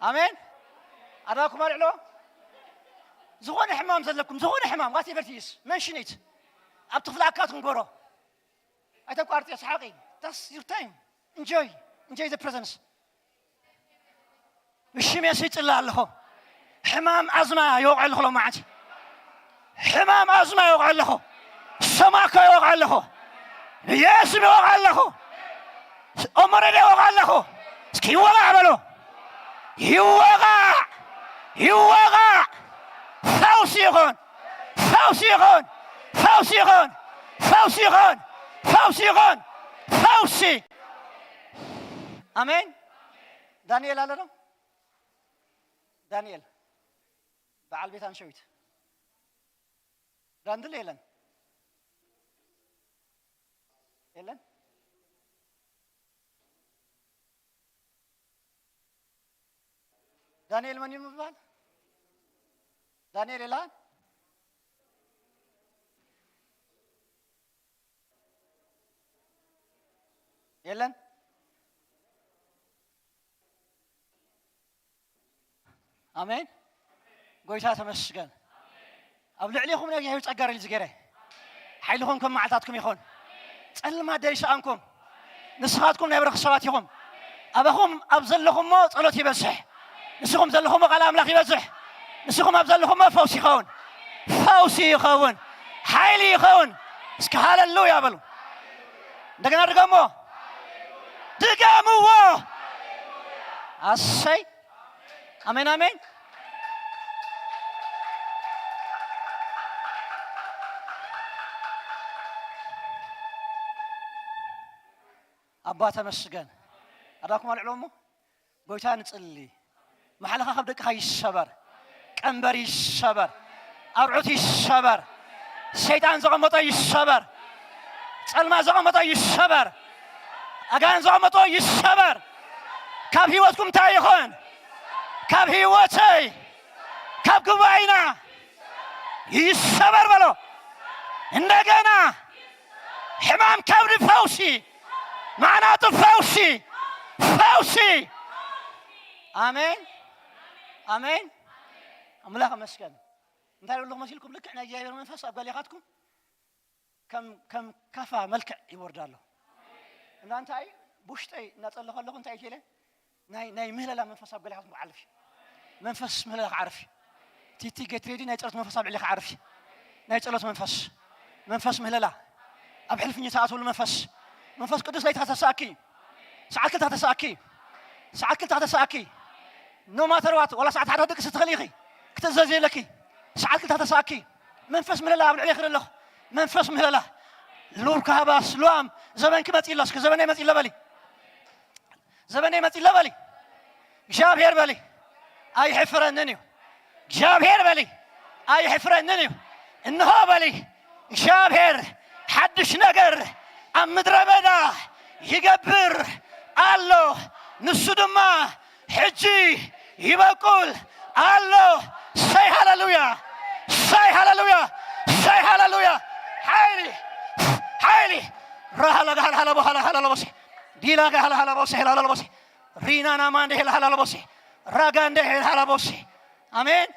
ኣሜን። ኣዳኩም ኣልዕሎ። ዝኾነ ሕማም ዘለኩም፣ ዝኾነ ሕማም፣ whatever it is, mention it። ኣብ ትኽፍል ኣካት ክንጎሮ። ኣይተቋርጽ፣ ሰሓቂ። That's your time. Enjoy. Enjoy the presence። ብሽም የሱስ ይጽሊ ኣለኹ። ሕማም ኣዝማ ይወቕዐ ኣለኹ ሎማዓንቲ። ሕማም ኣዝማ ይወቕዐ ኣለኹ። ሰማኮ ይወቕዐ ኣለኹ። ብየሱስ ይወቕዐ ኣለኹ። ኦመረደ ይወቕዐ ኣለኹ። እስኪ ይወቓዕ በሎ። ይወቓዕ። ይወቓዕ። ፈውሲ ይኹን። ፈውሲ ይኹን። ፈውሲ ይኹን። ፈውሲ ይኹን። ፈውሲ ይኹን። ፈውሲ። ኣሜን። ዳንኤል ኣሎ ዶ? ዳንኤል በዓል ቤት ኣንሸዊት ዳንድል የለን፣ የለን። ዳንኤል መን እዩ ምባል? ዳንኤል የለን፣ የለን። ኣሜን። ጎይታ ተመስገን። ኣብ ልዕሌኹም ናይ እግዚኣብሔር ጸጋ ርኢል ዝገረ ሓይልኹም ከም መዓልታትኩም ይኹን። ጸልማት ደይሰኣንኩም፣ ንስኻትኩም ናይ በረኽ ሰባት ኢኹም። ኣባኹም ኣብ ዘለኹሞ ጸሎት ይበዝሕ። ንስኹም ዘለኹሞ ቃል ኣምላኽ ይበዝሕ። ንስኹም ኣብ ዘለኹሞ ፈውሲ ይኸውን። ፈውሲ ይኸውን። ሓይሊ ይኸውን። እስኪ ሃለሉያ በሉ። እንደገና ድገሞ። ድገምዎ። ኣሰይ። ኣሜን፣ ኣሜን። ኣባ ተመስገን። ኣዳኩም ኣልዕሎ እሞ ጎይታ ንጽሊ። ማሕለኻ ካብ ደቅኻ ይሰበር። ቀንበር ይሰበር። ኣርዑት ይሰበር። ሰይጣን ዘቐመጦ ይሰበር። ጸልማ ዘቐመጦ ይሰበር። ኣጋንንት ዘቐመጦ ይሰበር። ካብ ህይወትኩም እንታይ ይኹን? ካብ ህይወተይ፣ ካብ ጉባኤና ይሰበር በሎ። እንደገና ሕማም ከብዲ ፈውሲ፣ ማዕናጡ ፈውሲ፣ ፈውሲ። ኣሜን፣ ኣሜን። ኣምላኽ ይመስገን። እንታይ ይብሉ መሲልኩም? ልክዕ ናይ እግዚኣብሔር መንፈስ ኣብ ገሊኻትኩም ከም፣ ከም ካፋ መልክዕ ይወርድ ኣሎ። እና እንታይ ብውሽጠይ እናጸለኹ ኣለኹ እንታይ ኢለ ናይ፣ ናይ ምህለላ መንፈስ ኣብ ገሊኻትኩም ክዓርፍ እዩ። መንፈስ ምህለላ ክዓርፍ እዩ። ቲቲ ጌት ሬዲ ናይ ጸሎት መንፈስ ኣብ ልዕሊ ክዓርፍ እዩ። ናይ ጸሎት መንፈስ፣ መንፈስ ምህለላ፣ ኣብ ሕልፍኝ ተኣትውሉ መንፈስ፣ መንፈስ ቅዱስ ለይታ ተሰኣኪ፣ ሰዓት ክልተ ተሰኣኪ፣ ሰዓት ክልተ ተሰኣኪ። ኖ ማተር ዋት፣ ዋላ ሰዓት ሓደ ክትድቅሲ ትኽእሊ ኢኺ፣ ክትእዘዝ የለኪ። ሰዓት ክልተ ተሰኣኪ፣ መንፈስ ምህለላ ኣብ ልዕሊ ይኽእል ኣለኹ። መንፈስ ምህለላ ሉር ካህባስ ሉኣም፣ ዘበንኪ መጺእ ኣሎ። እስኪ ዘበነይ መጺእ ኣሎ በሊ። ዘበነይ መጺእ ኣሎ በሊ። እግዚኣብሔር በሊ። ኣይሕፍረንን እዩ። እግዚኣብሔር በሊ። ኣይሕፍረንን እዩ። እንሆ በሊ። እግዚኣብሔር ሓድሽ ነገር ኣብ ምድረ በዳ ይገብር ኣሎ። ንሱ ድማ ሕጂ ይበቁል ኣሎ። ሰይ ሃለሉያ፣ ሰይ ሃለሉያ፣ ሰይ ሃለሉያ። ሓይሊ፣ ሓይሊ። ራሃላ ጋሃላ ሃላ ቦሃላ ሃላ ለቦሲ፣ ዲላ ጋሃላ ሃላ ቦሲ ሃላ ለቦሲ፣ ሪናና ማንዴ ሄላ ሃላ ለቦሲ፣ ራጋ እንደ ሄላ ሃላ ቦሲ። ኣሜን።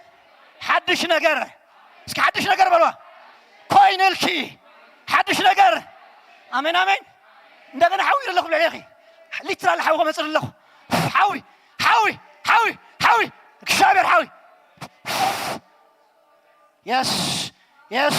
ሓድሽ ነገር፣ እስኪ ሓድሽ ነገር በልዋ። ኮይንልኪ ሓድሽ ነገር። ኣሜን፣ ኣሜን። እንደገና ሓዊ ይረለኹ ልዕሌኺ። ሊትራል ሓዊ ከመፅእ ኣለኹ። ሓዊ፣ ሓዊ፣ ሓዊ፣ ሓዊ። እግዚኣብሔር ሓዊ። የስ፣ የስ።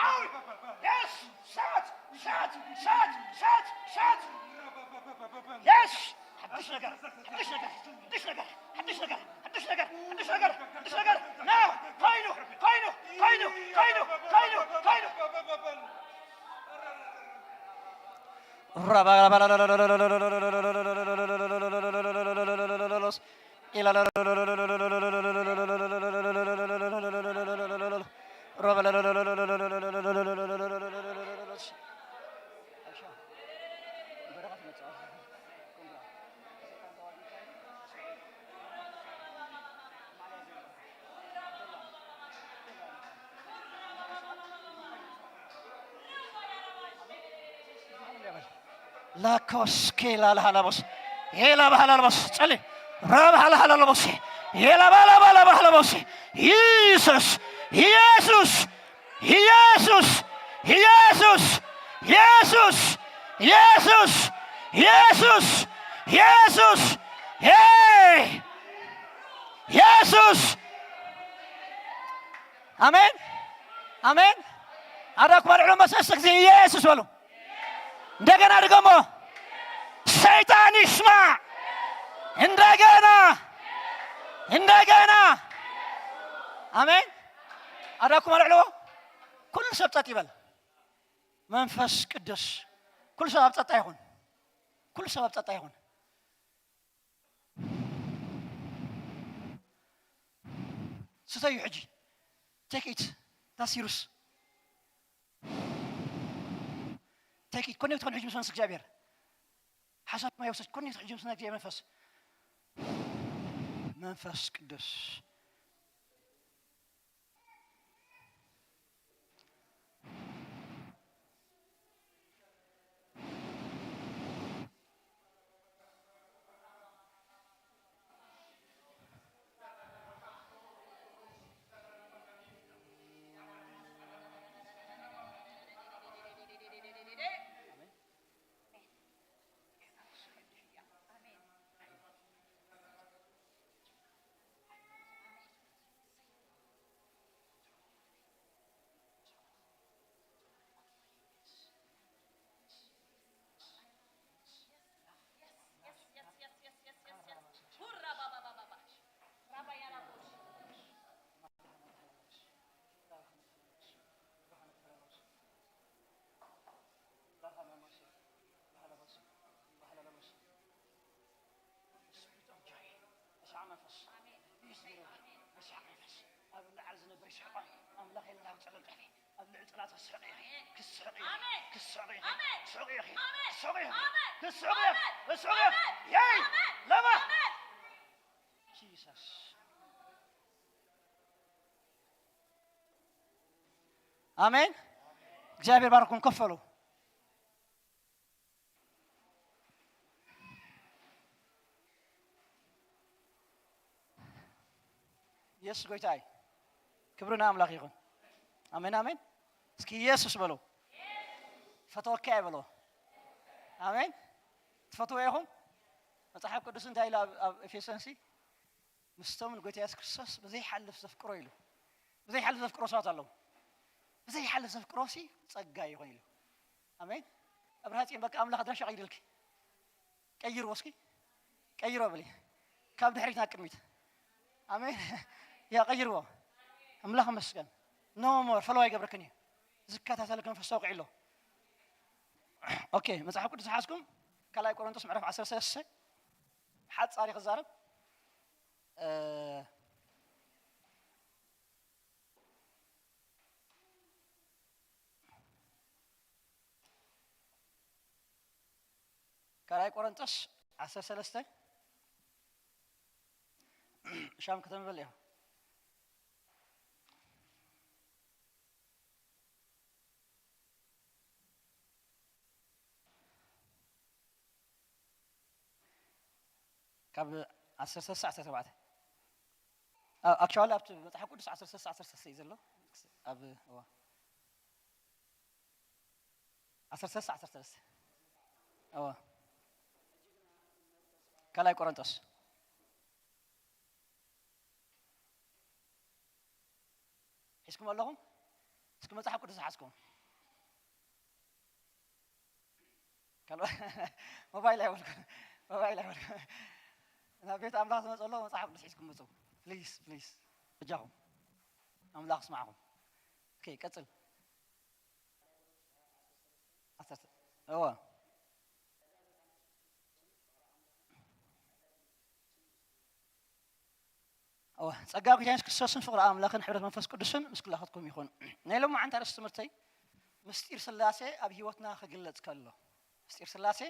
ሓው! የስ! ሻት! ሻት! ሻት! ሻት! ሻት! የስ! ሓድሽ ነገር፣ ሓድሽ ነገር፣ ሓድሽ ነገር፣ ሓድሽ ነገር፣ ሓድሽ ነገር፣ ሓድሽ ነገር፣ ሓድሽ ነገር። ና! ኮይኑ፣ ኮይኑ፣ ኮይኑ፣ ኮይኑ፣ ኮይኑ፣ ኮይኑ። ላኮስ ኬላ ለሃላቦስ ሄላ ባህላልቦስ ጸሊ ረብ ሃላሃላቦስ ሄላ ባላ ባላ ባህላቦስ ኢየሱስ ኢየሱስ ኢየሱስ ኢየሱስ ኢየሱስ ኢየሱስ ኢየሱስ ኢየሱስ ሄይ ኢየሱስ። ኣሜን ኣሜን። ኣዳኩም ኣልዕሎ መሰስ ጊዜ ኢየሱስ በሉ። እንደገና ድገሞ። ሰይጣን ይስማዕ። እንደገና እንደገና። ኣሜን። ኣዳኩም ኣልዕሎ። ኩሉ ሰብ ጸጥ ይበል። መንፈስ ቅዱስ ኩሉ ሰብ ኣብ ጸጥታ ይኹን። ኩሉ ሰብ ኣብ ጸጥታ ይኹን። ስተዩ ሕጂ። ቴክ ኢት። ዳስ ዩርስ። ቴክ ኢት። ኮኔክት ኮን ሕጂ ምስ መንፈስ እግዚኣብሔር ሓሳብ ማይ ወሰድ ኮኔክት ሕጂ ምስ ናይ እግዚኣብሔር መንፈስ መንፈስ ቅዱስ ኣብ ላዕሊ ዝነብር ይስሕቕ። ኣምላኽ የለን ኣብ ጸለምታ። ኣብ ልዕሊ ጸላእታ ስሕቕ ኢኺ። ክስሕቕ ኢኺ። ኣሜን። ክስሕቕ ኢኺ። ኣሜን። ክስሕቕ ኢኺ። ኣሜን። ክስሕቕ ኢኺ። ኣሜን። ክስሕቕ ኢኺ። ኣሜን። ክስሕቕ ኢኺ። ኣሜን። የይ! ኣሜን። ለማ! ኣሜን። ጂሰስ። ኣሜን። እግዚኣብሔር ባርኩም። ከፈሉ። ኢየሱስ ጎይታ እዩ። ክብሪ ንኣምላኽ ይኹን። ኣሜን፣ ኣሜን። እስኪ ኢየሱስ በሎ። ፈተወካ እየ በሎ። ኣሜን። ትፈትዎ ኢኹም? መጽሓፍ ቅዱስ እንታይ ኢሉ ኣብ፣ ኣብ ኤፌሶን ሲ? ምስቶም ንጎይታ የሱስ ክርስቶስ ብዘይሓልፍ ዘፍቅሮ ኢሉ። ብዘይሓልፍ ዘፍቅሮ ሰባት ኣለዉ። ብዘይሓልፍ ዘፍቅሮ ሲ ጸጋ ይኹን ኢሉ። ኣሜን። ኣብርሃ ጽዮን በቃ ኣምላኽ ኣድራሻ ቀይርልኪ። ቀይርዎ እስኪ። ቀይሮ በሊ። ካብ ድሕሪት ናብ ቅድሚት። ኣሜን። ያ ቀይርዎ። ኣምላኽ መስገን። No more ፈለዋ ይገብረክን እዩ። ዝከታተልክ መንፈስ ተወቂዑ ኣሎ። ኦኬ፣ መጽሓፍ ቅዱስ ሓዝኩም ካልኣይ ቆሮንቶስ ምዕራፍ ዓሰርተ ሰለስተ ሓጻሪ ክዛረብ። እ፣ ካልኣይ ቆሮንቶስ ዓሰርተ ሰለስተ ሻም ከተንበል ኢኻ። ካብ ዓሰርተ ሰለስተ ዓሰርተ ኣርባዕተ። ኣ-፣ ኣክቹዋሊ ኣብቲ መጽሓፍ ቅዱስ ዓሰርተ ሰለስተ ዓሰርተ ሰለስተ እዩ ዘሎ። ኣብ፣ እዋ። ዓሰርተ ሰለስተ ዓሰርተ ሰለስተ። እዋ። ካልኣይ ቆሮንቶስ። ሒዝኩም ኣለኹም? እስኪ መጽሓፍ ቅዱስ ሓዝኩም። ካልኦ-፣ ሞባይል ኣይበልኩ፣ ሞባይል ኣይበልኩ። ናብ ቤት ኣምላኽ ዝመጽእ ኣሎ፣ መጽሓፍ ቅዱስ ሒዝኩም ምጹ። ፕሊዝ፣ ፕሊዝ። በጃኹም። ኣምላኽ ስማዕኹም። ኦኬ፣ ቀጽል። ዓሰርተ። እወ። እወ፣ ጸጋ ጎይታ የሱስ ክርስቶስን ፍቕሪ ኣምላኽን ሕብረት መንፈስ ቅዱስን ምስ ኩላኻትኩም ይኹን። ናይ ሎማዓንቲ ኣርእስቲ ትምህርተይ፣ ምስጢር ስላሴ ኣብ ህይወትና ክግለጽ ከሎ። ምስጢር ስላሴ፣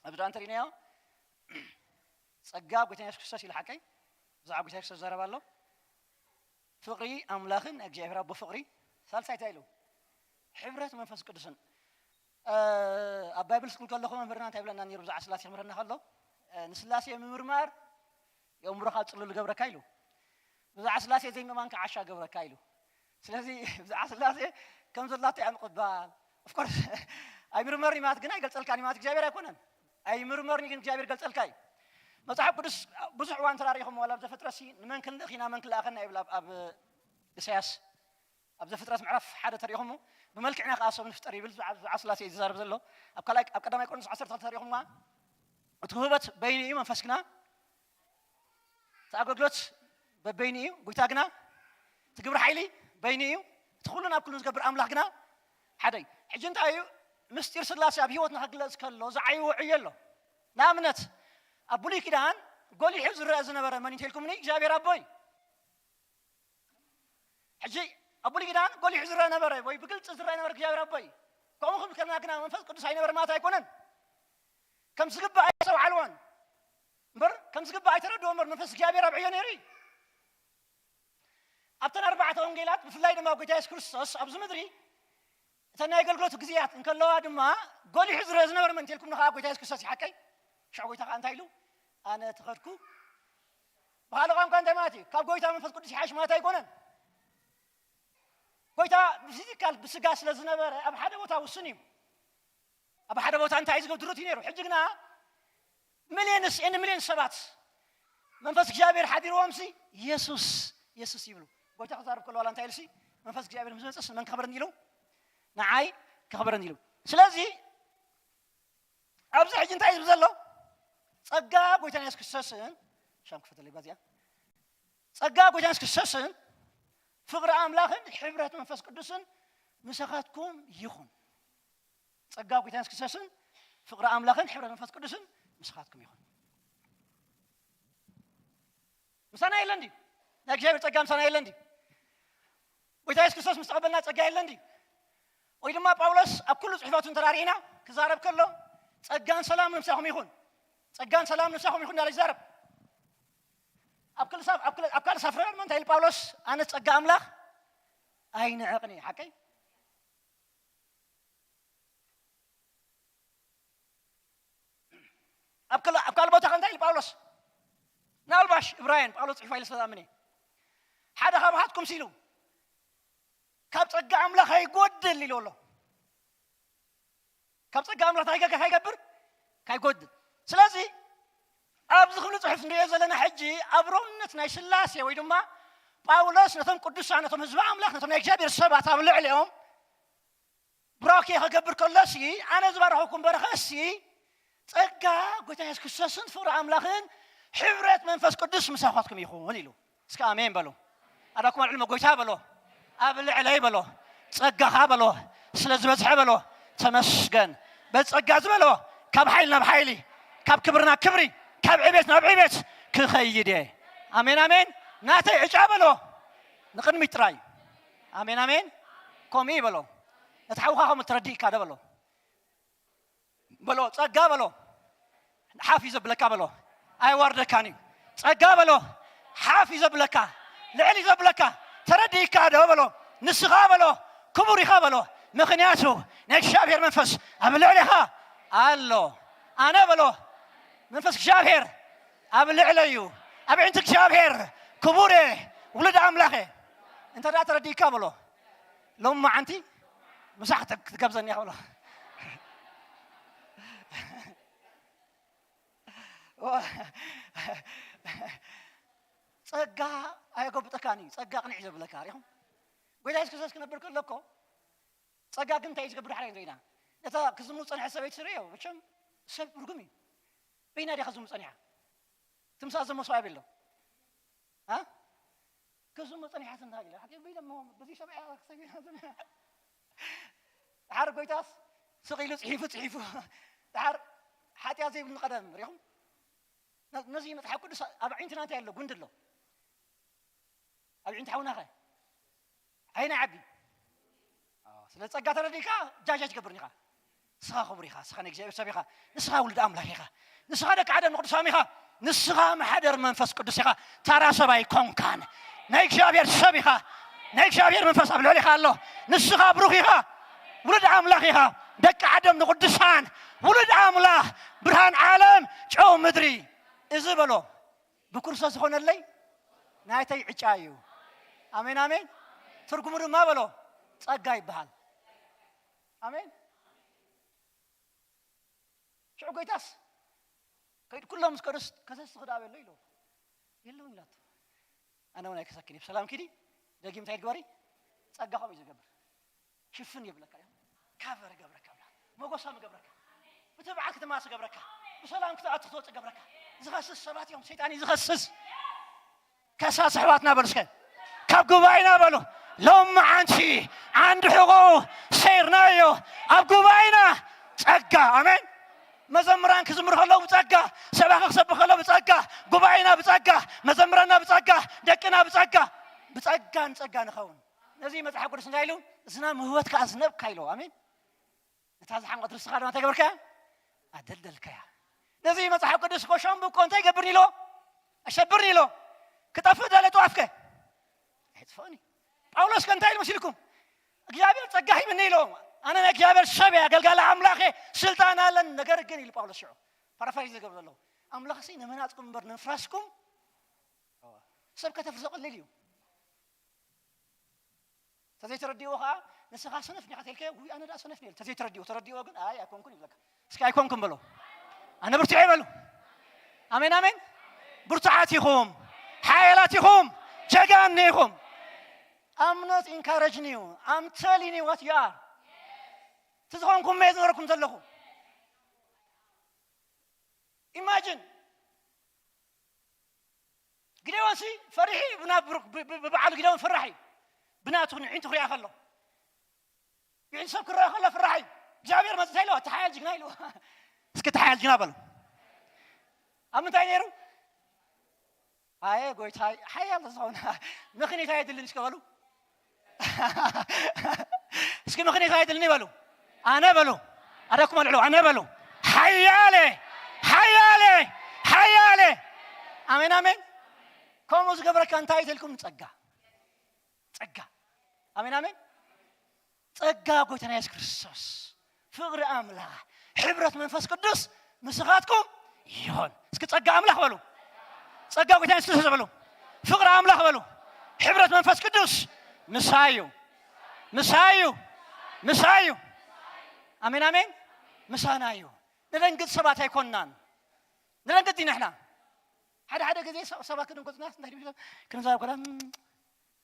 ኣብዚ ደኣ እንተሪእናዮ፣ ጸጋ ጎይታ የሱስ ክርስቶስ ኢሉ ሓቀይ፣ ብዛዕባ ጎይታ የሱስ ክዛረብ ኣሎ። ፍቕሪ ኣምላኽን ናይ እግዚኣብሔር ኣቦ ፍቕሪ፣ ሳልሳይ እንታይ ኢሉ? ሕብረት መንፈስ ቅዱስን። እ፣ ኣብ ባይብል ስኩል ከለኹ መምህርና እንታይ ይብለና ነይሩ? ብዛዕባ ስላሴ ክምህረና ከሎ፣ እ፣ ንስላሴ ምምርማር የእምሮኻ ጽሉል ይገብረካ ኢሉ። ብዛዕባ ስላሴ ዘይምእማን ከዓ ዓሻ ይገብረካ ኢሉ። ስለዚ ብዛዕባ ስላሴ ከም ዘላቶ እያ ምቕባል። ኦፍኮርስ ኣይምርመርን እዩ ማለት ግን ኣይገልጸልካን እዩ ማለት እግዚኣብሔር ኣይኮነን። ኣይምርመርን እዩ ግን እግዚኣብሔር ይገልጸልካ እዩ። መጽሓፍ ቅዱስ ብዙሕ እዋን ተራሪኹም ዋላ ኣብ ዘፍጥረት ሲ ንመን ክንልእኽ ኢና መን ክልኣኸና ይብል ኣብ፣ ኣብ ኢሳያስ። ኣብ ዘፍጥረት ምዕራፍ ሓደ ተሪኢኹሞ፣ ብመልክዕና ከኣ ሰብ ንፍጠር ይብል፣ ብዛዕባ፣ ብዛዕባ ስላሴ እዩ ዝዛረብ ዘሎ። ኣብ ካልኣይ፣ ኣብ ቀዳማይ ቆሮንቶስ ዓሰርተ ክልተ ተሪኢኹማ፣ እቲ ውህበት በይኑ እዩ፣ መንፈስ ግና፣ እቲ ኣገልግሎት በበይኑ እዩ፣ ጎይታ ግና፣ እቲ ግብሪ ሓይሊ በይኑ እዩ፣ እቲ ኩሉን ኣብ ኩሉን ዝገብር ኣምላኽ ግና ሓደ እዩ። ሕጂ እንታይ እዩ? ምስጢር ስላሴ ኣብ ህይወትና ክግለጽ ከሎ ዝዓይዎ ዕዮ ኣሎ። ንኣብነት፣ ኣብ ብሉይ ኪዳን ጎሊሑ ዝረአ ዝነበረ መን እዩ እንተልኩምኒ? እግዚኣብሔር ኣቦ እዩ። ሕጂ ኣብ ብሉይ ኪዳን ጎሊሑ ዝረአ ነበረ ወይ ብግልጺ ዝረአ ነበረ እግዚኣብሔር ኣቦ እዩ። ከምኡ ክብል ከለና ግና መንፈስ ቅዱስ ኣይነበረ ማለት ኣይኮነን። ከም ዝግባእ ኣይተስተውዓልዎን እምበር፣ ከም ዝግባእ ኣይተረድኦ እምበር፣ መንፈስ እግዚኣብሔር ኣብ ዕዮ ነይሩ እዩ። ኣብተን ኣርባዕተ ወንጌላት፣ ብፍላይ ድማ ጎይታ የሱስ ክርስቶስ ኣብዚ ምድሪ እተን ናይ ኣገልግሎቱ ግዜያት እንከለዋ ድማ፣ ጎሊሑ ዝረአ ዝነበረ መን እንተልኩም ንኸዓ ጎይታ የሱስ ክርስቶስ እዩ። ሓቀይ? ሽዑ ጎይታ ኸዓ እንታይ ኢሉ? ኣነ ተኸድኩ። ብኻልእ ቋንቋ እንታይ ማለት እዩ? ካብ ጎይታ መንፈስ ቅዱስ ይሓይሽ ማለት ኣይኮነን። ጎይታ ብፊዚካል፣ ብስጋ ስለ ዝነበረ፣ ኣብ ሓደ ቦታ ውሱን እዩ። ኣብ ሓደ ቦታ እንታይ እዩ ዝገብር? ድሩት እዩ ነይሩ። ሕጂ ግና ሚልዮንስ ኤን ሚልዮን ሰባት መንፈስ እግዚኣብሔር ሓዲርዎምሲ፣ የሱስ፣ የሱስ ይብሉ። ጎይታ ክዛረብ ከሎ ዋላ እንታይ ኢሉሲ? መንፈስ እግዚኣብሔር ምስ መጸስ ንመን ከኽብረኒ ኢሉ? ንዓይ ከኽብረኒ ኢሉ። ስለዚ ኣብዚ ሕጂ እንታይ እዩ ዝብል ዘሎ? ጸጋ ጎይታና የሱስ ክርስቶስን፣ ሻም ክፈተለይ ባዚኣ። ጸጋ ጎይታና የሱስ ክርስቶስን ፍቕሪ ኣምላኽን ሕብረት መንፈስ ቅዱስን ምሳኻትኩም ይኹን። ጸጋ ጎይታ የሱስ ክርስቶስን ፍቕሪ ኣምላኽን ሕብረት መንፈስ ቅዱስን ምሳኻትኩም ይኹን። ምሳና የለን ድዩ? ናይ እግዚኣብሔር ጸጋ ምሳና የለን ድዩ? ጎይታ የሱስ ክርስቶስ ምስ ተቐበልና ጸጋ የለን ድዩ? ወይ ድማ ጳውሎስ ኣብ ኩሉ ጽሑፋቱ እንተራሪእና ክዛረብ ከሎ፣ "ጸጋን ሰላም ንምሳኹም ይኹን፣ ጸጋን ሰላም ንምሳኹም ይኹን" እንዳለ ይዛረብ። ኣብ ክል ሳፍ-፣ ኣብ ክል-፣ ኣብ ካልእ ሳፍረ ድማ እንታይ ኢሉ ጳውሎስ? "ኣነ ጸጋ ኣምላኽ ኣይንዕቕን እየ." ሓቀይ? ኣብ ክል-፣ ኣብ ካልእ ቦታ ከ እንታይ ኢሉ ጳውሎስ? ናልባሽ እብራውያን ጳውሎስ ጽሒፋ ኢለ ስለዝኣምን እየ። ሓደ ካብኻትኩም ሲሉ ካብ ጸጋ ኣምላኽ ኣይጎድል ኢሉ ኣሎ። ካብ ጸጋ ኣምላኽ እንታይ ከይገብር? ካይጎድል። ስለዚ ኣብዚ ክፍሊ ጽሑፍ ንሪኦ ዘለና ሕጂ ኣብሮነት ናይ ስላሴ ወይ ድማ ጳውሎስ ነቶም ቅዱሳን፣ ነቶም ህዝቢ ኣምላኽ፣ ነቶም ናይ እግዚኣብሔር ሰባት ኣብ ልዕሊኦም ቡራኬ ክገብር ከሎሲ፣ ኣነ ዝባረኸኩም በረኸሲ ጸጋ ጎይታ የሱስ ክርስቶስን ፍቕሪ ኣምላኽን ሕብረት መንፈስ ቅዱስ ምሳኻትኩም ይኹን ኢሉ። እስከ ኣሜን በሉ። ኣዳኩም ኣልዕልሞ ጎይታ በሎ፣ ኣብ ልዕለይ በሎ፣ ጸጋኻ በሎ፣ ስለ ዝበዝሐ በሎ፣ ተመስገን። በጸጋ ዝበሎ ካብ ሓይሊ ናብ ሓይሊ፣ ካብ ክብሪ ናብ ክብሪ፣ ካብ ዕቤት ናብ ዕቤት ክኸይድ እየ። ኣሜን ኣሜን። ናተይ ዕጫ በሎ ንቕድሚት ጥራይ። ኣሜን ኣሜን። ከምኡ በሎ። ነቲ ሓውኻ ከምኡ ተረዲእካ ዶ በሎ። በሎ፣ ጸጋ በሎ፣ ሓፍ እዩ ዘብለካ በሎ፣ ኣይዋርደካን እዩ። ጸጋ በሎ፣ ሓፍ እዩ ዘብለካ፣ ልዕል እዩ ዘብለካ። ተረዲእካ ዶ በሎ፣ ንስኻ በሎ፣ ክቡር ኢኻ በሎ፣ ምኽንያቱ ናይ እግዚኣብሔር መንፈስ ኣብ ልዕሌኻ ኣሎ። ኣነ በሎ፣ መንፈስ እግዚኣብሔር ኣብ ልዕለይ እዩ፣ ኣብ ዕንቲ እግዚኣብሔር ክቡር እየ፣ ውሉድ ኣምላኽ እየ። እንተ ደኣ ተረዲእካ በሎ፣ ሎም መዓንቲ ምሳሕ ክትገብዘኒ እያ በሎ። ጸጋ ኣየጎብጠካን እዩ፣ ጸጋ ቅንዕ እዩ ዘብለካ። ሪኹም? ጎይታ የሱስ ክርስቶስ ክነብር ከሎ እኮ ጸጋ ግን እንታይ እዩ ዝገብር? ሓደ እንተኢና፣ ነታ ክዝሙ ዝጸንሐ ሰበይቲ ስርዮ፣ መቸም ሰብ ርጉም እዩ። በይና ድያ ክዝሙ ጸኒሓ? ትምሳ ዘሞ ሰብኣይ የብሎ። ኣ? ክዝሙ ጸኒሓት እንታ ኢለ፣ ሓቂ በይና እሞ በዚ ሰብኣይ ክሰብ ኢና ዝብል። ድሓር ጎይታስ ስቕ ኢሉ ጽሒፉ፣ ጽሒፉ። ድሓር ሓጢኣት ዘይብሉ ቀደም ሪኹም? ነ-፣ ነዚ መጽሓፍ ቅዱስ ኣብ ኣዒንትና እንታይ ኣሎ? ጉንዲ ኣሎ። ኣብ ኣዒንቲ ሓውናኸ? ዓይኒ ዓቢ። ኣዎ፣ ስለ ጸጋ ተረዲእካ ጃጃ ትገብርን ኢኻ። ንስኻ ክቡር ኢኻ፣ ንስኻ ናይ እግዚኣብሔር ሰብ ኢኻ፣ ንስኻ ውሉድ ኣምላኽ ኢኻ፣ ንስኻ ደቂ ኣደም ንቅዱሳም ኢኻ፣ ንስኻ መሓደር መንፈስ ቅዱስ ኢኻ። ታራ ሰብ ኣይኮንካን፣ ናይ እግዚኣብሔር ሰብ ኢኻ። ናይ እግዚኣብሔር መንፈስ ኣብ ልዕሊኻ ኣሎ። ንስኻ ብሩኽ ኢኻ፣ ውሉድ ኣምላኽ ኢኻ። ደቂ ኣደም ንቅዱሳን፣ ውሉድ ኣምላኽ፣ ብርሃን ዓለም፣ ጨው ምድሪ። እዚ በሎ፣ ብክርስቶስ ዝኾነለይ ናተይ ዕጫ እዩ። ኣሜን፣ ኣሜን። ትርጉሙ ድማ በሎ፣ ጸጋ ይበሃል። ኣሜን። ሽዑ ጎይታስ ከይድ ኩሎም ምስ ከዱስ ከሰስ ክዳ በሎ ኢሉ የለውን ኢላቶ። ኣነ እውን ኣይከሰክን እየ። ብሰላም ኪዲ፣ ደጊም እንታይ ትግበሪ? ጸጋ ከምኡ እዩ ዝገብር። ሽፍን ይብለካ እዩ። ካቨር ይገብረካ ኣምላኽ። ሞገሳም ይገብረካ። ብትብዓት ክትማስ ይገብረካ። ብሰላም ክትኣቱ ክትወጽእ ይገብረካ። ዝኸስስ ሰባት እዮም። ሰይጣን እዩ ዝኸስስ። ከሳስ ኣሕዋትና በሉ እስከ። ካብ ጉባኤና በሉ። ሎም መዓንቲ ዓንዲ ሕቖ ሰይርናዮ። ኣብ ጉባኤና ጸጋ። ኣሜን። መዘምራን ክዝምሩ ከለዉ ብጸጋ፣ ሰባኺ ክሰብኽ ከሎ ብጸጋ፣ ጉባኤና ብጸጋ፣ መዘምራንና ብጸጋ፣ ደቅና ብጸጋ፣ ብጸጋ ንጸጋ ንኸውን። ነዚ መጽሓፍ ቅዱስ እንታይ ኢሉ? ዝናም ህይወት ከኣ ዝነብካ ኢሉ። ኣሜን። እታ ዝሓንቐት ርስኻ ድማ እንታይ ገበርካያ? ኣደልደልካያ። ነዚ መጽሓፍ ቅዱስ እኮ ሸምብቆ እንታይ ይገብርኒ ኢሎ? ኣሸብርኒ ኢሎ። ክጠፍእ ደለ ጥዋፍከ? ኣይጥፍእን እዩ። ጳውሎስ ከ እንታይ ኢሉ መሲልኩም? እግዚኣብሔር ጸጋ ሂብኒ ኢሎ። ኣነ ናይ እግዚኣብሔር ሰብ እየ፣ ኣገልጋሊ ኣምላኽ እየ፣ ስልጣን ኣለን። ነገር ግን ኢሉ ጳውሎስ ሽዑ ፓራፍራይዝ ዝገብር ዘለኹ፣ ኣምላኽሲ ንመናጽኩም እምበር ንምፍራስኩም ሰብ ከተፍርሶ ቀሊል እዩ። ተዘይተረዲእዎ ኸዓ ንስኻ ሰነፍ ዲኻ ተልከ፣ ውይ ኣነ ደኣ ሰነፍ ነል። ተዘይተረዲእዎ፣ ተረዲእዎ ግን ኣይ ኣይኮንኩን ይብለካ። እስኪ ኣይኮንኩም በሎ። ኣነ ብርቱዕ እየ በሉ። ኣሜን ኣሜን። ብርቱዓት ኢኹም፣ ሓያላት ኢኹም፣ ጀጋኒ ኢኹም። I'm not encouraging you. I'm telling you what you are. እቲ ዝኾንኩም እየ ዝነገርኩም ዘለኹ። ኢማጂን ግዴዎንሲ ፈሪሒ ብና-፣ ብ-፣ ብ-፣ ብ-፣ ብበዓሉ ግዴዎን ፈራሒ እዩ። ብናቱ ንዒንቱ ክሪኣ ከሎ፣ ንዒንቱ ሰብ ክረአ ከሎ ፈራሒ እዩ። እግዚኣብሔር መጽእ እንታይ ኢለዋ? ተሓያል ጅግና ኢለዋ። እስኪ ተሓያል ጅግና በሉ። ኣብ ምንታይ ነይሩ? ኣየ ጎይታይ፣ ሓያል ዝኾነ ምኽኒት ኣይድልን እስከ በሉ። እስኪ ምኽኒት ኣይድልን ይበሉ። ኣነ በሉ። ኣደኩም ኣልዕሉ፣ ኣነ በሉ። ሓያለ፣ ሓያለ፣ ሓያለ። ኣሜን፣ ኣሜን። ከምኡ ዝገብረካ እንታይ ተልኩም? ጸጋ። ጸጋ። ኣሜን፣ ኣሜን። ጸጋ ጎይታና የሱስ ክርስቶስ፣ ፍቕሪ ኣምላኽ፣ ሕብረት መንፈስ ቅዱስ ምስኻትኩም ይኹን። እስኪ ጸጋ ኣምላኽ በሉ። ጸጋ ጎይታ የሱስ ክርስቶስ በሉ። ፍቕሪ ኣምላኽ በሉ። ሕብረት መንፈስ ቅዱስ ምሳይ እዩ፣ ምሳይ እዩ፣ ምሳይ እዩ። ኣሜን፣ ኣሜን። ምሳና እዩ። ንደንግጽ ሰባት ኣይኮንናን። ንደንግጽ ኢና ንሕና። ሓደ ሓደ ግዜ ሰ-፣ ሰባት ክድንገጹና እንታይ ይብሉ? ክንዛረብ ከለና፣ "እም፣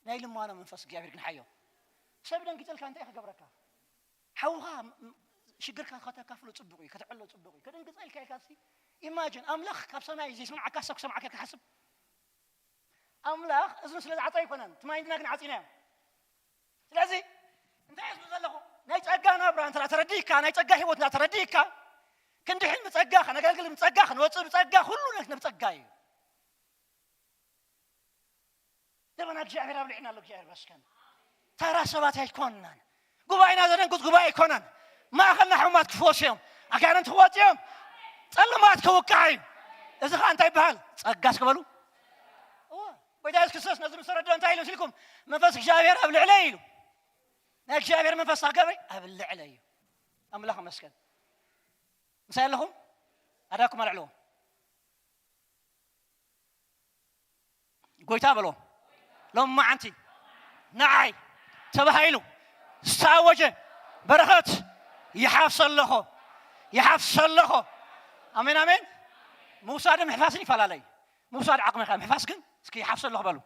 ናይ ልማኖ መንፈስ እግዚኣብሔር ግን ሓዮ። ሰብ ደንጊጸልካ እንታይ ክገብረካ?" ሓውኻ ም-፣ ም-፣ ሽግርካ ከተካፍሎ ጽቡቕ እዩ፣ ከተዕሎ ጽቡቕ እዩ። ክድንግጸልካ ኢልካ እስቲ ኢማጂን፣ ኣምላኽ ካብ ሰማይ ዘይሰምዓካ ሰብ ክሰምዓካ ክትሓስብ? ኣምላኽ እዝኑ ስለ ዝዓጸ ኣይኮነን፣ እቲ ማይንድና ግን ዓጺናዮ። ስለዚ እንታይ እየ ዝብል ዘለኹ? ናይ ጸጋ ናብራ እንተ ተረዲእካ፣ ናይ ጸጋ ህይወት እንተ ተረዲእካ፣ ክንድሕን ብጸጋ፣ ከነገልግል ብጸጋ፣ ክንወጽእ ብጸጋ፣ ኩሉ ነገር ብጸጋ እዩ። ደበና እግዚኣብሔር ኣብ ልዕና ኣሎ። እግዚኣብሔር ይመስገን። ተራ ሰባት ኣይኮንናን። ጉባኤና ዘደንግጽ ጉባኤ ኣይኮነን። ማእኸልና ሕሙማት ክፍወሱ እዮም። ኣጋንንት ክወጹ እዮም። ጸልማት ክውቃዕ እዩ። እዚ ኸኣ እንታይ ይበሃል? ጸጋ እስኪ በሉ። እወ፣ ጎይታ የሱስ ክርስቶስ ነዚ ምስ ተረድኦ እንታይ ኢሉ ሲልኩም? "መንፈስ እግዚኣብሔር ኣብ ልዕለይ" ኢሉ። ናይ እግዚኣብሔር መንፈስ ኣብ ገበይ ኣብ ልዕለይ እዩ። ኣምላኽ ይመስገን። ምሳይ ኣለኹም? ኣዳኩም ኣልዕልዎ። ጎይታ በሎ፣ "ሎማዓንቲ ንዓይ ተባሂሉ ዝተኣወጀ በረኸት ይሓፍስ ኣለኹ፣ ይሓፍስ ኣለኹ።" ኣሜን፣ ኣሜን። ምውሳድን ምሕፋስን ይፈላለ እዩ። ምውሳድ ዓቕምኻ፣ ምሕፋስ ግን እስኪ "ይሓፍስ ኣለኹ" በሉ።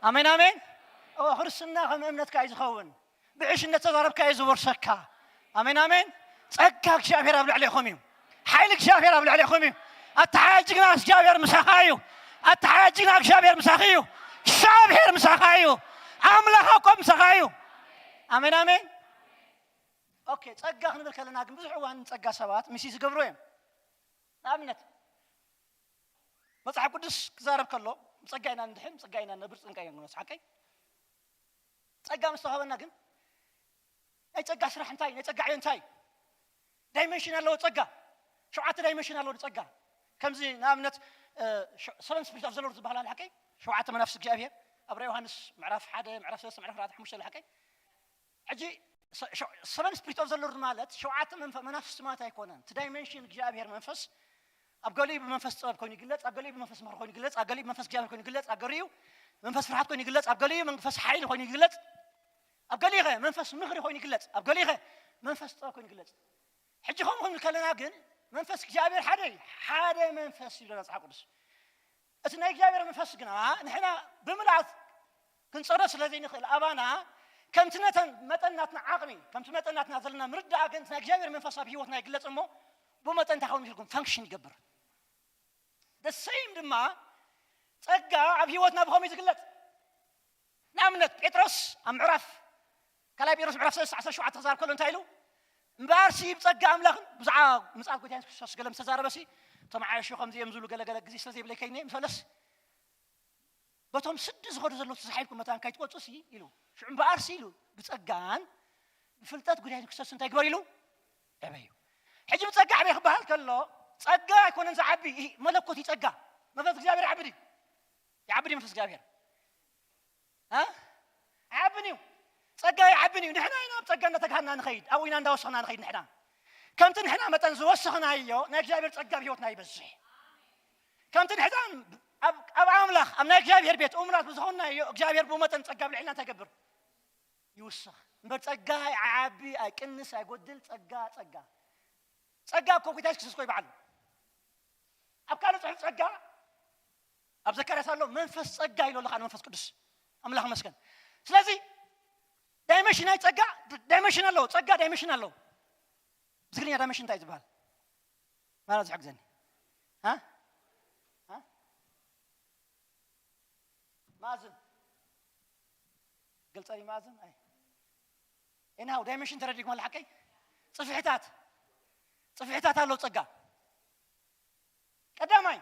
ኣሜን፣ ኣሜን። እወ፣ ክርስትና ከም እምነትካ እዩ ዝኸውን። ብዕሽነት ተዛረብካ እዩ ዝወርሰካ። ኣሜን፣ ኣሜን። ጸጋ እግዚኣብሔር ኣብ ልዕሌኹም እዩ። ሓይሊ እግዚኣብሔር ኣብ ልዕሌኹም እዩ። ኣተሓያ ጅግና እግዚኣብሔር ምሳኻ እዩ። ኣተሓያ ጅግና እግዚኣብሔር ምሳኺ እዩ። እግዚኣብሔር ምሳኻ እዩ። ኣምላኽ ኣቆብ ምሳኻ እዩ። ኣሜን፣ ኣሜን። ኦኬ፣ ጸጋ ክንብል ከለና ግን ብዙሕ እዋን ጸጋ ሰባት ሚስ ዝገብሩ እዮም። ንኣብነት፣ መጽሓፍ ቅዱስ ክዛረብ ከሎ፣ "ብጸጋ ኢና ንድሕን፣ ብጸጋ ኢና ንነብር፣ ብጸጋ ኢና ንሞት." ሓቀይ? ጸጋ ምስ ተዋህበና ግን፣ ናይ ጸጋ ስራሕ እንታይ? ናይ ጸጋ ዕዮ እንታይ? ዳይመንሽን ኣለዎ ጸጋ። ሸውዓተ ዳይመንሽን ኣለዎ ጸጋ። ከምዚ ንኣብነት፣ እ፣ ሸ-፣ ሰቨን ስፒሪት ኦፍ ዘ ሎርድ ዝበሃል ኣሎ ሓቀይ? ሸውዓተ መናፍስቲ እግዚኣብሔር። ኣብ ራእይ ዮሃንስ ምዕራፍ ሓደ፣ ምዕራፍ ሰለስተ፣ ምዕራፍ ኣርባዕተ፣ ሓሙሽተ ኣሎ ሓቀይ? ሕጂ ሰ-፣ ሸ-፣ ሰቨን ስፒሪት ኦፍ ዘ ሎርድ ማለት ሸውዓተ መንፈ-፣ መናፍስቲ ማለት ኣይኮነን። እቲ ዳይመንሽን እግዚኣብሔር መንፈስ ኣብ ገሊኡ ብመንፈስ ጥበብ ኮይኑ ይግለጽ፣ ኣብ ገሊኡ ብመንፈስ ምኽሪ ኮይኑ ይግለጽ፣ ኣብ ገሊኡ ብመንፈስ እግዚኣብሔር ኮይኑ ይግለጽ፣ ኣብ ገሊኡ መንፈስ ፍርሃት ኮይኑ ይግለጽ፣ ኣብ ገሊኡ መንፈስ ሓይሊ ኮይኑ ይግለጽ፣ ኣብ ገሊኡ ኸ መንፈስ ምኽሪ ኮይኑ ይግለጽ፣ ኣብ ገሊኡ ኸ መንፈስ ጥበብ ኮይኑ ይግለጽ። ሕጂ ከምኡ ክንብል ከለና ግን መንፈስ እግዚኣብሔር ሓደ እዩ። ሓደ መንፈስ እዩ ይብለና መጽሓፍ ቅዱስ። እቲ ናይ እግዚኣብሔር መንፈስ ግና ንሕና ብምልኣት ክንጸሮ ስለ ዘይንኽእል ኣባና ከምቲ ነተን መጠን ናትና ዓቕሚ፣ ከምቲ መጠን ናትና ዘለና ምርዳእ ግን እቲ ናይ እግዚኣብሔር መንፈስ ኣብ ህይወትና ይግለጽ እሞ ብኡ መጠን እንታይ ክኸውን ኢልኩም ፈንክሽን ይገብር። The same ድማ ጸጋ ኣብ ህይወትና ብኸመይ ዝግለጽ? ንኣብነት ጴጥሮስ ኣብ ምዕራፍ ካልኣይ ጴጥሮስ ምዕራፍ ሰለስተ ዓሰርተ ሸውዓተ ክዛረብ ከሎ እንታይ ኢሉ? "እምበኣርሲ ብጸጋ ኣምላኽን ብዛዕባ ምጽኣት ጎይታ የሱስ ክርስቶስ ገለ ምስ ተዛረበሲ፣ እቶም ዓያሹ ከምዚ እዮም ዝብሉ ገለ ገለ ግዜ ስለ ዘይብለይ ከይነ ምስ በለስ፣ በቶም ስዲ ዝኸዱ ዘለዉ ተሳሒብኩም መታን ከይትወጹሲ" ኢሉ። ሽዑ እምበኣርሲ ኢሉ፣ "ብጸጋን ብፍልጠት ጎይታ የሱስ ክርስቶስ እንታይ ግበር" ኢሉ? ዕበዩ። ሕጂ ብጸጋ ዕበይ ክበሃል ከሎ፣ ጸጋ ኣይኮነን ዝዓቢ፣ ይህ መለኮት እዩ ጸጋ። መንፈስ እግዚኣብሔር ይዓቢ ድዩ? ይዓቢ ድዩ መንፈስ እግዚኣብሔር? እ? ኣይዓብን እዩ። ጸጋ ኣይዓብን እዩ። ንሕና ኢና ኣብ ጸጋ እናተጋህና ንኸይድ፣ ኣብኡ ኢና እንዳወሰኽና ንኸይድ ንሕና። ከምቲ ንሕና መጠን ዝወሰኽናዮ፣ ናይ እግዚኣብሔር ጸጋ ኣብ ህይወትና ይበዝሕ። ከምቲ ንሕና ኣብ፣ ኣብ ኣምላኽ፣ ኣብ ናይ እግዚኣብሔር ቤት እሙናት ብዝኾንናዮ፣ እግዚኣብሔር ብኡ መጠን ጸጋ ኣብ ልዕልና እንታይ ይገብር? ይውስኽ። እምበር ጸጋ ኣይዓቢ፣ ኣይቅንስ፣ ኣይጎድል፣ ጸጋ፣ ጸጋ። ጸጋ እኮ ጎይታ የሱስ ክርስቶስ እኮ ይበዓል። ኣብ ካልእ ጽሑፍ ጸጋ፣ ኣብ ዘካርያስ ኣሎ፣ መንፈስ ጸጋ ኢሉ ኣሎ፣ ካልእ መንፈስ ቅዱስ። ኣምላኽ ይመስገን። ስለዚ ዳይመንሽን ናይ ጸጋ፣ ዳይመንሽን ኣለዎ። ጸጋ ዳይመንሽን ኣለዎ። ብትግርኛ ዳይመንሽን እንታይ እዩ ዝበሃል? ማለት ዝሕግዘኒ። ሃ? ሃ? መኣዝን። ግልጸ ድዩ መኣዝን? ኣይ። ኤንሃው ዳይመንሽን ተረዲእኩም ኣለ ሓቀይ? ጽፍሕታት። ጽፍሕታት ኣለዉ ጸጋ። ቀዳማይ፣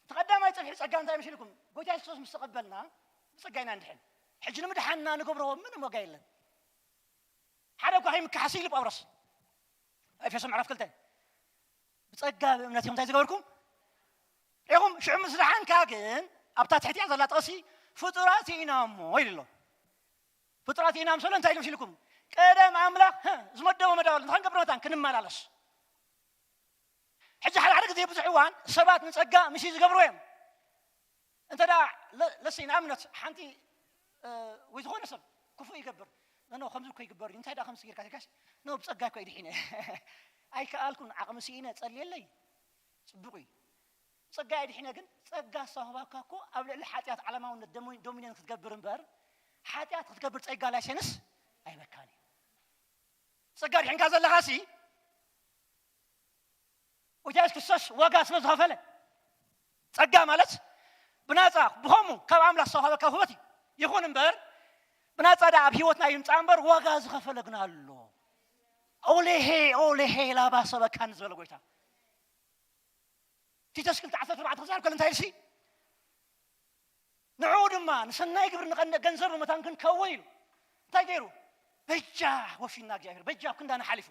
እቲ ቀዳማይ ጽፍሒ ጸጋ እንታይ መሲልኩም? ጎይታ የሱስ ክርስቶስ ምስ ተቐበልና፣ ብጸጋ ኢና ንድሕን። ሕጂ ንምድሓንና ንገብርዎ ምንም ዋጋ የለን። ሓደ እኳ ከይምክሓስ ኢሉ ጳውሎስ። ኤፌሶ ምዕራፍ ክልተ። "ብጸጋ ብእምነት ኢኹም እንታይ ዝገበርኩም?" ኢኹም፣ ሽዑ ምስ ደሓንካ ግን፣ ኣብታ ትሕቲኣ ዘላ ጥቕሲ፣ "ፍጡራት ኢና እሞ" ኢሉ ኣሎ። ፍጡራት ኢና ምስ በሎ እንታይ ኢሉ መሲልኩም? ቀደም ኣምላኽ፣ ህ፣ ዝመደቦ መዳወል ንኽንገብር መታን ክንመላለስ። ሕጂ ሓደ ሓደ ግዜ ብዙሕ እዋን ሰባት ንጸጋ ሚስ ዝገብሩ እዮም። እንተ ደኣ ለ-፣ ለሲ ንኣብነት ሓንቲ እ፣ ወይ ዝኾነ ሰብ ክፉእ ይገብር። ኖ፣ ኖ፣ ከምዚ እኮ ይግበር እዩ። እንታይ ደኣ ከምዚ ጌርካ ተልካሲ? ኖ፣ ብጸጋ እኮ እዩ ድሒነ። ኣይከኣልኩን፣ ዓቕሚ ስኢነ፣ ጸልየለይ። ጽቡቕ እዩ። ብጸጋ እየ ድሒነ፣ ግን ጸጋ ዝተዋህባካ እኮ ኣብ ልዕሊ ሓጢኣት ዓለማውነት ደሞ-፣ ዶሚኔን ክትገብር እምበር፣ ሓጢኣት ክትገብር ጸጋ ላይሰንስ ኣይበካን እዩ። ብጸጋ ድሒንካ ዘለኻሲ፣ ጎይታ የሱስ ክርስቶስ ዋጋ ስለ ዝኸፈለ፣ ጸጋ ማለት ብናጻ ብኸሙ ካብ ኣምላኽ ዝተዋህበካ ውህበት እዩ። ይኹን እምበር፣ ብናጻ ደኣ ኣብ ህይወትና ይምጻእ እምበር፣ ዋጋ ዝኸፈለ ግን ኣሎ። ኦሌሄ፣ ኦሌሄ፣ ላባ ሰበካኒ ዝበለ ጎይታ። ቲቶስ ክልተ ዓሰርተ ኣርባዕተ ክዛረብ ከሎ እንታይ ኢልሲ? ንዕኡ ድማ ንሰናይ ግብሪ ንቐንደ ገንዘብ መታን ክንከውን ኢሉ እንታይ ገይሩ? በጃ ወፊና እግዚኣብሔር፣ በጃ ኣብ ክንዳና ሓሊፉ።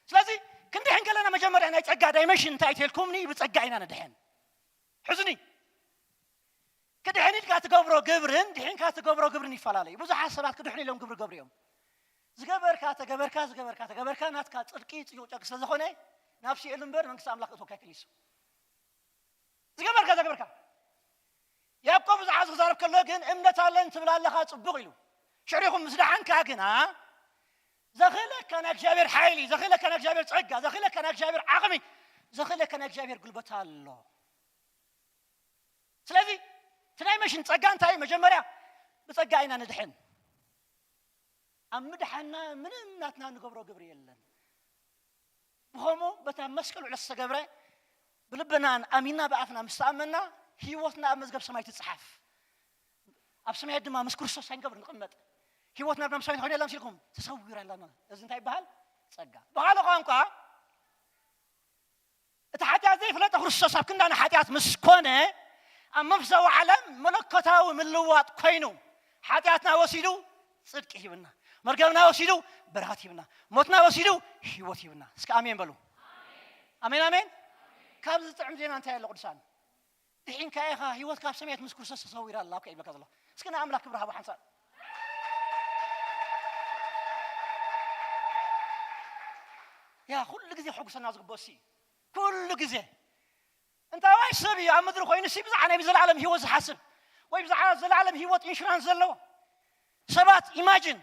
ስለዚ ክንድሕን ከለና መጀመርያ ናይ ጸጋ ዳይሜንሽን እንታይ ተልኩምኒ? ብጸጋ ኢና ንድሕን። ሕዝኒ። ክድሕን ኢልካ ትገብሮ ግብርን ድሒንካ ትገብሮ ግብርን ይፈላለዩ። ብዙሓት ሰባት ክድሕኑ ኢሎም ግብሪ ገብሩ እዮም። ዝገበርካ ተገበርካ፣ ዝገበርካ ተገበርካ፣ ናትካ ጽድቂ ጽዩቕ ጨርቂ ስለ ዝኾነ፣ ናብ ሲኦል እምበር መንግስቲ ኣምላኽ እቶካ ኣይክእል እዩ። ዝገበርካ፣ ዘገበርካ። ያዕቆብ ብዛዕባ ዝዛረብ ከሎ ግን፣ "እምነት ኣለን ትብል ኣለኻ፣ ጽቡቕ" ኢሉ። ሽዕሪኹም ምስ ደሓንካ ግና፣ ዘኽእለካ ናይ እግዚኣብሔር ሓይሊ፣ ዘኽእለካ ናይ እግዚኣብሔር ጸጋ፣ ዘኽእለካ ናይ እግዚኣብሔር ዓቕሚ፣ ዘኽእለካ ናይ እግዚኣብሔር ጉልበት ኣሎ። ስለዚ፣ እቲ ናይ መሽን ጸጋ እንታይ? መጀመርያ፣ ብጸጋ ኢና ንድሕን። ኣብ ምድሓንና ምንም ናትና ንገብሮ ግብሪ የለን። ብኸምኡ በታ መስቀል ውዕለት ዝተገብረ ብልብና ኣሚንና ብኣፍና ምስ ተኣመንና ህይወትና ኣብ መዝገብ ሰማይ ትጽሓፍ። ኣብ ሰማያት ድማ ምስ ክርስቶስ ኣይንገብር ንቕመጥ። ህይወትና ድማ ምስ ሰማይ ትኾይኑ የላ ምስ ኢልኩም ተሰዊራ ኣላና። እዚ እንታይ ይበሃል? ጸጋ። ብኻልእ ቋንቋ እቲ ሓጢኣት ዘይፍለጦ ክርስቶስ ኣብ ክንዳና ሓጢኣት ምስ ኮነ ኣብ መንፈሳዊ ዓለም መለኮታዊ ምልዋጥ ኮይኑ ሓጢኣትና ወሲዱ ጽድቂ ሂብና፣ መርገብና ወሲዱ ብርሃት ሂብና፣ ሞትና ወሲዱ ህይወት ሂብና። እስከ ኣሜን በሉ። ኣሜን ኣሜን። ካብዚ ዝጥዕም ዜና እንታይ ኣሎ ቅዱሳን? ድሒንካ ኢኻ፣ ህይወትካ ኣብ ሰማያት ምስ ክርስቶስ ተሰዊራ ኣላ እኮ ይብለካ ዘሎ። እስኪ ንኣምላኽ ክብሪ ሃቦ ሓንሳእ። ያ ኩሉ ግዜ ከሕጉሰና ዝግብኦ እሱ እዩ። ኩሉ ግዜ። እንታይ ዋይ ሰብ እዩ ኣብ ምድሪ ኮይኑ እሱ ብዛዕባ ናይ ብዘለዓለም ህይወት ዝሓስብ ወይ ብዛዕባ ዘላለም ህይወት ኢንሹራንስ ዘለዎ? ሰባት ኢማጂን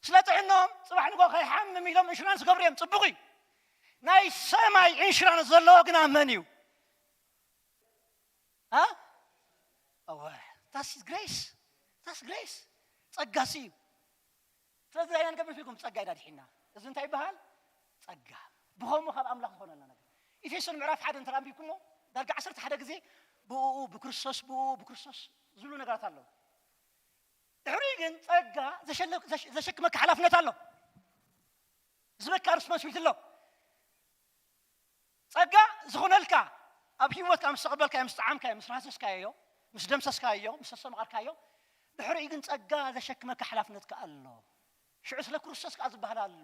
ስለ ጥዕኖም ጽባሕ ንጎ ከይሓምም ኢሎም ኢንሹራንስ ገብሩ እዮም። ጽቡቕ እዩ። ናይ ሰማይ ኢንሹራንስ ዘለዎ ግና መን እዩ? ኣ? ኣወ፣ ታስ ግሬስ፣ ታስ ግሬስ። ጸጋሲ እዩ። ስለዚ እንታይ ኢና ንገብር ኢልኩም? ጸጋ ኢና ድሒና። እዚ እንታይ ይበሃል? ጸጋ። ብኸምኡ ካብ ኣምላኽ ዝኾነልና ነገር። ኤፌሶን ምዕራፍ ሓደ እንተ ኣንቢብኩሞ፣ ዳርጋ ዓሰርተ ሓደ ግዜ ብእኡ፣ ብክርስቶስ፣ ብእኡ፣ ብክርስቶስ ዝብሉ ነገራት ኣለዉ። ድሕሪኡ ግን ጸጋ ዘሸለ-፣ ዘሽ-፣ ዘሸክመካ ሓላፍነት ኣሎ። ዝበካ ሪስፖንሲቢሊቲ ኣሎ። ጸጋ ዝኾነልካ ኣብ ህይወትካ ምስ ተቐበልካዮ፣ ምስ ጠዓምካዮ፣ ምስ ራህሰስካዮ፣ ምስ ደምሰስካዮ፣ ምስ ኣስተማቐርካዮ፣ ድሕሪኡ ግን ጸጋ ዘሸክመካ ሓላፍነት ከኣ ኣሎ። ሽዑ ስለ ክርስቶስ ከኣ ዝበሃል ኣሎ።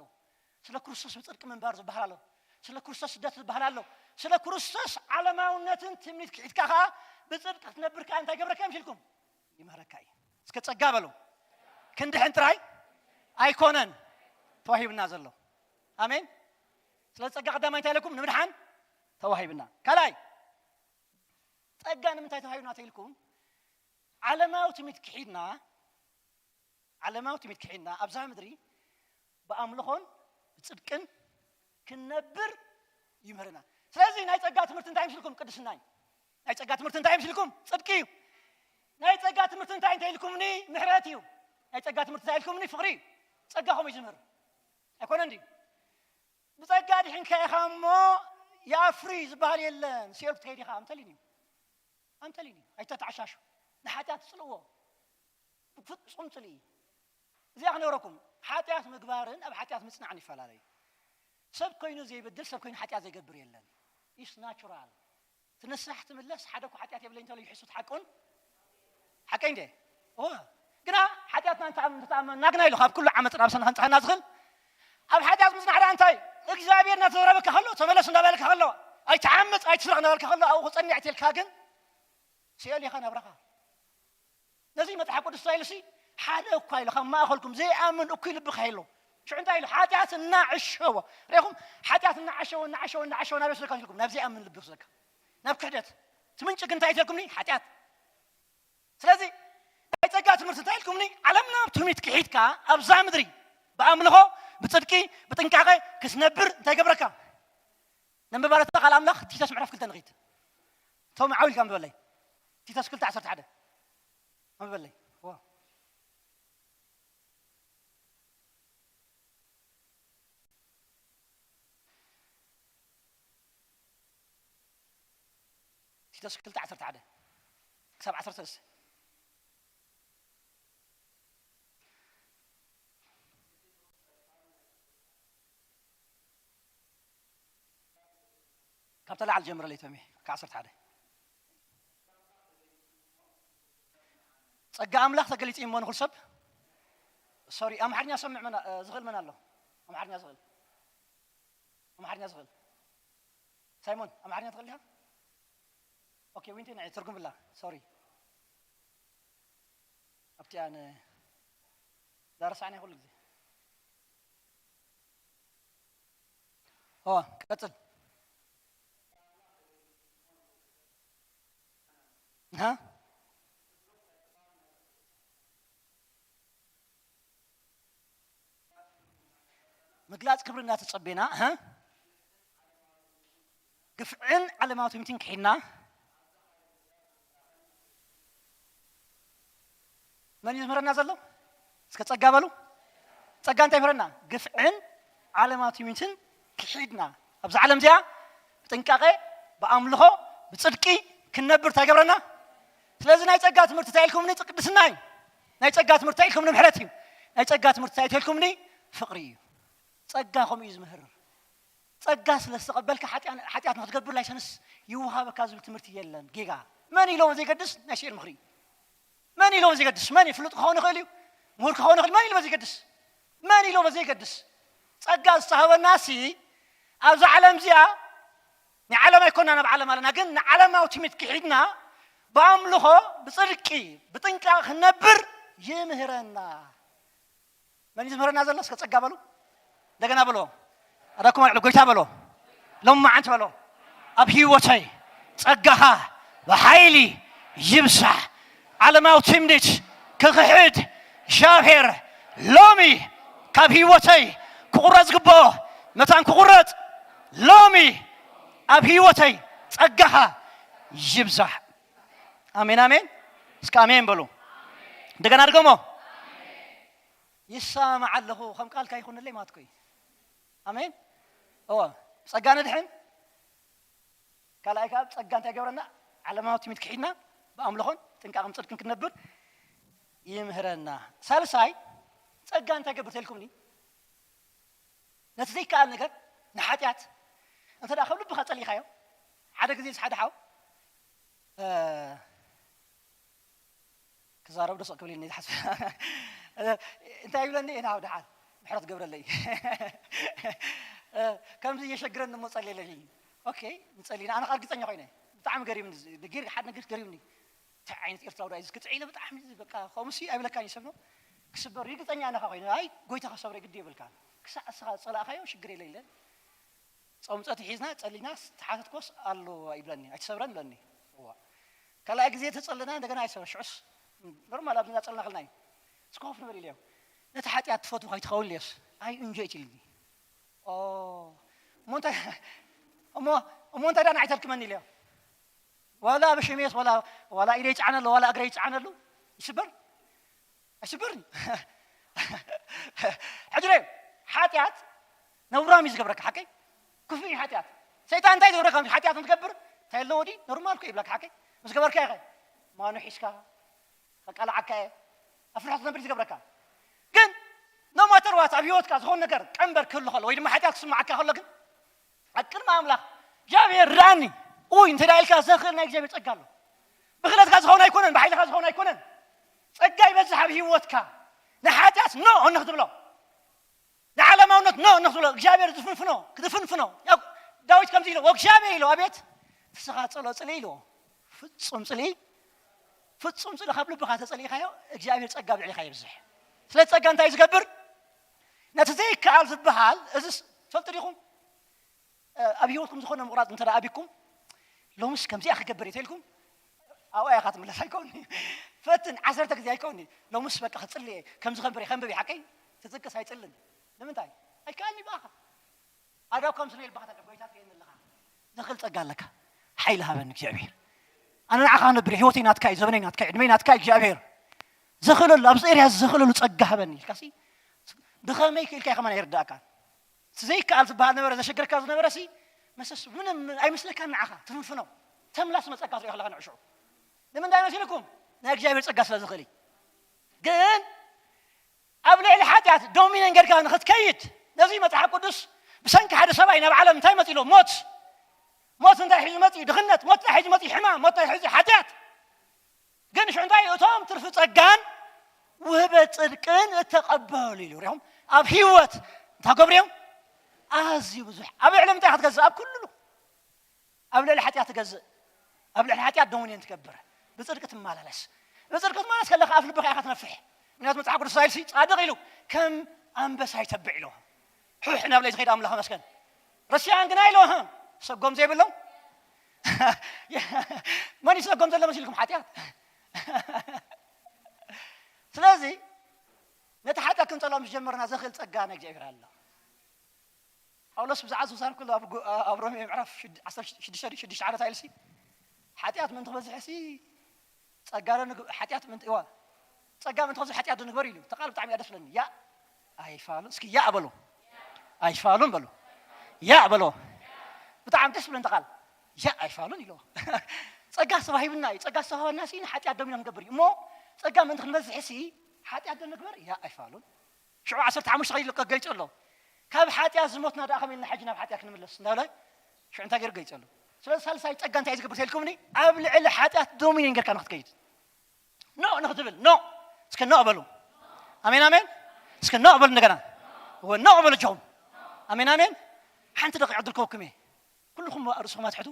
ስለ ክርስቶስ ብጽድቂ ምንባር ዝበሃል ኣሎ። ስለ ክርስቶስ ስደት ዝበሃል ኣሎ። ስለ ክርስቶስ ዓለማውነትን ትምኒት ክሒድካ ከኣ ብጽድቂ ክትነብር ከኣ እንታይ ገብረካ እዩ ኢልኩም? ይምህረካ እዩ። እስከ ጸጋ በሉ። ክንድሕን ጥራይ ኣይኮነን ተዋሂብና ዘሎ። ኣሜን። ስለ ጸጋ ቀዳማይ እንታይ ኢለኩም? ንምድሓን ተዋሂብና። ካልኣይ፣ ጸጋ ንምንታይ ተዋሂብና ተኢልኩም? ዓለማዊ ትምኒት ክሒድና፣ ዓለማዊ ትምኒት ክሒድና ኣብዛ ምድሪ ብኣምልኾን ብጽድቅን ክንነብር ይምህረና። ስለዚ ናይ ጸጋ ትምህርቲ እንታይ ምስልኩም? ቅድስና እዩ። ናይ ጸጋ ትምህርቲ እንታይ ምስልኩም? ጽድቂ እዩ። ናይ ጸጋ ትምህርቲ እንታይ እንተ ኢልኩምኒ? ምሕረት እዩ። ናይ ጸጋ ትምህርቲ እንታይ ኢልኩምኒ? ፍቕሪ እዩ። ጸጋ ከምኡ እዩ ዝምህር። ኣይኮነን ድዩ? ብጸጋ ድሒንካ ኢኻ እሞ፣ you are free ዝበሃል የለን። ሲኦል ክትከይድ ኢኻ። I'm telling you. I'm telling you. ኣይተተዓሻሹ። ንሓጢኣት ጽልእዎ። ብፍጹም ጽልኢ። እዚኣ ክነግረኩም፣ ሓጢኣት ምግባርን ኣብ ሓጢኣት ምጽናዕን ይፈላለ እዩ። ሰብ ኮይኑ ዘይበድል፣ ሰብ ኮይኑ ሓጢኣት ዘይገብር የለን። It's natural. ትንሳሕ ትምለስ፣ ሓደ እኮ ሓጢኣት የብለይን እንተሎ ይሕሱት ሓቁን ሓቀይ እንዴ? እወ። ግና ሓጢኣትና እንተኣም-፣ እንተተኣመና ግና ኢሉ ካብ ኩሉ ዓመጽ ናብ ሰና ክንጽሓና ዝኽእል ኣብ ሓጢኣት ምጽናሕ ደኣ እንታይ? እግዚኣብሔር እናተዘረበካ ከሎ፣ ተመለስ እንዳበለካ ከሎ፣ ኣይትዓምጽ፣ ኣይትስረቕ እንዳበለካ ከሎ፣ ኣብኡ ክጸኒዕ ትልካ ግን፣ ሲኦል ኢኻ ናብራኻ። ነዚ መጽሓፍ ቅዱስ እንታይ ኢሉሲ? ሓደ እኳ ኢሉ ካብ ማእኸልኩም ዘይኣምን እኩይ ልቢ ከይህሉ። ሽዑ እንታይ ኢሉ? ሓጢኣት እናዓሸወ። ርኢኹም? ሓጢኣት እናዓሸወ፣ እናዓሸወ፣ እናዓሸወ ናብ የስደካ ኢልኩም፣ ናብ ዘይኣምን ልቢ ይወስደካ። ናብ ክሕደት። እቲ ምንጪ ግን እንታይ ኢልኩምኒ? ሓጢኣት። ስለዚ ናይ ጸጋ ትምህርቲ እንታይ ኢልኩምኒ? ዓለምና ኣብ ትውፊት ክሒድካ ኣብዛ ምድሪ ብኣምልኾ፣ ብጽድቂ፣ ብጥንቃቐ ክትነብር እንታይ ገብረካ? ነንብብ ኣረታ ቃል ኣምላኽ ቲቶስ ምዕራፍ ክልተ ንኺድ። ቶም ዓው ኢልካ ኣንብበለይ። ቲቶስ ክልተ ዓሰርተ ሓደ ኣንብበለይ። ዋ። ቲቶስ ክልተ ዓሰርተ ሓደ ክሳብ ዓሰርተ ሰለስተ። ካብታ ላዕሊ ጀምረለይ ቶሚ፣ ካብ ዓሰርተ ሓደ። ጸጋ ኣምላኽ ተገሊጹ እሞ ንኹል ሰብ። ሶሪ፣ ኣምሓርኛ ሰምዕ መን ኣ-፣ ዝኽእል መን ኣሎ? ኣምሓርኛ ዝኽእል? ኣምሓርኛ ዝኽእል? ሳይሞን፣ ኣምሓርኛ ትኽእል ዲኻ? ኦኬ፣ ዊንቲ ንዒ፣ ትርጉምላ። ሶሪ። ኣብቲ ኣነ ዳረሳዕና ኩሉ ግዜ። ኦ፣ ቀጽል። ሃ? ምግላጽ ክብሪ እናተጸቤና፣ ሃ? ግፍዕን ዓለማዊ ትምኒትን ክሒድና፣ መን እዩ ዝምህረና ዘሎ? እስከ ጸጋ በሉ። ጸጋ እንታይ ይምህረና? ግፍዕን ዓለማዊ ትምኒትን ክሒድና፣ ኣብዛ ዓለም እዚኣ ብጥንቃቐ፣ ብኣምልኾ፣ ብጽድቂ ክንነብር እንታይ ገብረና? ስለዚ ናይ ጸጋ ትምህርቲ እንታይ ኢልኩምኒ? ቅድስና እዩ። ናይ ጸጋ ትምህርቲ እንታይ ኢልኩምኒ? ምሕረት እዩ። ናይ ጸጋ ትምህርቲ እንታይ ኢልኩምኒ? ፍቕሪ እዩ። ጸጋ ከምኡ እዩ ዝምህር። ጸጋ ስለ ዝተቐበልካ ሓጢኣን-፣ ሓጢኣት ንኽትገብር ላይሰንስ ይወሃበካ ዝብል ትምህርቲ የለን። ጌጋ። መን ኢሎ ዘይገድስ ናይ ስኤል ምኽሪ እዩ። መን ኢሎ ዘይገድስ? መን እዩ? ፍሉጥ ክኸውን ይኽእል እዩ። ምሁር ክኸውን ይኽእል። መን ኢሎ ዘይገድስ? መን ኢሎ ዘይገድስ? ጸጋ ዝተሃበናሲ ኣብዛ ዓለም እዚኣ ናይ ዓለም ኣይኮናን ኣብ ዓለም ኣለና፣ ግን ንዓለማዊ ትምኒት ክሒድና ብኣምልኾ፣ ብጽድቂ፣ ብጥንቃቐ ክንነብር ይምህረና። መን እዩ ዝምህረና ዘሎ? እስከ ጸጋ በሉ። እንደገና በሎ። ኣዳኩም ኣልዕሉ፣ ጎይታ በሎ። ሎማዓንቲ በሎ። ኣብ ህይወተይ ጸጋኻ ብሓይሊ ይብዛሕ። ዓለማዊ ትምኒት ክኽሕድ እግዚኣብሔር ሎሚ ካብ ህይወተይ ክቑረጽ ዝግብኦ መታን ክቑረጽ ሎሚ ኣብ ህይወተይ ጸጋኻ ይብዛሕ። ኣሜን፣ ኣሜን። እስከ ኣሜን በሉ። እንደገና ድገሞ። ይሰማማዕ ኣለኹ፣ ከም ቃልካ ይኹንለይ ማለት እኮ እዩ። ኣሜን። እወ፣ ጸጋ ንድሕን። ካልኣይ ከኣ ጸጋ እንታይ ይገብረና? ዓለማዊ ትምኒት ክሒድና ብኣምልኾን ጥንቃቕን ጽድቅን ክንነብር ይምህረና። ሳልሳይ፣ ጸጋ እንታይ ይገብር ተልኩምኒ? ነቲ ዘይከኣል ነገር፣ ንሓጢኣት፣ እንተ ደኣ ካብ ልብኻ ጸሊእኻዮ፣ ሓደ ግዜ ምስ ሓደ ሓው፣ እ፣ ክዛረብ ዶ ስቕ ክብል ኢልኒ ዝሓስብ። እንታይ ይብለኒ? "ኢና ደሓን፣ ምሕረት ገብረለይ። ከምዚ እየሸግረኒ እሞ ጸልየለይ" ኢልኒ። ኦኬ፣ ንጸሊና። ኣነ ከኣ ርግጸኛ ኮይነ። ብጣዕሚ ገሪምኒ። ንጌር-፣ ሓደ ነገር ገሪምኒ። እንታይ ዓይነት ኤርትራዊ ደኣ እዩ እዚ? ክጥዒ ኢለ ብጣዕሚ በቃ፣ ከምኡሲ ኣይብለካን እዩ ሰብ ነው። ክስበር ርግጸኛ ኣነ ከኣ ኮይነ። ኣይ፣ ጎይታ ከሰብረ ግዲ የብልካን። ክሳዕ እስኻ ዝጸላእካዮ ሽግር የለ ኢለ። ጾም ጸቲ ሒዝና ጸሊና ተሓተትኮስ ኣሎ ይብለኒ፣ "ኣይትሰብረን" ይብለኒ። እዋ። ካልኣይ ግዜ ተጸለና እንደገና ኣይሰብረ፣ ሽዑስ ኖርማል ኣብዚ እናጸለና ከለና እዩ። "እስከ ኮፍ ንበል" ኢለዮ። "ነቲ ሓጢኣት ትፈትዎ ከይትኸውን" ኢለዮስ፣ "ኣይ እንጆይት" ኢልኒ። ኦ፣ እሞ እንታይ፣ እሞ፣ እሞ እንታይ ደኣ ንዓይ ተልክመኒ ኢለዮ። ዋላ በሸሜስ፣ ዋላ፣ ዋላ ኢደይ ይጽዓነሉ፣ ዋላ እግረይ ይጽዓነሉ፣ ይስበር። ኣይስበርን። ሕጂ ርእ፣ ሓጢኣት ነውራም እዩ ዝገብረካ፣ ሓቀይ? ክፉእ እዩ ሓጢኣት። ሰይጣን እንታይ ዝገብረካ? ሓጢኣት እንትገብር፣ እንታይ ኣለዎ ድዩ? ኖርማል እኮ ይብለካ፣ ሓቀይ? ምስ ገበርካዮ ኸ? ማኑ ሒዝካ፣ ከቃልዓካ እየ። ኣብ ፍርሒ ክትነብር እዩ ዝገብረካ። ግን no matter what፣ ኣብ ህይወትካ ዝኾነ ነገር ቀንበር ክህሉ ከሎ፣ ወይ ድማ ሓጢኣት ክስምዓካ ከሎ ግን፣ ኣብ ቅድሚ ኣምላኽ እግዚኣብሔር ርኣኒ፣ ኡይ፣ እንተ ደኣ ኢልካ ዘኽእል ናይ እግዚኣብሔር ጸጋ ኣሎ። ብኽእለትካ ዝኸውን ኣይኮነን፣ ብሓይልኻ ዝኸውን ኣይኮነን። ጸጋ ይበዝሕ ኣብ ህይወትካ። ንሓጢኣት ኖ እንክትብሎ፣ ንዓለማውነት ኖ እንክትብሎ፣ እግዚኣብሔር ዝፍንፍኖ፣ ክትፍንፍኖ። ያው ዳዊት ከምዚ ኢሉ፣ "ወእግዚኣብሔር" ኢሉ፣ ኣቤት፣ ንስኻ ጸሎ ጽልኢ ኢልዎ። ፍጹም ጽልኢ፣ ፍጹም ጽልኢ ካብ ልብኻ ተጸሊእካዮ፣ እግዚኣብሔር ጸጋ ኣብ ልዕሊኻ የብዝሕ። ስለ ጸጋ እንታይ ዝገብር? ነቲ ዘይከኣል ዝበሃል፣ እዝስ ትፈልጡ ዲኹም? እ፣ ኣብ ህይወትኩም ዝኾነ ምቑራጽ እንተ ደኣ ኣቢኩም፣ "ሎምስ ከምዚኣ ክገብር እየ" ተልኩም፣ ኣብኣ ኢኻ ትምለስ ኣይከውኒ። ፈትን ዓሰርተ ግዜ ኣይከውኒ። ሎምስ በቃ ክጽሊ እየ። ከምዚ ከንብር እየ፣ ከንብብ እየ። ሓቀይ ትጽቅስ ኣይጽልን። ንምንታይ? ኣይከኣልኒ ብኣኻ። ኣዳው ከም ስነ ልባኻ ተደ ጎይታ ትርእየኒ ኣለኻ። ዘኽእል ጸጋ ኣለካ። ሓይሊ ሃበኒ እግዚኣብሔር። ኣነ ንዓኻ ነብር ህይወተይ ናትካ እዩ፣ ዘበነይ ናትካ እዩ፣ ዕድመይ ናትካ እዩ እግዚኣብሔር። ዘኽእለሉ፣ ኣብዚ ኤርያ ዘኽእለሉ ጸጋ ሃበኒ ኢልካሲ ብኸመይ ክኢልካ ከማን ኣይርዳእካን። እቲ ዘይከኣል ዝበሃል ነበረ፣ ዘሸግረካ ዝነበረ ሲ መሰስ ምንም ኣይመስለካን። ንዓኻ ትፍንፍኖ ተምላስ መጸካ ትሪኦ ከለኻ ንዕሽዑ። ንምንታይ መሲልኩም? ናይ እግዚኣብሔር ጸጋ ስለ ዝኽእል እዩ። ግን ኣብ ልዕሊ ሓጢኣት ዶሚነን ጌርካ ንኽትከይድ፣ ነዚ መጽሓፍ ቅዱስ ብሰንኪ ሓደ ሰብኣይ ናብ ዓለም እንታይ መጺእሎ? ሞት። ሞት እንታይ ሒዙ መጺኡ? ድኽነት። ሞት እንታይ ሒዙ መጺኡ? ሕማም። ሞት እንታይ ሒዙ? ሓጢኣት። ግን ሽዑ እንታይ? እቶም ትርፊ ጸጋን ውህበት ጽድቅን እተቐበሉ ኢሉ። ሪኹም? ኣብ ህይወት እንታይ ገብሩ እዮም? ኣዝዩ ብዙሕ። ኣብ ልዕሊ ምንታይ ክትገዝእ? ኣብ ኩሉ። ኣብ ልዕሊ ሓጢኣት ትገዝእ። ኣብ ልዕሊ ሓጢኣት ዶሚኔን ትገብር። ብጽድቂ ትመላለስ። ብጽድቂ ትመላለስ ከለኻ ኣፍ ልብኻ ኢኻ ትነፍሕ። ምክንያቱ መጽሓፍ ቅዱስ እንታይ ኢልሲ? ጻድቕ ኢሉ ከም ኣንበሳ ይተብዕ ኢሉ። ሑሕ ናብ ለይ ዝኸይድ ኣምላኽ መስገን። ረሲያን ግና ኢሉ፣ እህ፣ ሰጎም ዘይብሎም። መን ይሰጎም ዘሎ መሲልኩም? ሓጢኣት። ስለዚ ነቲ ሓጢኣት ክንጸልኦ ምስ ጀመርና ዘኽእል ጸጋ ናይ እግዚኣብሔር ኣሎ። ጳውሎስ ብዛዕባ ዝዛረብ ከሎ ኣብ ጎ-፣ ኣብ ሮሜ ምዕራፍ ሽድ-፣ ዓሰርተ ሽዱሽተ ድዩ ሽዱሽተ ዓመት ኣይልሲ? ሓጢኣት ምእንቲ ክበዝሕሲ ጸጋ ዶ ንግ-፣ ሓጢኣት ምእንቲ፣ እዋ፣ ጸጋ ምእንቲ ክበዝሕ ሓጢኣት ዶ ንግበር ኢሉ። እታ ቃል ብጣዕሚ እያ ደስ ብለኒ። ያ ኣይፋሉን። እስኪ ያ በሉ። ኣይፋሉን በሉ። ያ በሉ። ብጣዕሚ ደስ ብለኒ እታ ቃል። ያ ኣይፋሉን ኢልዎ። ጸጋ ዝተዋሂብና እዩ። ጸጋ ዝተዋህበና ሲ ንሓጢኣት ዶ ኢና ክንገብር እዩ። እሞ ጸጋ ምእንቲ ክንበዝሕሲ ሓጢኣት ዶ ንግበር? ያ ኣይፋሉን። ሽዑ ዓሰርተ ሓሙሽተ ከይሉ ገሊጹ ኣሎ። ካብ ሓጢኣት ዝሞትና ደኣ ከመይ ኢልና ሕጂ ናብ ሓጢኣት ክንምለስ እንዳበለ ሽዑ እንታይ ገይሩ ገሊጹ ኣሎ። ስለዚ ሳልሳይ ጸጋ እንታይ እዩ ዝገብር ተልኩምኒ? ኣብ ልዕሊ ሓጢኣት ዶሚኔን ጌርካ ንክትከይድ። ኖ ንክትብል፣ ኖ። እስከ ኖ በሉ። ኣሜን፣ ኣሜን። እስከ ኖ በሉ እንደገና። እወ፣ ኖ በሉ እጆኹም። ኣሜን፣ ኣሜን። ሓንቲ ደቂቕ ዕድል ክህበኩም እየ። ኩልኹም ርእስኹም ኣትሕቱ።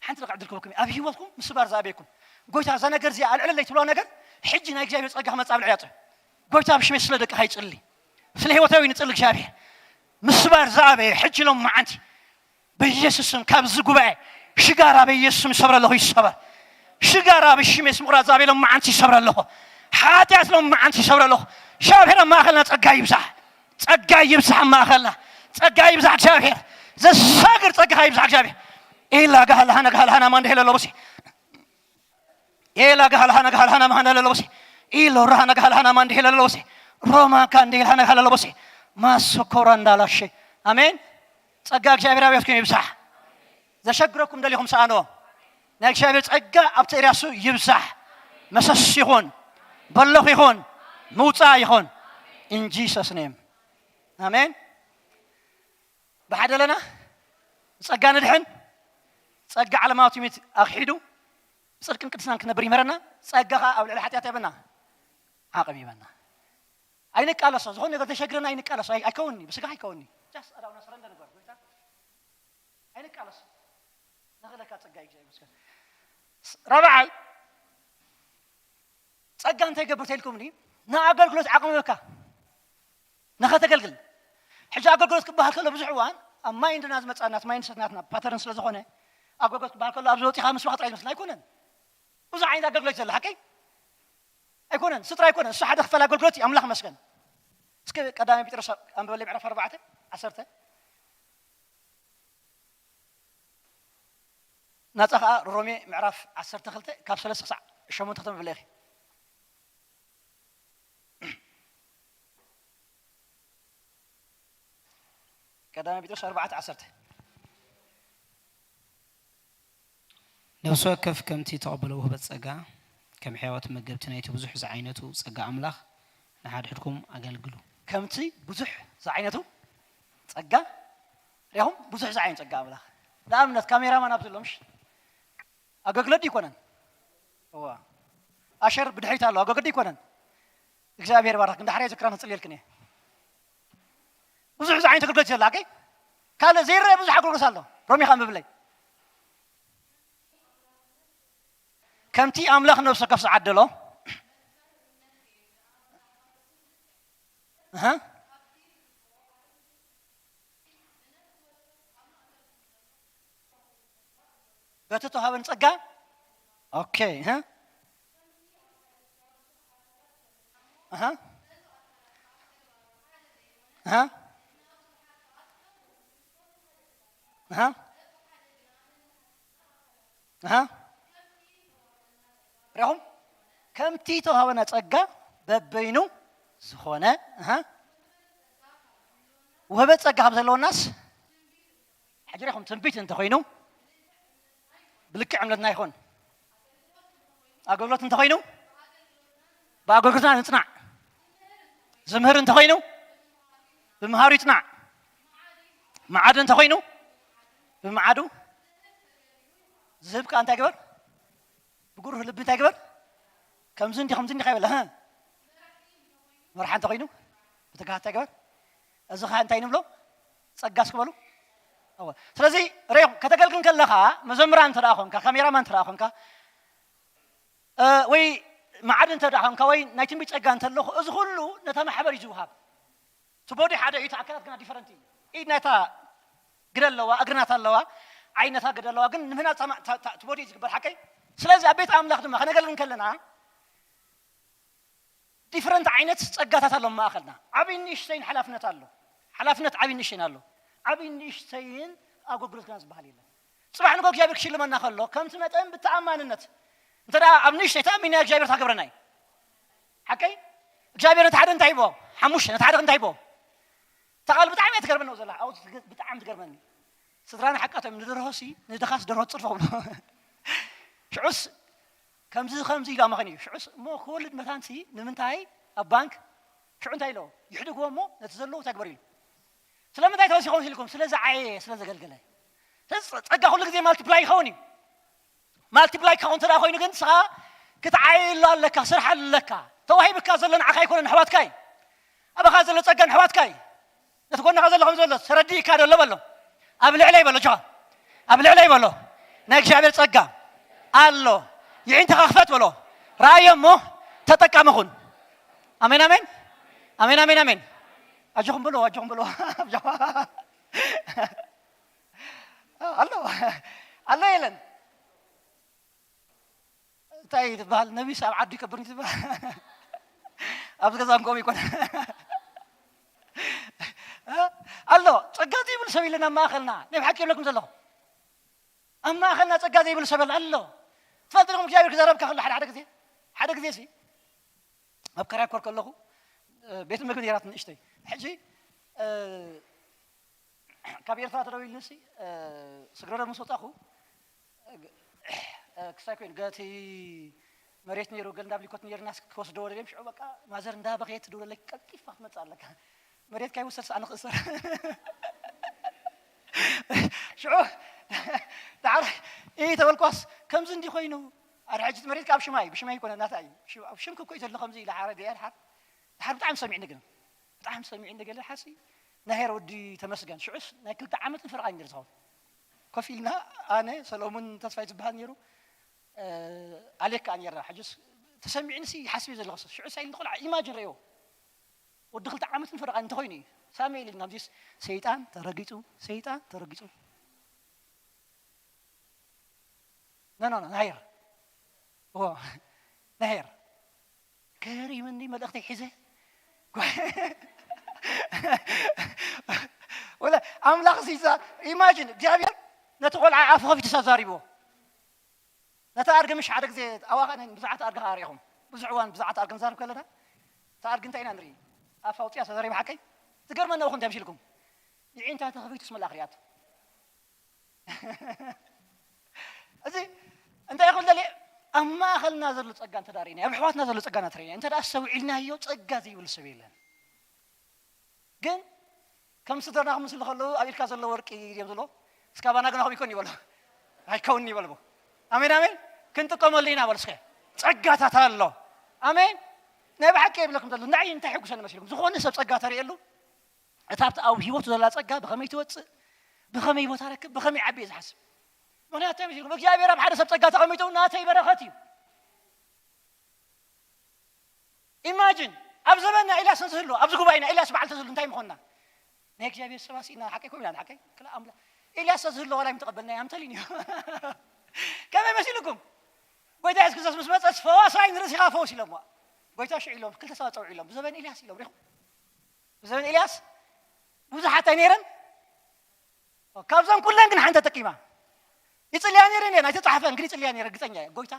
ሓንቲ ደቂቕ ዕድል ክህበኩም እየ። ኣብ ህይወትኩም ምስባር ዝኣበየኩም። ጎይታ፣ እዛ ነገር እዚኣ ኣልዕለለይ ትብሎ ነገር፣ ሕጂ ናይ እግዚኣብሔር ጸጋ ክመጽእ ኣብ ልዕሊያ ጽ-፣ ጎይታ፣ ብሽመይ ስለ ደቅኻ ይጽሊ። ስለ ህይወተይ ንጽሊ እግዚኣብሔር። ምስባር ዝኣበየ፣ ሕጂ ሎም መዓንቲ በኢየሱስ ስም ካብዚ ጉባኤ ሽጋራ በኢየሱስ ስም ይሰብረ ኣለኹ፣ ይሰበር። ሽጋራ ብሽም የሱስ ምቑራጽ ዛቤ ሎም መዓንቲ ይሰብረ ኣለኹ። ሓጢኣት ሎም መዓንቲ ይሰብረ ኣለኹ። ሻብሄር ኣብ ማእኸልና ጸጋ ይብዛሕ። ጸጋ ይብዛሕ ኣብ ማእኸልና። ጸጋ ይብዛሕ እግዚኣብሔር። ዘሳግር ጸጋ ይብዛሕ እግዚኣብሔር። ኢላ ጋህላ ሃና ጋህላ ሃና ማንደ ሄለ ለቦሲ። ኤላ ጋህላ ሃና ጋህላ ሃና ማንደ ሄለ ለቦሲ። ኢሎ ራሃና ጋህላ ሃና ማንደ ሄለ ለቦሲ። ሮማ ካንደ ሄላ ሃና ጋህላ ለቦሲ። ማሶኮራ እንዳላሸ። ኣሜን። ጸጋ እግዚኣብሔር ኣብያትኩም ይብዛሕ። ዘሸግረኩም ደሊኹም ሰኣንዎ። ናይ እግዚኣብሔር ጸጋ ኣብቲ ኤርያሱ ይብዛሕ። መሰስ ይኹን፣ በሎኽ ይኹን፣ ምውጻእ ይኹን። In Jesus name. ኣሜን። ብሓደ ኣለና። ጸጋ ንድሕን፣ ጸጋ ዓለማዊ ትምኒት ኣኽሒዱ፣ ጽድቅን ቅድስናን ክነብር ይምህረና። ጸጋ ኸኣ ኣብ ልዕሊ ሓጢኣት የበና፣ ዓቕሚ ይበና። ኣይንቃለሶ፣ ዝኾነ ነገር ተሸግረና ኣይንቃለሶ፣ ኣይ-፣ ኣይከውንኒ፣ ብስጋ ኣይከውንኒ። ጃስ ኣዳውና ሰረንደ ንግበር፣ ጎይታ። ኣይንቃለስ። ነኽእለካ ጸጋ እዩ፣ እግዚኣብሔር ይመስገን። ስ-፣ ራብዓይ፣ ጸጋ እንታይ ይገብር ተልኩምኒ? ንኣገልግሎት ዓቕሚ ይህበካ። ንኸተገልግል። ሕጂ ኣገልግሎት ክበሃል ከሎ ብዙሕ እዋን ኣብ ማይንድና ዝመጽእ ናት ማይንድሰት ናትና ፓተርን ስለ ዝኾነ፣ ኣገልግሎት ክበሃል ከሎ ኣብዚ ወጺኻ ምስባኽ ጥራይ ዝመስል ኣይኮነን። ብዙሕ ዓይነት ኣገልግሎት ዘለ፣ ሓቀይ? ኣይኮነን፣ ስጥራ ኣይኮነን። እሱ ሓደ ክፋል ኣገልግሎት እዩ፣ ኣምላኽ ይመስገን። እስከ ቀዳማይ ጴጥሮስ ኣንብበለይ ምዕራፍ ኣርባዕተ ዓሰርተ። ናጻ ኸኣ ሮሜ ምዕራፍ ዓሰርተ ክልተ ካብ ሰለስተ ክሳዕ ሸሞንተ ከተንብብለይ ኢኺ። ቀዳማይ ጴጥሮስ ኣርባዕተ ዓሰርተ። ነፍሲ ወከፍ ከምቲ ተቐበሎ ውህበት ጸጋ፣ ከም ሕያዋት መገብቲ ናይቲ ብዙሕ ዝዓይነቱ ጸጋ ኣምላኽ፣ ንሓድሕድኩም ኣገልግሉ። ከምቲ ብዙሕ ዝዓይነቱ ጸጋ፣ ሪኹም? ብዙሕ ዝዓይነቱ ጸጋ ኣምላኽ። ንኣብነት፣ ካሜራማን ኣብዚ ኣሎ፣ ምሽ? ኣገልግሎት ድዩ ይኮነን? እዋ። ኣሸር ብድሕሪት ኣሎ፣ ኣገልግሎት ድዩ ይኮነን? እግዚኣብሔር ባርክ። እንዳሕራይ ዝክራን ክጽልየልክን እየ። ብዙሕ ዝዓይነቱ ኣገልግሎት ዘላ፣ ኣገይ? ካልእ ዘይረአ ብዙሕ ኣገልግሎት ኣሎ። ሮሜ ኸኣ ምብለይ። ከምቲ ኣምላኽ ነፍሱ ከፍ ዝዓደሎ፣ እህ፣ በቲ ተዋህበን ጸጋ ኦኬ። እህ። ኣሃ። ኣሃ። ኣሃ። ኣሃ። ሪኹም? ከምቲ ተዋህበና ጸጋ በበይኑ ዝኾነ፣ ኣሃ፣ ውህበት ጸጋ ከም ዘለወናስ፣ ሕጂ ሪኹም? ትንቢት እንተኾይኑ ብልክዕ እምነትና ይኹን። ኣገልግሎት እንተኾይኑ ብኣገልግሎትና ንጽናዕ። ዝምህር እንተኾይኑ ብምሃሩ ይጽናዕ። መዓዱ እንተኾይኑ ብምዓዱ። ዝህብ ከኣ እንታይ ግበር? ብጉሩህ ልቢ እንታይ ግበር? ከምዚ እንዲ፣ ከምዚ እንዲ ከይበለ፣ ህ? መርሓ እንተኾይኑ ብትግሃት እንታይ ግበር? እዚ ኸ እንታይ ንብሎ? ጸጋ እስኪ በሉ። እወ። ስለዚ ርኢኹም፣ ከተገልግል ከለኻ፣ መዘምራን እንተ ደኣ ኾንካ፣ ካሜራማን እንተ ደኣ ኾንካ፣ እ፣ ወይ መዓድ እንተ ደኣ ኾንካ፣ ወይ ናይ ትንቢት ጸጋ እንተለኹ፣ እዚ ኹሉ ነታ ማሕበር እዩ ዝውሃብ። እቲ ቦዲ ሓደ እዩ፣ እቲ ኣካላት ግና ዲፈረንት እዩ። ኢድ ናይታ ግደ ኣለዋ፣ እግሪ ናታ ኣለዋ፣ ዓይኒ ናታ ግደ ኣለዋ፣ ግን ንምህናጽ ታማ-፣ ታ-፣ ታ-፣ እቲ ቦዲ እዩ ዝግበር፣ ሓቀይ? ስለዚ ኣብ ቤት ኣምላኽ ድማ ከነገልግል ከለና፣ ዲፈረንት ዓይነት ጸጋታት ኣሎ ኣብ ማእከልና። ዓብዪን ንእሽተይን ሓላፍነት ኣሎ። ሓላፍነት ዓብዪን ንእሽተይን ኣሎ። ዓብዪን ንእሽተይን ኣገልግሎት ግና ዝበሃል የለን። ጽባሕ ንግሆ እግዚኣብሔር ክሽልመና ከሎ፣ ከምቲ መጠን ብተኣማንነት፣ እንተ ደኣ ኣብ ንእሽተይ ተኣሚና እግዚኣብሔር ታገብረና እዩ። ሓቀይ? እግዚኣብሔር ነቲ ሓደ እንታይ ይቦ? ሓሙሽተ፣ ነቲ ሓደ እንታይ ይቦ? እታ ቃል ብጣዕሚ እያ ትገርመኒ ዘላ። ኣብኡ ትገ-፣ ብጣዕሚ ትገርመኒ። ስድራና ሓቃቶም ንደርሆሲ፣ ንድኻስ ደርሆ ትጽርፎ ብሎ። ሽዑስ ከምዚ፣ ከምዚ ኢሉ ኣማኸኒ እዩ። ሽዑስ እሞ ክወልድ መታንሲ ንምንታይ ኣብ ባንክ ሽዑ እንታይ ኢሎ? ይሕድግዎ እሞ ነቲ ዘለዎ ተግበር ኢሉ። ስለምንታይ ተወሲኾም ኢልኩም? ስለ ዝዓየየ፣ ስለ ዘገልገለ። ስለዚ ጸጋ ኩሉ ግዜ ማልቲፕላይ ይኸውን እዩ። ማልቲፕላይ ክኸውን እንተ ደኣ ኮይኑ ግን ንስኻ ክትዓየየሉ ኣለካ፣ ስርሓሉ ኣለካ። ተዋሂብካ ዘሎ ንዓኻ ኣይኮነን፣ ኣሕዋትካ እዩ። ኣባኻ ዘሎ ጸጋ ንኣሕዋትካ እዩ። ነቲ ጎንኻ ዘሎ ከም ዘሎ ተረዲእካ ዶ ኣሎ በሎ። ኣብ ልዕለይ በሎ፣ ጆኻ። ኣብ ልዕለይ በሎ። ናይ እግዚኣብሔር ጸጋ ኣሎ። የዒንትኻ ክፈት በሎ። ረኣዮ እሞ ተጠቃሚ ኩን። ኣሜን፣ ኣሜን። ኣሜን፣ ኣሜን፣ ኣሜን። ኣጆኹም በሎ፣ ኣጆኹም በሎ። ኣሎ። ኣሎ የለን። እንታይ ትበሃል? ነቢስ ኣብ ዓዱ ይከብር ትበሃል። ኣብዚ ገዛ እንኮም ይኮነ። ኣሎ፣ ጸጋ ዘይብሉ ሰብ የለን ኣብ ማእከልና። ናይ ብሓቂ ይብለኩም ዘለኹ። ኣብ ማእከልና ጸጋ ዘይብሉ ሰብ ኣሎ። ኣሎ። ትፈልጡ ዲኹም እግዚኣብሔር ክዛረብካ ከሎ ሓደ፣ ሓደ ግዜ፣ ሓደ ግዜ ሲ ኣብ ከራይ ኮር ከለኹ፣ እ፣ ቤት ምግቢ ነይራት ንእሽተይ። ሕጂ፣ እ፣ ካብ ኤርትራ ተደዊሉኒ ሲ፣ እ፣ ስግረዶ ምስ ወጻኹ፣ እ፣ ክሳይ ኮይኑ፣ ገቲ መሬት ነይሩ፣ ገል እንዳብሊኮት ነይርና፣ ክወስዶ ወደድዮም። ሽዑ በቃ ማዘር እንዳበኸየት ትደውለለይ፣ ቀልጢፍካ ክትመጽእ ኣለካ። መሬት ካይውሰድ ሰኣን ክእሰር። ሽዑ፣ ደሓር፣ እ፣ ተበልኳስ፣ ከምዚ እንዲ ኮይኑ፣ ኣረ፣ ሕጂ እቲ መሬት ካብ ሽማይ፣ ብሽማይ ይኮነ፣ ናታ እዩ። ሽ-፣ ኣብ ሽምኪ እኮ እዩ ዘሎ፣ ከምዚ ኢለ፣ ሓረ፣ ድያ፣ ድሓር፣ ድሓር ብጣዕሚ ሰሚዕኒ ግን። ብጣዕሚ ሰሚዕኒ ገለ ሓሲ፣ ናሄር ወዲ ተመስገን። ሽዑስ ናይ ክልተ ዓመትን ፈረቓን ነይሩ ዝኸውን። ኮፍ ኢልና፣ ኣነ፣ ሰሎሙን ተስፋይ ዝበሃል ነይሩ፣ እ፣ ኣሌክ ከኣ ነይርና። ሕጅስ ተሰሚዕንሲ ይሓስብ እየ ዘለኹ። ሽዑስ ኣይልንኾል ኢማጅን ረእዮ። ወዲ ክልተ ዓመትን ፈረቓን እንተኾይኑ እዩ። ሳሙኤል ኢልና፣ ኣብዚስ ሰይጣን ተረጊጹ፣ ሰይጣን ተረጊጹ። ኖ፣ ኖ፣ ኖ፣ ናሄር። ኦ፣ ናሄር። ገሪምኒ መልእኽተይ ሒዘ። ወላ ኣምላኽ ሲሳ፣ ኢማጂን፣ እግዚኣብሔር ነቲ ቆልዓ ኣፉ ከፊቱ ተዛሪብዎ። ነታ ኣድጊ ምሽ ሓደ ግዜ ኣዋኻ ነን ብዙሓት ኣድጊ ኸዓ ርኢኹም። ብዙሕ እዋን ብዛዕባ ኣድጊ ንዛረብ ከለና፣ እታ ኣድጊ እንታይ ኢና ንርኢ? ኣፋ ኣውፂኣ ተዛሪባ ሓቀይ? ትገርመኒ እኹም እንታይ ምሽልኩም? ይዒንታ ተኸፊቱስ መልኣኽ ሪኣቶ። እዚ እንታይ ይኹን ደልየ፣ ኣብ ማእኸልና ዘሎ ጸጋ እንተ ደኣ ርኢና፣ ኣብ ኣሕዋትና ዘሎ ጸጋ እንተ ርኢና፣ እንተ ደኣ ኣስተውዒልናዮ ጸጋ ዘይብሉ ሰብ የለን። ግን ከም ስድራና ክምስሉ ከለዉ ኣብ ኢድካ ዘሎ ወርቂ ድዮም ዝብሎ፣ እስካባና ግና ከምኡ ይኮን ይበሎ። ኣይከውን'ዩ ይበልዎ። ኣሜን፣ ኣሜን። ክንጥቀመሉ ኢና በሉ እስከ። ጸጋታት ኣሎ። ኣሜን። ናይ ብሓቂ ይብለኩም ዘሎ፣ ንዓይ እንታይ ሕጉሰኒ መሲልኩም? ዝኾነ ሰብ ጸጋ ተርእየሉ፣ እታ ኣብቲ ኣብ ህይወቱ ዘላ ጸጋ ብኸመይ ትወጽእ፣ ብኸመይ ቦታ ረክብ፣ ብኸመይ ዓቢ እየ ዝሓስብ። ምኽንያቱ እንታይ መሲልኩም? እግዚኣብሔር ኣብ ሓደ ሰብ ጸጋ ተቐሚጡ ናተይ በረኸት እዩ። ኢማጂን፣ ኣብ ዘበንና ኤልያስ ተዝህሉ፣ ኣብዚ ጉባኤና ኤልያስ በዓል ተዝህሉ እንታይ ምኾንና? ናይ እግዚኣብሔር ሰባት ኢና፣ ሓቀይ ኮም ኢና፣ ሓቀይ? ክላ ኣምላ-፣ ኤልያስ ተዝህሉ ዋላ ኣይምተቐበልናዮ፣ ኣምተሊን እዩ። ከመይ መሲልኩም? ጎይታ የሱስ ክርስቶስ ምስ መጸ፣ "ፈዋሳይ ንርእስኻ ፈውስ" ኢሎሞ። ጎይታ ሽዑ ኢሎም፣ ክልተ ሰባት ጸውዑ ኢሎም፣ "ብዘበን ኤልያስ" ኢሎም፣ ሪኹም? ብዘበን ኤልያስ ብዙሓት ኣይነይረን? ካብዞም ኩለን ግን ሓንቲ ተጠቂማ። ይጽልያ ነይረን እየን፣ ኣይተጻሕፈን፣ ግን ይጽልያ ነይረን፣ ርግጸኛ እየ። "ጎይታ፣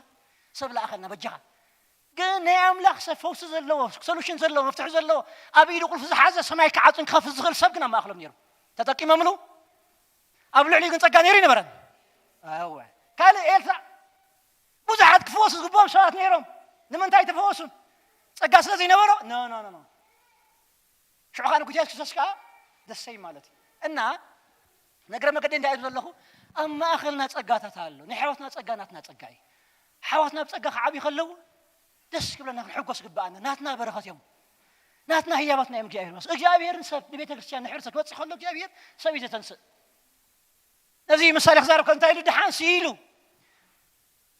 ሰብ ለኣኸልና፣ በጃኻ." ግን ናይ ኣምላኽ ሰብ ፈውሲ ዘለዎ፣ ሶሉሽን ዘለዎ፣ መፍትሒ ዘለዎ፣ ኣብ ኢዱ ቁልፊ ዝሓዘ፣ ሰማይ ክዓጹን ክኸፍት ዝኽእል ሰብ ግን ኣብ ማእከሎም ነይሩ። ተጠቂሞምሉ? ኣብ ልዕሊኡ ግን ጸጋ ነይሩ ይነበረን? እወ። ካልእ ኤልሳ፣ ብዙሓት ክፍወሱ ዝግብኦም ሰባት ነይሮም። ንምንታይ ተፈወሱ? ጸጋ ስለ ዘይነበሮ? ኖ፣ ኖ፣ ኖ፣ ኖ። ሽዑ ኸኣ ንጉይታ የሱስ ክርስቶስ ከኣ ደሰይ ማለት እዩ። እና ነገረ መገደይ እንታይ እየ ዘለኹ? ኣብ ማእከልና ጸጋታት ኣሎ። ናይ ኣሕዋትና ጸጋ ናትና ጸጋ እዩ። ኣሕዋትና ብጸጋ ክዓብዩ ከለዉ ደስ ክብለና፣ ክንሕጎስ ዝግብኣና። ናትና በረኸት እዮም። ናትና ህያባትና እዮም እግዚኣብሔር። እግዚኣብሔርን ሰብ ንቤተ ክርስቲያን ንሕብረተሰብ ክበጽሕ ከሎ እግዚኣብሔር ሰብ እዩ ዘተንስእ። ነዚ ምሳሌ ክዛረብ ከ እንታይ ኢሉ? ደሓን ሲ ኢሉ።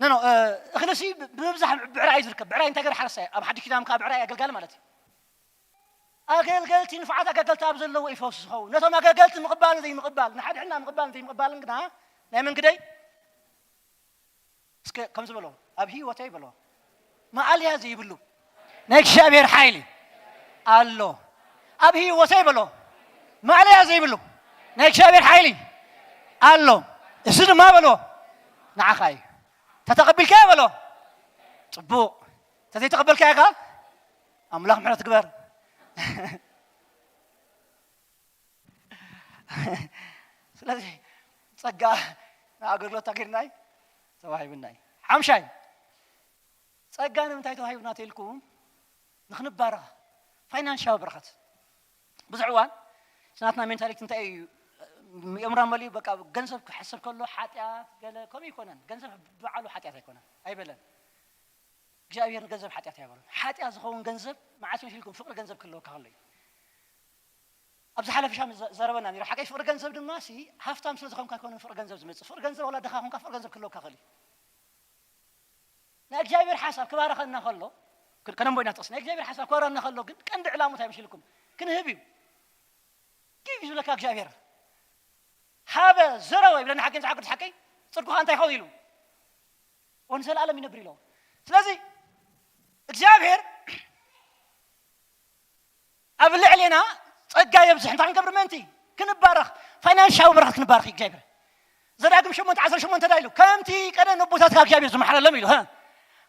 ኖ፣ ኖ፣ እ፣ እኽሊ ሲ ብ-፣ ብምብዛሕ ብዕራይ እዩ ዝርከብ። ብዕራይ እንታይ ገይሩ? ሓረስታይ። ኣብ ሓድሽ ኪዳን ከኣ ብዕራይ ኣገልጋሊ ማለት እዩ። ኣገልገልቲ ንፉዓት ኣገልገልቲ ኣብ ዘለዎ እዩ ፈውሲ ዝኸውን። ነቶም ኣገልገልቲ ምቕባልን ዘይምቕባል፣ ንሓድሕድና ምቕባልን ዘይምቕባልን ግና ናይ መን ግደይ? እስከ ከምዚ በሎ፣ ኣብ ህይወተይ በሎ፣ ማእለያ ዘይብሉ ናይ እግዚኣብሔር ሓይሊ ኣሎ። ኣብ ህይወተይ በሎ፣ ማእለያ ዘይብሉ ናይ እግዚኣብሔር ሓይሊ ኣሎ። እዚ ድማ በሎ፣ ንዓኻ እዩ። ተተቐቢልካዮ በሎ፣ ጽቡቕ። ተዘይተቐበልካዮ ከኣ ኣምላኽ ምሕረት ግበር። ስለዚ ጸጋ ንኣገልግሎት ኣገድናይ ተዋሂቡናይ። ሓምሻይ፣ ጸጋ ንምንታይ ተዋሂቡና ተልኩም? ንኽንባረኽ፣ ፋይናንሻዊ በረኸት። ብዙሕ እዋን ናትና ሜንታሊቲ እንታይ እዩ? የእምራ መሊኡ በቃ ገንዘብ ክሓስብ ከሎ ሓጢኣት ገለ ከምኡ ይኮነን። ገንዘብ ብባዕሉ ሓጢኣት ኣይኮነን፣ ኣይበለን። እግዚኣብሔር ንገንዘብ ሓጢኣት ኣይበሉን። ሓጢኣት ዝኸውን ገንዘብ መዓስ መሲልኩም? ፍቕሪ ገንዘብ ክህልወካ ከሎ እዩ። ኣብ ዝሓለፈ ሻም ዘ-፣ ዘረበና ነይሩ። ሓቀይ ፍቕሪ ገንዘብ ድማ ሲ ሃፍታም ስለ ዝኾንካ ኣይኮነን ፍቕሪ ገንዘብ ዝመጽእ። ፍቕሪ ገንዘብ ዋላ ድኻ ኾንካ ፍቕሪ ገንዘብ ክህልወካ ይኽእል እዩ። ናይ እግዚኣብሔር ሓሳብ ክባረኸና ከሎ፣ ክ-፣ ከነንቦ ኢና ጥቕሲ። ናይ እግዚኣብሔር ሓሳብ ክባረኸና ከሎ ግን ቀንዲ ዕላሙ እንታይ መሲልኩም? ክንህብ እዩ። ጊቭ እዩ ዝብለካ እግዚኣብሔር። ሃበ ዘረወ ይብለና ሓቂ፣ መጽሓፍ ቅዱስ ሓቀይ፣ ጽድቁ ኸኣ እንታይ ይኸውን ኢሉ? ወንዘለኣለም ይነብር ኢሎ። ስለዚ እግዚኣብሔር ኣብ ልዕሌና ጸጋ የብዝሕ። እንታይ ክንገብር ምእንቲ? ክንባረኽ፣ ፋይናንሻዊ በረኸት ክንባረኽ እዩ እግዚኣብሔር። ዘዳግም ሸሞንተ ዓሰርተ ሸሞንተ እንታይ ኢሉ? ከምቲ ቀደም ኣቦታትካ እግዚኣብሔር ዝመሓለሎም ኢሉ። ሃ?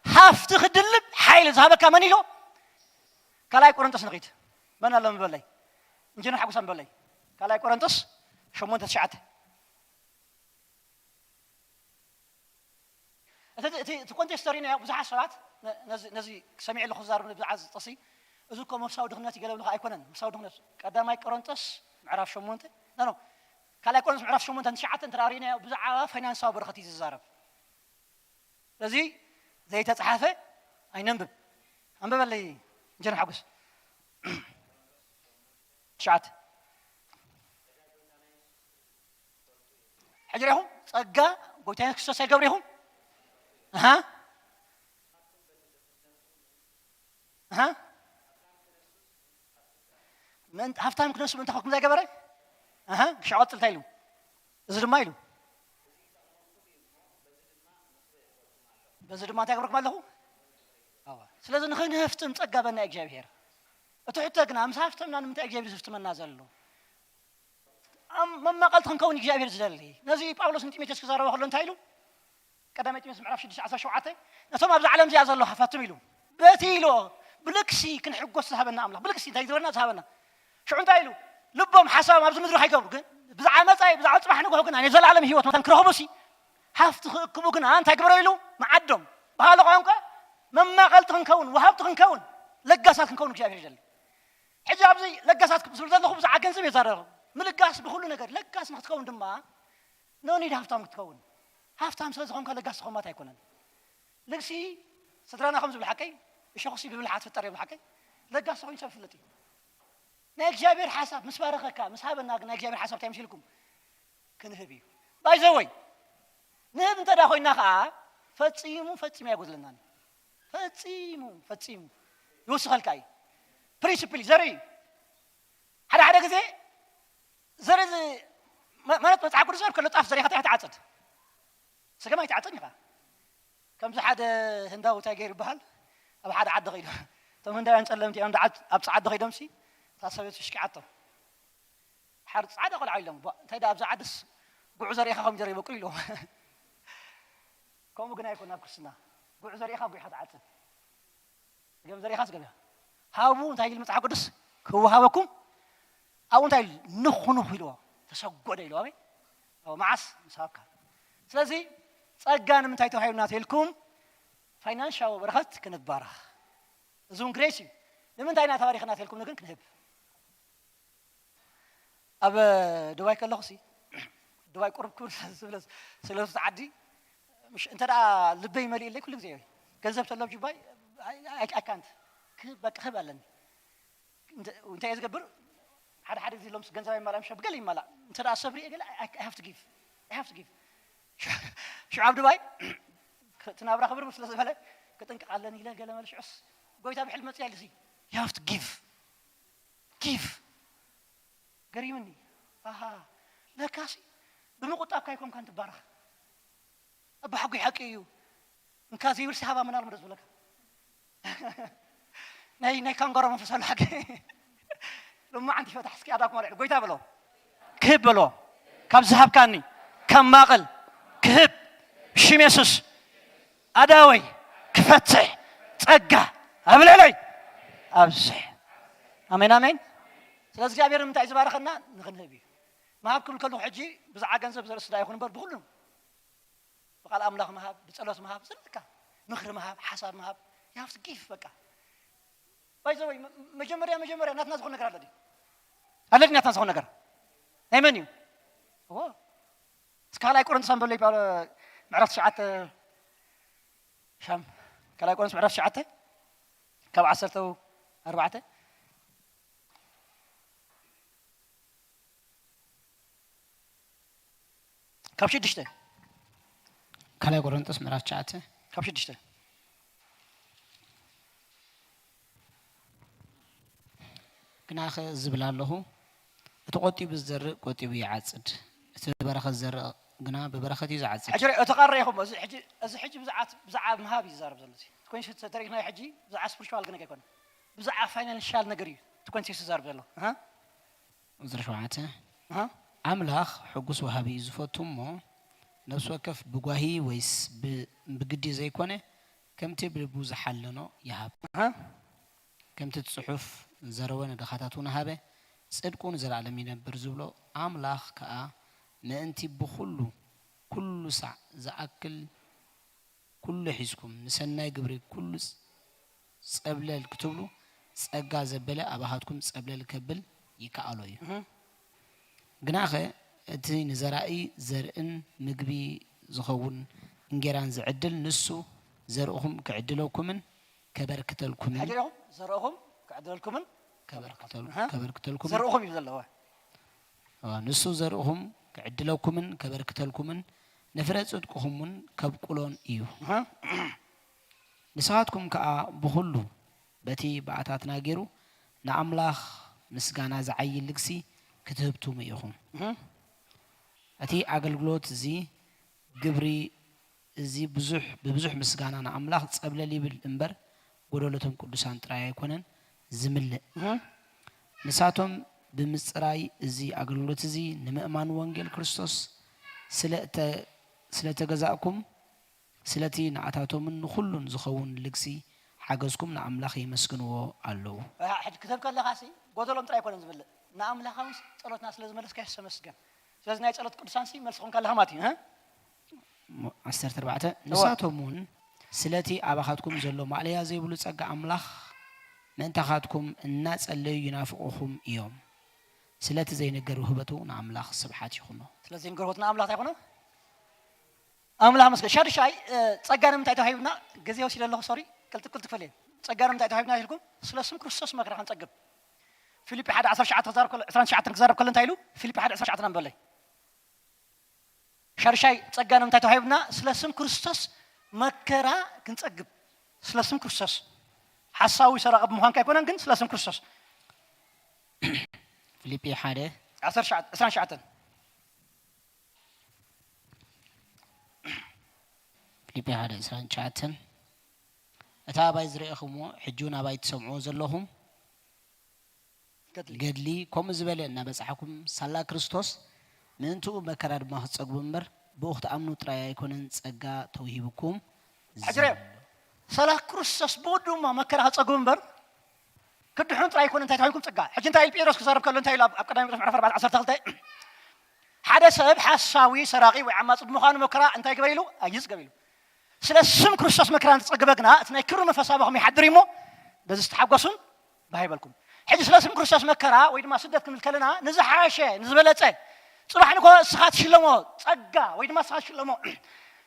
ሃፍቲ ክድልብ ሓይሊ ዝሃበካ መን ኢሎ? ካልኣይ ቆሮንቶስ ንኺድ። መን ኣሎ ምበለይ? ኢንጂነር ሓጎስ ምበለይ። ካልኣይ ቆሮንቶስ ሸሞንተ ትሽዓተ። እቲ፣ እቲ፣ እቲ ኮንቴክስት ተሪእናዮ፣ ብዙሓት ሰባት ነ-፣ ነዚ፣ ነዚ ሰሚዐ ኣለኹ ክዛረብ ብዛዕባ እዚ ጥቕሲ፣ እዚ እኮ መንፈሳዊ ድኽነት እዩ ገለ ብልኻ ኣይኮነን። መንፈሳዊ ድኽነት፣ ቀዳማይ ቆሮንቶስ ምዕራፍ ሸሞንተ፣ ኖ፣ ኖ፣ ካልኣይ ቆሮንቶስ ምዕራፍ ሸሞንተ ትሽዓተ እንተ ሪእናዮ፣ ብዛዕባ ፋይናንሳዊ በረኸት እዩ ዝዛረብ። ስለዚ ዘይተጻሓፈ ኣይነንብብ። ኣንብበለይ ኢንጂነር ሓጎስ። ትሽዓተ። ሕጂ ሪኢኹም? ጸጋ ጎይታ የሱስ ክርስቶስ ኣይገብር ኢኹም? ኣሃ። ኣሃ። ምን ሃብታም ክነሱ ምእንቲ ኸኩም እንታይ ገበረ? ኣሃ። ክሻ ቀጽል እንታይ ኢሉ? እዚ ድማ ኢሉ። በዚ ድማ እንታይ ገበርኩም ኣለኹ? ኣዋ። ስለዚ ንኽንህፍትም ጸጋ በና እግዚኣብሔር። እቲ ሕቶ ግና ምስ ሃፍተምና ንምንታይ እግዚኣብሔር ዝፍትመና ዘሎ? ኣብ መማቐልቲ ክንከውን እግዚኣብሔር ዝደሊ። ነዚ ጳውሎስ ንጢሞቴዎስ ክዛረቦ ከሎ እንታይ ኢሉ? ቀዳማይ ጢሞቴዎስ ምዕራፍ ሽዱሽተ ዓሰርተ ሸውዓተ፣ ነቶም ኣብዚ ዓለም እዚኣ ዘለዉ ሃፋትም ኢሉ። በቲ ኢሉ ብልክሲ ክንሕጎስ ዝሃበና ኣምላኽ። ብልክሲ እንታይ ዝገበርና ዝሃበና። ሽዑ እንታይ ኢሉ? ልቦም ሓሳቦም ኣብዚ ምድሪ ከይገብሩ ግን ብዛዕባ መጻኢ፣ ብዛዕባ ጽባሕ ንግሆ ግን ናይ ዘላለም ህይወት መታን ክረኽቡ ሲ ሃፍቲ ክእክቡ ግና እንታይ ግበሩ ኢሉ? መዓዶም። ብኻልእ ቋንቋ መማቐልቲ ክንከውን፣ ወሃብቲ ክንከውን፣ ለጋሳት ክንከውን እግዚኣብሔር ይደሊ። ሕጂ ኣብዚ ለጋሳት ዝብል ዘለኹ ብዛዕባ ገንዘብ እየ ዛረብ። ምልጋስ ብኹሉ ነገር ለጋስ ንክትከውን ድማ no need ሃፍታም ክትከውን። ሃፍታም ስለ ዝኾንካ ለጋስ ዝኾን ማለት ኣይኮነን። ልግሲ ስድራና ከም ዝብል ሓቀይ፣ እሾኽሲ ብብልሓት ፍጠር ይብል ሓቀይ። ለጋስ ኮይኑ ሰብ ይፍለጥ እዩ። ናይ እግዚኣብሔር ሓሳብ ምስ ባረኸካ፣ ምስ ሃበና ግን ናይ እግዚኣብሔር ሓሳብ እንታይ መሲልኩም? ክንህብ እዩ። ባይዘወይ ንህብ እንተ ደኣ ኮይና ኸዓ ፈጺሙ፣ ፈጺሙ ኣይጎድለናን። ፈጺሙ፣ ፈጺሙ ይውስኸልካ እዩ። ፕሪንሲፕል እዩ፣ ዘርኢ እዩ። ሓደ ሓደ ግዜ ዘርኢ ዝ-፣ ማ-፣ ማለት መጽሓፍ ቅዱስ ዘርኢ ከሎ ጣፍ ዘሪኻ እንታይ ትዓጽድ? ስገም ኣይትዓጽድን ኢኻ። ከምዚ ሓደ ህንዳዊ እንታይ ገይሩ ይበሃል? ኣብ ሓደ ዓዲ ኸይዱ፣ እቶም ህንዳውያን ጸለምቲ እዮም፣ ደዓት ኣብ ጻዓዲ ኸይዶምሲ፣ እታ ሰበይቲ ሽኪዓቶም። ሓር ጻዕዳ ቆልዓ ኢሎም፣ "ቧ፣ እንታይ ደኣ ኣብዚ ዓድስ ጉዕዞ ርኢኻ ኮሚደረ ይበቁል?" ኢሎም። ከምኡ ግን ኣይኮን ኣብ ክርስትና። ጉዕዞ ርኢኻ ጉዕኻ ትዓጽድ። ገም ዘሪእኻስ ገለ ሃቡ። እንታይ ይብል መጽሓፍ ቅዱስ? ክወሃበኩም ኣብኡ እንታይ ኢሉ? ንኹ ንኹ ኢልዎ፣ ተሰጎደ ኢልዎ። ኣሜን። ኣብ መዓስ? ምስ ሃብካ። ስለዚ ጸጋ ንምንታይ ተዋሂብና ተልኩም? ፋይናንሻዊ በረኸት ክንባረኽ። እዚ እውን ግሬስ እዩ። ንምንታይ ኢና ተባሪኽና ተልኩም ግን ክንህብ? ኣብ ዱባይ ከለኹ ሲ ዱባይ ቁሩብ ክብል ስለ ዝብለ ስለዚ ዓዲ ምሽ እንተ ደኣ ልበይ መሊእለይ ኩሉ ግዜ ገንዘብ ተሎ ጁባይ ኣይካንት ክህብ በቃ ክህብ ኣለኒ። እንተ- እንታይ እየ ዝገብር? ሓደ ሓደ ግዜ ሎምስ ገንዘብ ኣይማላእ ምሽ ብገለ ይማላእ እንተ ደኣ ሰብ ሪኤ ገለ ሃፍት ጊቭ ሃፍት ጊቭ ሽዑ ኣብ ዱባይ እቲ ናብራ ክብርብር ስለ ዝበለ ክጥንቀቕ ኣለኒ ኢለ ገለ መለ ሽዑስ ጎይታ ብሕልሚ መፅያ ኢሉ ሲ ሃፍት ጊቭ ጊቭ ገሪምኒ። ኣሃ ለካሲ ብምቁጣብካ ኣይኮንካን ትባረኽ። ኣባ ሓጎይ ሓቂ እዩ። እንካ ዘይብልሲ ሃባ ምናልሞ ዶ ዝብለካ ናይ ናይ ካንጋሮ መንፈስ ኣሎ ሓቂ። ሎማዓንቲ ፈታሕ እስኪ ኣዳኩም ኣልዕል ጎይታ በሎ ክህብ በሎ ካብ ዝሃብካኒ ከማቕል ክህብ ሽም የሱስ ኣዳወይ ክፈትሕ ጸጋ ኣብልዕለይ ኣብዝሕ። ኣሜን ኣሜን። ስለ እግዚኣብሔር ንምንታይ ዝባረኸና ንኽንህብ እዩ። ምሃብ ክብል ከለኹ ሕጂ ብዛዕባ ገንዘብ ዘርእስዳ ይኹን እምበር ብኩሉ ብቃል ኣምላኽ ምሃብ ብጸሎት ምሃብ ዘለካ ምኽሪ ምሃብ ሓሳብ ምሃብ you have to give በቃ ባይዘወይ መጀመርያ መጀመርያ ናትና ዝኾን ነገር ኣሎ ድዩ? ኣሎ ድዩ ናትና ዝኾን ነገር ናይ መን እዩ? እዎ እቲ ካልኣይ ቆሮንቶስ ኣንበለይ ጳውሎ ምዕራፍ ትሽዓተ ሻም ካልኣይ ቆሮንቶስ ምዕራፍ ትሽዓተ ካብ ዓሰርተ ኣርባዕተ ካብ ሽዱሽተ ካልኣይ ቆሮንቶስ ምዕራፍ ትሽዓተ ካብ ሽዱሽተ ግናኸ ዝብል ኣለኹ እቲ ቆጢቡ ዝዘርእ ቆጢቡ ይዓጽድ እቲ በረኸት ዝዘርእ ግና ብበረኸት እዩ ዝዓጽድ። ሕጂ ርእ- እቲ ቃል ርኢኹሞ እዚ ሕጂ እዚ ሕጂ ብዛዕባ ብዛዕባ ምሃብ እዩ ዝዛረብ ዘሎ እዚ ኮንሽ ተሪኽና ሕጂ ብዛዕባ ስፕሪቹዋል ነገር ኣይኮነ ብዛዕባ ፋይናንሻል ነገር እዩ እቲ ኮንሽ ዝዛረብ ዘሎ ኣሃ ቁጽሪ ሸውዓተ ኣሃ ኣምላኽ ሕጉስ ወሃቢ እዩ ዝፈቱ እሞ፣ ነፍሲ ወከፍ ብጓሂ ወይስ ብ- ብግዲ ዘይኮነ፣ ከምቲ ብልቡ ዝሓለኖ ይሃብ። ኣሃ ከምቲ እቲ ጽሑፍ፣ "ዘረወ ንድኻታቱ ንሃበ፣ ጽድቁ ንዘለኣለም ይነብር" ዝብሎ፣ ኣምላኽ ከኣ ምእንቲ ብኹሉ፣ ኩሉ ሳዕ ዝኣክል ኩሉ ሒዝኩም ንሰናይ ግብሪ ኩሉ ጸብለል ክትብሉ ጸጋ ዘበለ ኣባኻትኩም ጸብለል ከብል ይከኣሎ እዩ። ግናኸ እቲ ንዘራኢ ዘርእን ምግቢ ዝኸውን እንጌራን ዝዕድል ንሱ ዘርእኹም ክዕድለኩምን ከበርክተልኩምን ሕጂ ዲኹም ዘርእኹም ክዕድለልኩምን ከበርክተልኩምን ዘርእኹም እዩ ዘለዎ ንሱ ዘርእኹም ክዕድለኩምን ከበርክተልኩምን ንፍረ ጽድቅኹም እውን ከብቁሎን እዩ። ንስኻትኩም ከኣ ብኹሉ በቲ ብኣታትና ገይሩ ንኣምላኽ ምስጋና ዝዓዪ ልግሲ ክትህብትሙ ኢኹም። እቲ ኣገልግሎት እዚ ግብሪ እዚ ብዙሕ ብብዙሕ ምስጋና ንኣምላኽ ጸብለል ይብል እምበር ጎደሎቶም ቅዱሳን ጥራይ ኣይኮነን ዝምልእ። ንሳቶም ብምጽራይ እዚ ኣገልግሎት እዚ ንምእማን ወንጌል ክርስቶስ ስለ እተ- ስለ ተገዛእኩም ስለቲ ንኣታቶምን ንኹሉን ዝኸውን ልግሲ ሓገዝኩም ንኣምላኽ የመስግንዎ ኣለዉ። ሕጂ ክትህብ ከለኻ ሲ ጎደሎም ጥራይ ኣይኮነን ዝምልእ ንኣምላኽ እውን ጸሎትና ስለ ዝመለስካ የሰመስገን። ስለዚ ናይ ጸሎት ቅዱሳን ሲ መልሲ ኾንካ ኣለኻ ማለት እዩ። ዓሰርተ ኣርባዕተ ንሳቶም እውን ስለቲ ኣባኻትኩም ዘሎ ማእለያ ዘይብሉ ጸጋ ኣምላኽ ምእንታኻትኩም እናጸለዩ ይናፍቑኹም እዮም። ስለቲ ዘይንገር ውህበቱ ንኣምላኽ ስብሓት ይኹኖ። ስለዚ ዘይንገር ውህበቱ ንኣምላኽ እንታይ ይኹኖ? ኣምላኽ መስገን። ሻድሻይ ጸጋ ንምንታይ ተዋሂብና? ግዜ ወሲደ ኣለኹ ሶሪ። ቅልጥፍ ቅልጥፍ ክፈል እየ። ጸጋ ንምንታይ ተዋሂብና ኢልኩም? ስለ ስም ክርስቶስ መከራ ክንጸግብ። ፊልጲ ሓደ ዓሰርተ ትሽዓተ ክዛረብ ከሎ ዕስራን ትሽዓተን ክዛረብ ከሎ እንታይ ኢሉ? ፊልጲ ሓደ ዕስራን ትሽዓተን ኣንበለይ። ሻድሻይ ጸጋ ንምንታይ ተዋሂብና? ስለ ስም ክርስቶስ መከራ ክንጸግብ። ስለ ስም ክርስቶስ ሓሳዊ ሰራቒ ብምዃንካ ኣይኮነን ግን ስለ ስም ክርስቶስ። ፊልጲ ሓደ ዕስራን ትሽዓተን ፊልጵ ሓደ ዕስራን ትሽዓተን። እታ ኣባይ ዝረኣኹምዎ፣ ሕጂ እውን ኣባይ ትሰምዕዎ ዘለኹም ገድሊ። ገድሊ፣ ከምኡ ዝበለ እናበጻሕኩም፣ ሳላ ክርስቶስ ምእንትኡ መከራ ድማ ክትጸግቡ እምበር፣ ብኡ ክትኣምኑ ጥራይ ኣይኮነን ጸጋ ተውሂብኩም ሕጅረ፣ ዘሎ። ሳላ ክርስቶስ ብኡ ድማ መከራ ክትጸግቡ እምበር፣ ክድሕኑ ጥራይ ኣይኮነን። እንታይ ተባሂልኩም ጸጋ? ሕጂ እንታይ ኢሉ ጴጥሮስ ክዛረብ ከሎ እንታይ ኢሉ? ኣብ፣ ኣብ ቀዳማይ ጴጥሮስ ምዕራፍ ኣርባዕተ ዓሰርተ ክልተ፣ ሓደ ሰብ ሓሳዊ፣ ሰራቒ ወይ ዓማጺ ብምዃኑ መከራ እንታይ ግበር ኢሉ? ኣይጽገብ ኢሉ። ስለ ስም ክርስቶስ መከራ እንትጸግበ ግና፣ እቲ ናይ ክብሪ መንፈስ ኣባኹም ይሓድር እዩ እሞ፣ በዚ ዝተሓጎሱን ባህ ይበልኩም። ሕጂ ስለ ስም ክርስቶስ መከራ ወይ ድማ ስደት ክንብል ከለና፣ ንዝሓሸ፣ ንዝበለጸ፣ ጽባሕ ንግሆ እስኻ ትሽለሞ ጸጋ ወይ ድማ እስኻ ትሽለሞ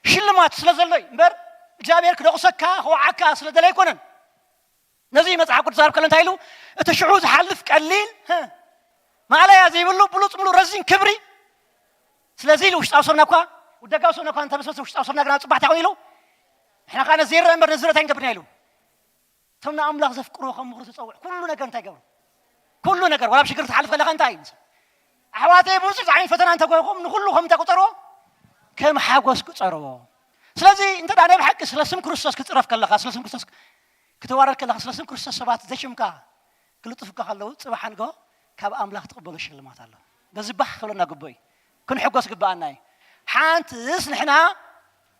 ሽልማት ስለ ዘሎ እዩ እምበር፣ እግዚኣብሔር ክደቑሰካ፣ ክወዓካ ስለ ደለ ኣይኮነን። ነዚ መጽሓፍ ቅዱስ ዛረብ ከሎ እንታይ ኢሉ? እቲ ሽዑ ዝሓልፍ ቀሊል፣ ህ፣ ማእለያ ዘይብሉ ብሉጽ ምሉእ ረዚን ክብሪ። ስለዚ ኢሉ ውሽጣዊ ሰብና እኳ፣ ደጋዊ ሰብና እኳ እንተበስበሰ ውሽጣዊ ሰብና ግና ጽባሕ እንታይ ኮይኑ ኢሉ? ንሕና ከኣ ነዚ ይረአ እምበር ነዚ ርእ እንታይ ንገብር ኢና ኢሉ? እቶም ንኣምላኽ ዘፍቅርዎ ከም ምኽሩ ትጸውዕ። ኩሉ ነገር እንታይ ይገብሩ? ኩሉ ነገር፣ ዋላ ኣብ ሽግር ትሓልፍ ከለኻ እንታይ እዩ? ኣሕዋተይ፣ ብዙሕ ዓይነት ፈተና እንተጓይኹም፣ ንኹሉ ከም እንታይ ቁጸርዎ? ከም ሓጎስ ቁጸርዎ። ስለዚ፣ እንተ ደኣ ናይ ብሓቂ ስለ ስም ክርስቶስ ክትጽረፍ ከለኻ፣ ስለ ስም ክርስቶስ ክትዋረድ ከለኻ፣ ስለ ስም ክርስቶስ ሰባት ዘሽምካ ክልጥፉካ ከለዉ፣ ጽባሕ ንግሆ ካብ ኣምላኽ ትቕበሎ ሽልማት ኣሎ። በዚ ባህ ክብለና ግቡእ እዩ። ክንሕጎስ ግብኣና እዩ። ሓንትስ ንሕና፣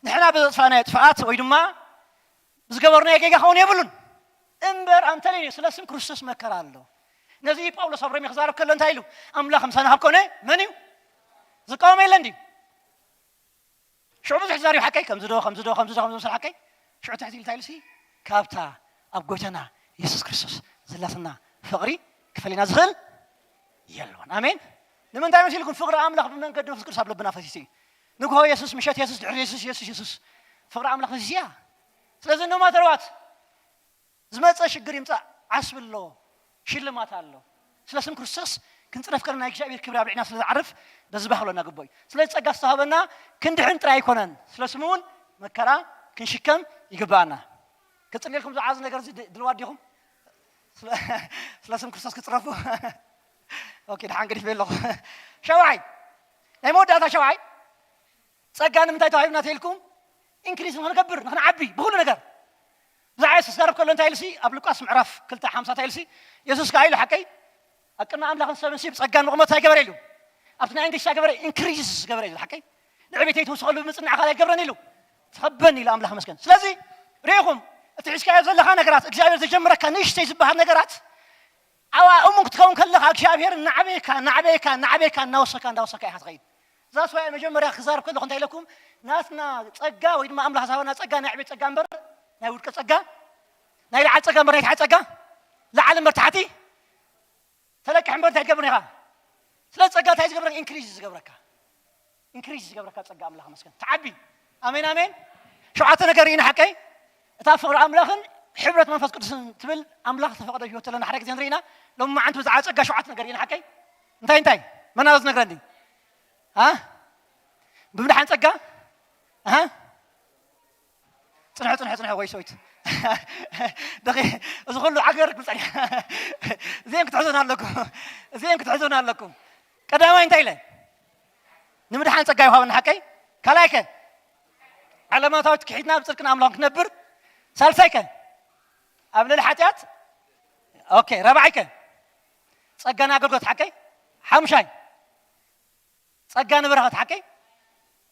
ንሕና ብዘጥፋእናዮ ጥፍኣት ወይ ድማ ብዝገበርናዮ ጌጋ ክኸውን የብሉን። እምበር፣ ኣንተለዩ ስለ ስም ክርስቶስ መከራ ኣሎ። ነዚ እዩ ጳውሎስ ኣብ ሮሜ ክዛረብ ከሎ እንታይ ኢሉ? ኣምላኽ ምሳና ካብ ኮነ መን እዩ? ዝቃወም የለን ድዩ? ሽዑ ብዙሕ ተዛሪቡ ሓቀይ፣ ከምዚ ዶ፣ ከምዚ ዶ፣ ከምዚ ዶ፣ ከምዚ መሰል ሓቀይ። ሽዑ ትሕት ኢሉ እንታይ ኢሉሲ? ካብታ ኣብ ጎይታና የሱስ ክርስቶስ ዘላትና ፍቕሪ ክፈልየና ዝኽእል የልቦን። ኣሜን። ንምንታይ መሲልኩም? ፍቕሪ ኣምላኽ ብመንገዲ መንፈስ ቅዱስ ኣብ ልብና ፈሲሱ እዩ። ንግሆ የሱስ፣ ምሸት የሱስ፣ ድሕሪ የሱስ፣ የሱስ፣ የሱስ። ፍቕሪ ኣምላኽ ፈሲሱ እያ። ስለዚ no matter what ዝመጸ ሽግር ይምጻእ ዓስቢ ኣሎ፣ ሽልማት ኣሎ። ስለ ስም ክርስቶስ ክንጽረፍ ከለና ናይ እግዚኣብሔር ክብሪ ኣብሊዕና ስለ ዝዓርፍ በዚ ባህ ክብለና ግቡእ እዩ። ስለዚ ጸጋ ዝተዋህበና ክንድሕን ጥራይ ኣይኮነን፣ ስለ ስሙ እውን መከራ ክንሽከም ይግብኣና። ክጽልየልኩም ዝዓዝ ነገር እዚ ድ-፣ ድልዋት ዲኹም? ስለ፣ ስለ ስም ክርስቶስ ክትጽረፉ? ኦኬ፣ ደሓን ገዲፈ ኣለኹ። ሸውዓይ፣ ናይ መወዳእታ ሸውዓይ፣ ጸጋ ንምንታይ ተዋሂብና ተኢልኩም? ኢንክሪዝ ንኽንገብር፣ ንኽንዓቢ ብኹሉ ነገር። ብዛዕባ የሱስ ክዛረብ ከሎ እንታይ ኢሉሲ? ኣብ ሉቃስ ምዕራፍ ክልተ ሓምሳ እንታይ ኢሉሲ? የሱስ ከኣ ኢሉ ሓቀይ ኣብ ቅድሚ ኣምላኽን ሰብን ሲ ብጸጋን ብቑመት እንታይ ገበረ ኢሉ? ኣብቲ ናይ እንግሊዝ እንታይ ገበረ? ኢንክሪዝ ገበረ ኢሉ ሓቀይ። ንዕቤተይ ትውስኸሉ ብምጽናዕኻ እንታይ ገበረኒ ኢሉ? ትኸበኒ ኢሉ ኣምላኽ መስገን። ስለዚ ርኢኹም፣ እቲ ሒዝካዮ ዘለኻ ነገራት፣ እግዚኣብሔር ዘጀመረካ ንእሽተይ ዝበሃል ነገራት፣ ኣብኣ እሙን ክትከውን ከለኻ እግዚኣብሔር እናዕበየካ፣ እናዕበየካ፣ እናዕበየካ፣ እናወሰካ፣ እናወሰካ ኢኻ ትኸይድ። That's why መጀመርያ ክዛረብ ከለኹ እንታይ ኢለኩም? ናትና ጸጋ ወይ ድማ ኣምላኽ ዝሃበና ጸጋ ናይ ዕቤት ጸጋ እምበር ናይ ውድቀት ጸጋ፣ ናይ ላዕሊ ጸጋ እምበር ናይ ታሕቲ ጸጋ፣ ላዕሊ እምበር ታሕቲ፣ ተለቅሕ እምበር እንታይ ትገብር ኢኻ? ስለ ጸጋ እንታይ ዝገብረካ? ኢንክሪዝ ዝገብረካ። ኢንክሪዝ ዝገብረካ ጸጋ ኣምላኽ መስገን። ትዓቢ። ኣሜን፣ ኣሜን። ሸውዓተ ነገር ኢና ሓቀይ። እታ ፍቕሪ ኣምላኽን ሕብረት መንፈስ ቅዱስን ትብል ኣምላኽ ተፈቕዶ ህይወት ዘለና ሓደ ግዜ ንርኢ ኢና። ሎሚ መዓንቲ ብዛዕባ ጸጋ ሸውዓተ ነገር ኢና ሓቀይ። እንታይ፣ እንታይ? መን ኣሎ ዝነግረኒ? ሃ? ብምድሓን ጸጋ? ሃ? ጽንሑ፣ ጽንሑ፣ ጽንሑ፣ ወይ ሰዊት። ደኺ-፣ እዚ ኩሉ ዓገር ክብል ጸኒሐ። እዚኤን ክትሕዙን ኣለኩም። እዚኤን ክትሕዙን ኣለኩም። ቀዳማይ እንታይ ኢለ? ንምድሓን ጸጋ ይሃበና ሓቀይ። ካልኣይ ከ? ዓለማታዊ ትክሒትና ብጽድቅን ኣምላኽን ክነብር። ሳልሳይ ከ? ኣብ ልዕሊ ሓጢኣት። ኦኬ፣ ራብዓይ ከ? ጸጋ ንኣገልግሎት ሓቀይ። ሓሙሻይ ጸጋ ንበረኸት ሓቀይ።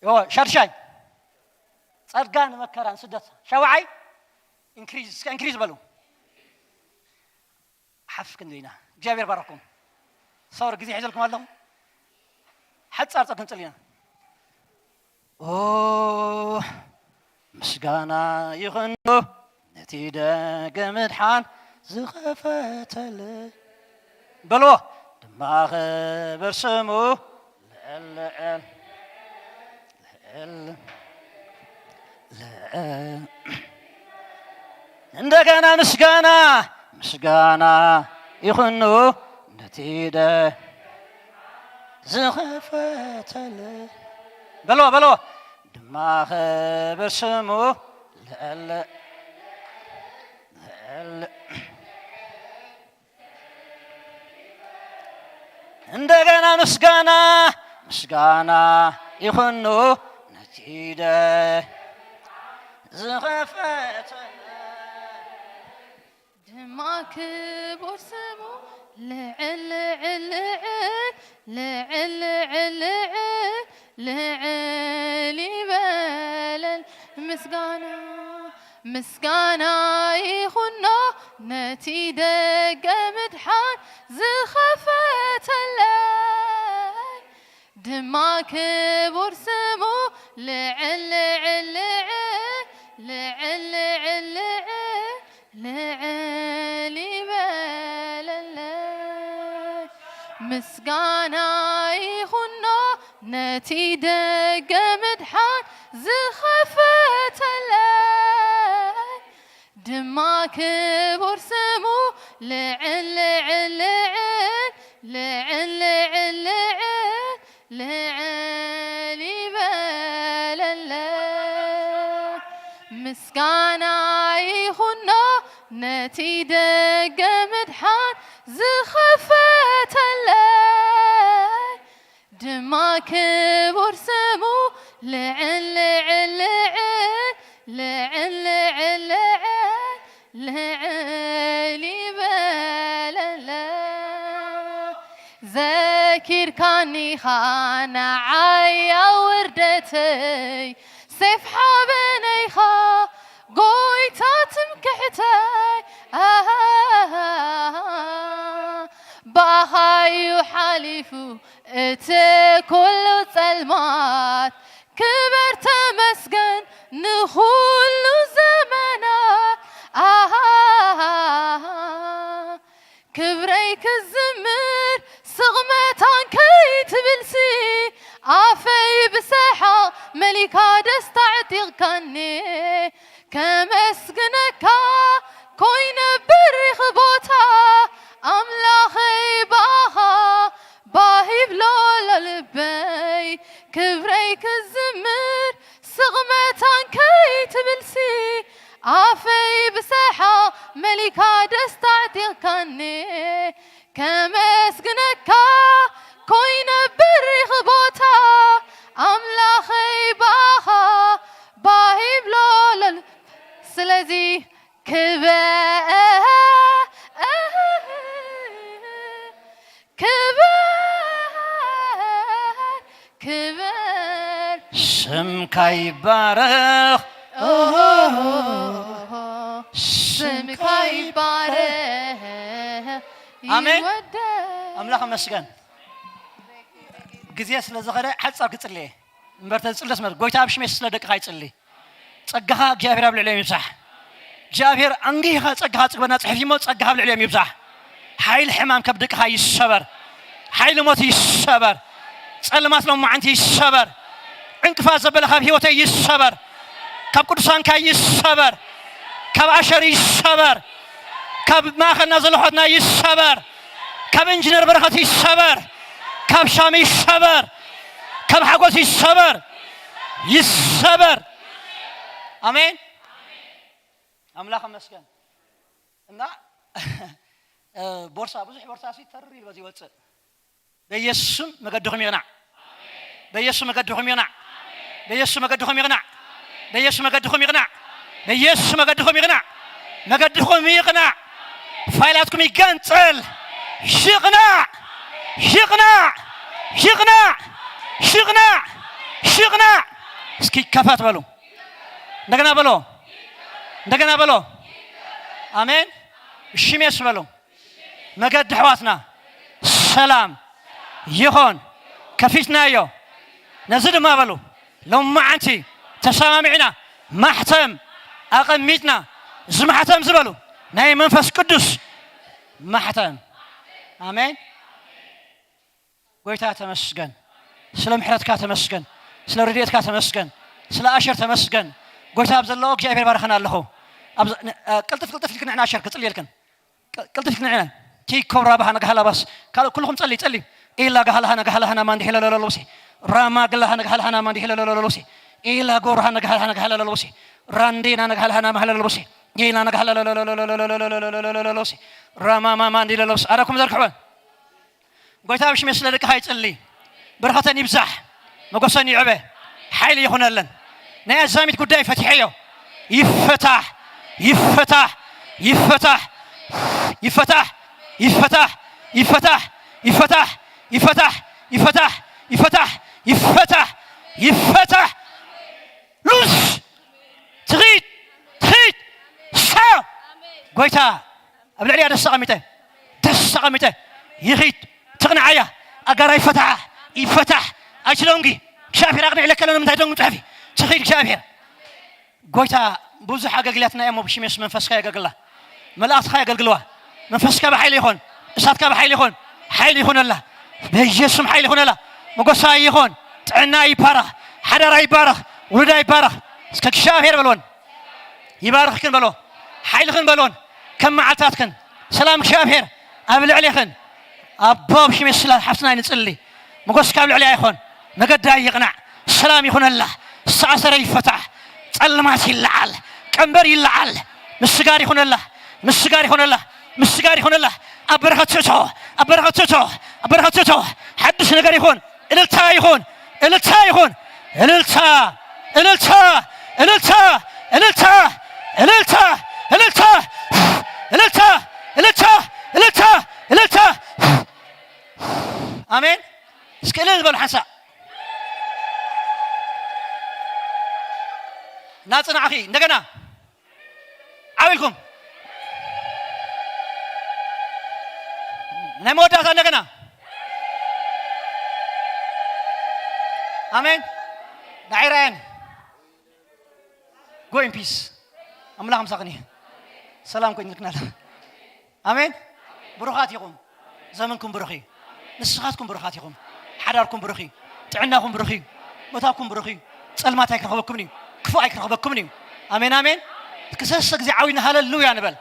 ዮ፣ ሻድሻይ ጸጋ ንመከራ ንስደት። ሻውዓይ ኢንክሪዝ፣ እስከ ኢንክሪዝ በሉ። ሓፍ ክንብል ኢና። እግዚኣብሔር ባረኩም። ሶሪ ግዜ ሒዘልኩም ኣለኹ። ሓጻር ጸሎት ክንጽሊ ኢና። ኦ ምስጋና ይኹን ነቲ ደገ ምድሓን ዝኸፈተለ በልዎ ድማ ክብር ስሙ ልዕል ልዕል ልዕል ልዕል እንደገና ምስጋና ምስጋና ይኹኑ ነቲ ደ ዝኸፈተለ በሎ በሎ ድማ ክብር ስሙ ልዕል ልዕል እንደገና ምስጋና ምስጋና ይኹኑ ነቲ ደ ዝኸፈተለ ድማ ክቡር ስሙ ልዕል ልዕል ልዕል ልዕል ልዕል ይበለል ምስጋና ምስጋና ይኹኖ ነቲ ደገ ምድሓን ዝኸፈተለይ ድማ ክቡር ስሙ ልዕል ልዕል ልዕል ልዕል ልዕል ልዕል ይበለለይ ምስጋና ይኹኖ ነቲ ደገ ምድሓን ዝኸፈተለይ ድማ ክቡር ስሙ ልዕል ልዕል ልዕል ልዕል ልዕል ልዕል ይበለለይ ምስጋና ይኹኖ ነቲ ደገ ምድሓን ዝኸፈተለይ ድማ ክቡር ስሙ ልዕል ልዕል ልዕል ልዕል ልዕል ልዕል ይበለለ ዘኪርካኒኻ ንዓይ ኣብ ውርደተይ ሴፍ ሓበነይኻ ጎይታ ትምክሕተይ ኣሃ ብኣኻ እዩ ሓሊፉ እቲ ኩሉ ጸልማት ክበር ተመስገን ንኹሉ ዘመናት ኣሃ ክብረይ ክዝምር ስቕ መታን ከይትብልሲ ኣፈይ ብሰሓቕ መሊካ ደስታ ዕጢቕካኒ ከመስግነካ ኮይነ ብሪኽ ቦታ ኣምላኸይ ብኣኻ ባህ ይብሎ ኣሎ ልበይ ክብረይ ክዝምር ስቕ መታን ከይትብልሲ ኣፈይ ብሰሓቕ መሊካ ደስታ ዕጢቕካኒ ከመስግነካ ኮይነ ብሪኽ ቦታ ኣምላኸይ ብኣኻ ባህ ይብሎ ለል ስለዚ ክበር ክበር ክበር ስምካ ይባረኽ ስምካ ይባረኽ ኣሜን። ኣምላኽ መስገን ግዜ ስለ ዝኸደ ሓጻር ክጽልየ እምበር ተዝጽለስ መር ጎይታ ኣብ ሽሜ ስለ ደቅኻ ይጽሊ ጸጋኻ እግዚኣብሔር ኣብ ልዕሊኦም ይብዛሕ እግዚኣብሔር ኣንጊኻ ጸጋኻ ጽግበና ጽሕፍ እሞ ጸጋኻ ኣብ ልዕሊኦም ይብዛሕ ሓይል ሕማም ከብ ደቅኻ ይሰበር ሓይል ሞት ይሰበር ጸልማት ሎማዓንቲ ይሰበር ዕንቅፋት ዘበለ ካብ ህይወተይ ይሰበር ካብ ቅዱሳንካ ይሰበር ካብ ኣሸር ይሰበር ካብ ማእኸልና ዘሎ ሖትና ይሰበር ካብ ኢንጂነር በረኸት ይሰበር ካብ ሻሚ ይሰበር ካብ ሓጎስ ይሰበር ይሰበር ኣሜን ኣምላኽ መስገን እና ቦርሳ ብዙሕ ቦርሳ ሲ ተር ኢሉ በዚ ይወፅእ በኢየሱስም መገድኹም ይቕናዕ በኢየሱስ መገድኹም ይቕናዕ በኢየሱስ መገድኹም ይቕናዕ በኢየሱስ መገድኹም ይቕናዕ በኢየሱስ መገድኹም ይቕናዕ መገድኹም ይቕናዕ ፋይላትኩም ይገንጸል ይቕናዕ ይቕናዕ ይቕናዕ ይቕናዕ ይቕናዕ እስኪ ከፈት በሉ እንደገና በሎ እንደገና በሎ ኣሜን ሽሜስ በሎ መገዲ ኣሕዋትና ሰላም ይኹን ከፊትናዮ ነዚ ድማ በሉ ሎማዓንቲ ተሰማሚዕና ማሕተም ኣቐሚጥና እዚ ማሕተም ዝበሉ ናይ መንፈስ ቅዱስ ማሕተም ኣሜን ጎይታ ተመስገን ስለ ምሕረትካ ተመስገን ስለ ረድኤትካ ተመስገን ስለ ኣሸር ተመስገን ጎይታ ኣብ ዘለዎ እግዚኣብሔር ባርኸና ኣለኹ ቅልጥፍ ቅልጥፍ ኢልክን ንሕና ኣሸር ክጽልየልክን ቅልጥፍ ኢልክን ንሕና ቲኮብራ ባሃ ነጋሃላባስ ካልእ ኩልኹም ጸሊ ጸሊ ኢላ ጋሃላሃ ነጋሃላሃና ማንዲ ሄለለለለውሲ ራማ ግላሃ ነጋሃላሃና ማንዲ ሄለለለለውሲ ኢላ ጎርሃ ነጋሃላሃ ነጋሃላለለውሲ ራንዴና ነጋሃላሃና ማሃለለለውሲ ኢላ ነጋሃላለለለለለለለለለለለሲ ራማማ ማንዲ ለለውሲ ኣረኩም ዘርክሕወን ጎይታ ብሽሜ ስለ ደቅኻ ይጽሊ በረኸተን ይብዛሕ መጎሰን ይዕበ ሓይሊ ይኹነለን ናይ ኣዛሚት ጉዳይ ፈቲሐዮ ይፈታሕ፣ ይፈታሕ፣ ይፈታሕ፣ ይፈታሕ፣ ይፈታሕ፣ ይፈታሕ፣ ይፈታሕ፣ ይፈታሕ፣ ይፈታሕ፣ ይፈታሕ፣ ይፈታሕ፣ ይፈታሕ። ሉዝ ትኺድ፣ ትኺድ። ሳ ጎይታ ኣብ ልዕሊያ ደስ ኣቐሚጠ፣ ደስ ኣቐሚጠ። ይኺድ፣ ትቕንዓያ። ኣጋራ ይፈታሕ፣ ይፈታሕ። ኣይችለንጊ። እግዚኣብሔር ኣቕኒዕ ለከለ ንምንታይ ደንጉ ጽሕፊ። ትኺድ እግዚኣብሔር። ጎይታ ብዙሕ ኣገልግላትና እሞ ብሽም የሱስ መንፈስካ የገልግላ። መላእክትካ የገልግልዋ። መንፈስካ ብሓይሊ ይኹን፣ እሳትካ ብሓይሊ ይኹን። ሓይሊ ይኹነላ። በኢየሱስም ሓይሊ ይኹነላ። መጎሳ ይኹን። ጥዕና ይባረኽ። ሓዳራ ይባረኽ። ውሉዳ ይባረኽ። እስከ እግዚኣብሔር በልወን። ይባርኽክን በሎ። ሓይልኽን በልወን። ከም መዓልታትክን። ሰላም እግዚኣብሔር ኣብ ልዕሌኽን። ኣቦ ብሽም የሱስ ሓፍትና ንጽሊ። መጎስካ ኣብ ልዕሊያ ይኹን። መገዳ ይቕናዕ። ሰላም ይኹነላ። ዝተኣሰረ ይፈታሕ። ጸልማት ይለዓል። ቀንበር ይለዓል። ምስጋር ይኹነላ። ምስጋር ይኹነላ። ምስጋር ይኹነላ። ኣብ በረኸት ትእቶ። ኣብ በረኸት ትእቶ። ኣብ በረኸት ትእቶ። ሓድሽ ነገር ይኹን። እልልታ ይኹን። እልልታ ይኹን። እልልታ፣ እልልታ፣ እልልታ፣ እልልታ፣ እልልታ፣ እልልታ፣ እልልታ፣ እልልታ፣ እልልታ፣ እልልታ። ኣሜን። እስኪ እልል በሉ ሓንሳእ። ናጽናዕኺ እንደገና ዓው ኢልኩም ናይ መወዳእታ እንደገና። ኣሜን። ንዓይ ራያን go in peace። ኣምላኽ ምሳኽን እዩ። ሰላም ኮይንልክናል። ኣሜን። ብሩኻት ኢኹም። ዘመንኩም ብሩኽ እዩ። ንስኻትኩም ብሩኻት ኢኹም። ሓዳርኩም ብሩኽ እዩ። ጥዕናኹም ብሩኽ እዩ። ቦታኩም ብሩኽ እዩ። ጸልማት ኣይክረኽበኩምን እዩ። ክፉእ ኣይክረኽበኩምን እዩ። ኣሜን፣ ኣሜን። ክሰሰ ግዜ ዓዊና ሃለሉያ ንበል።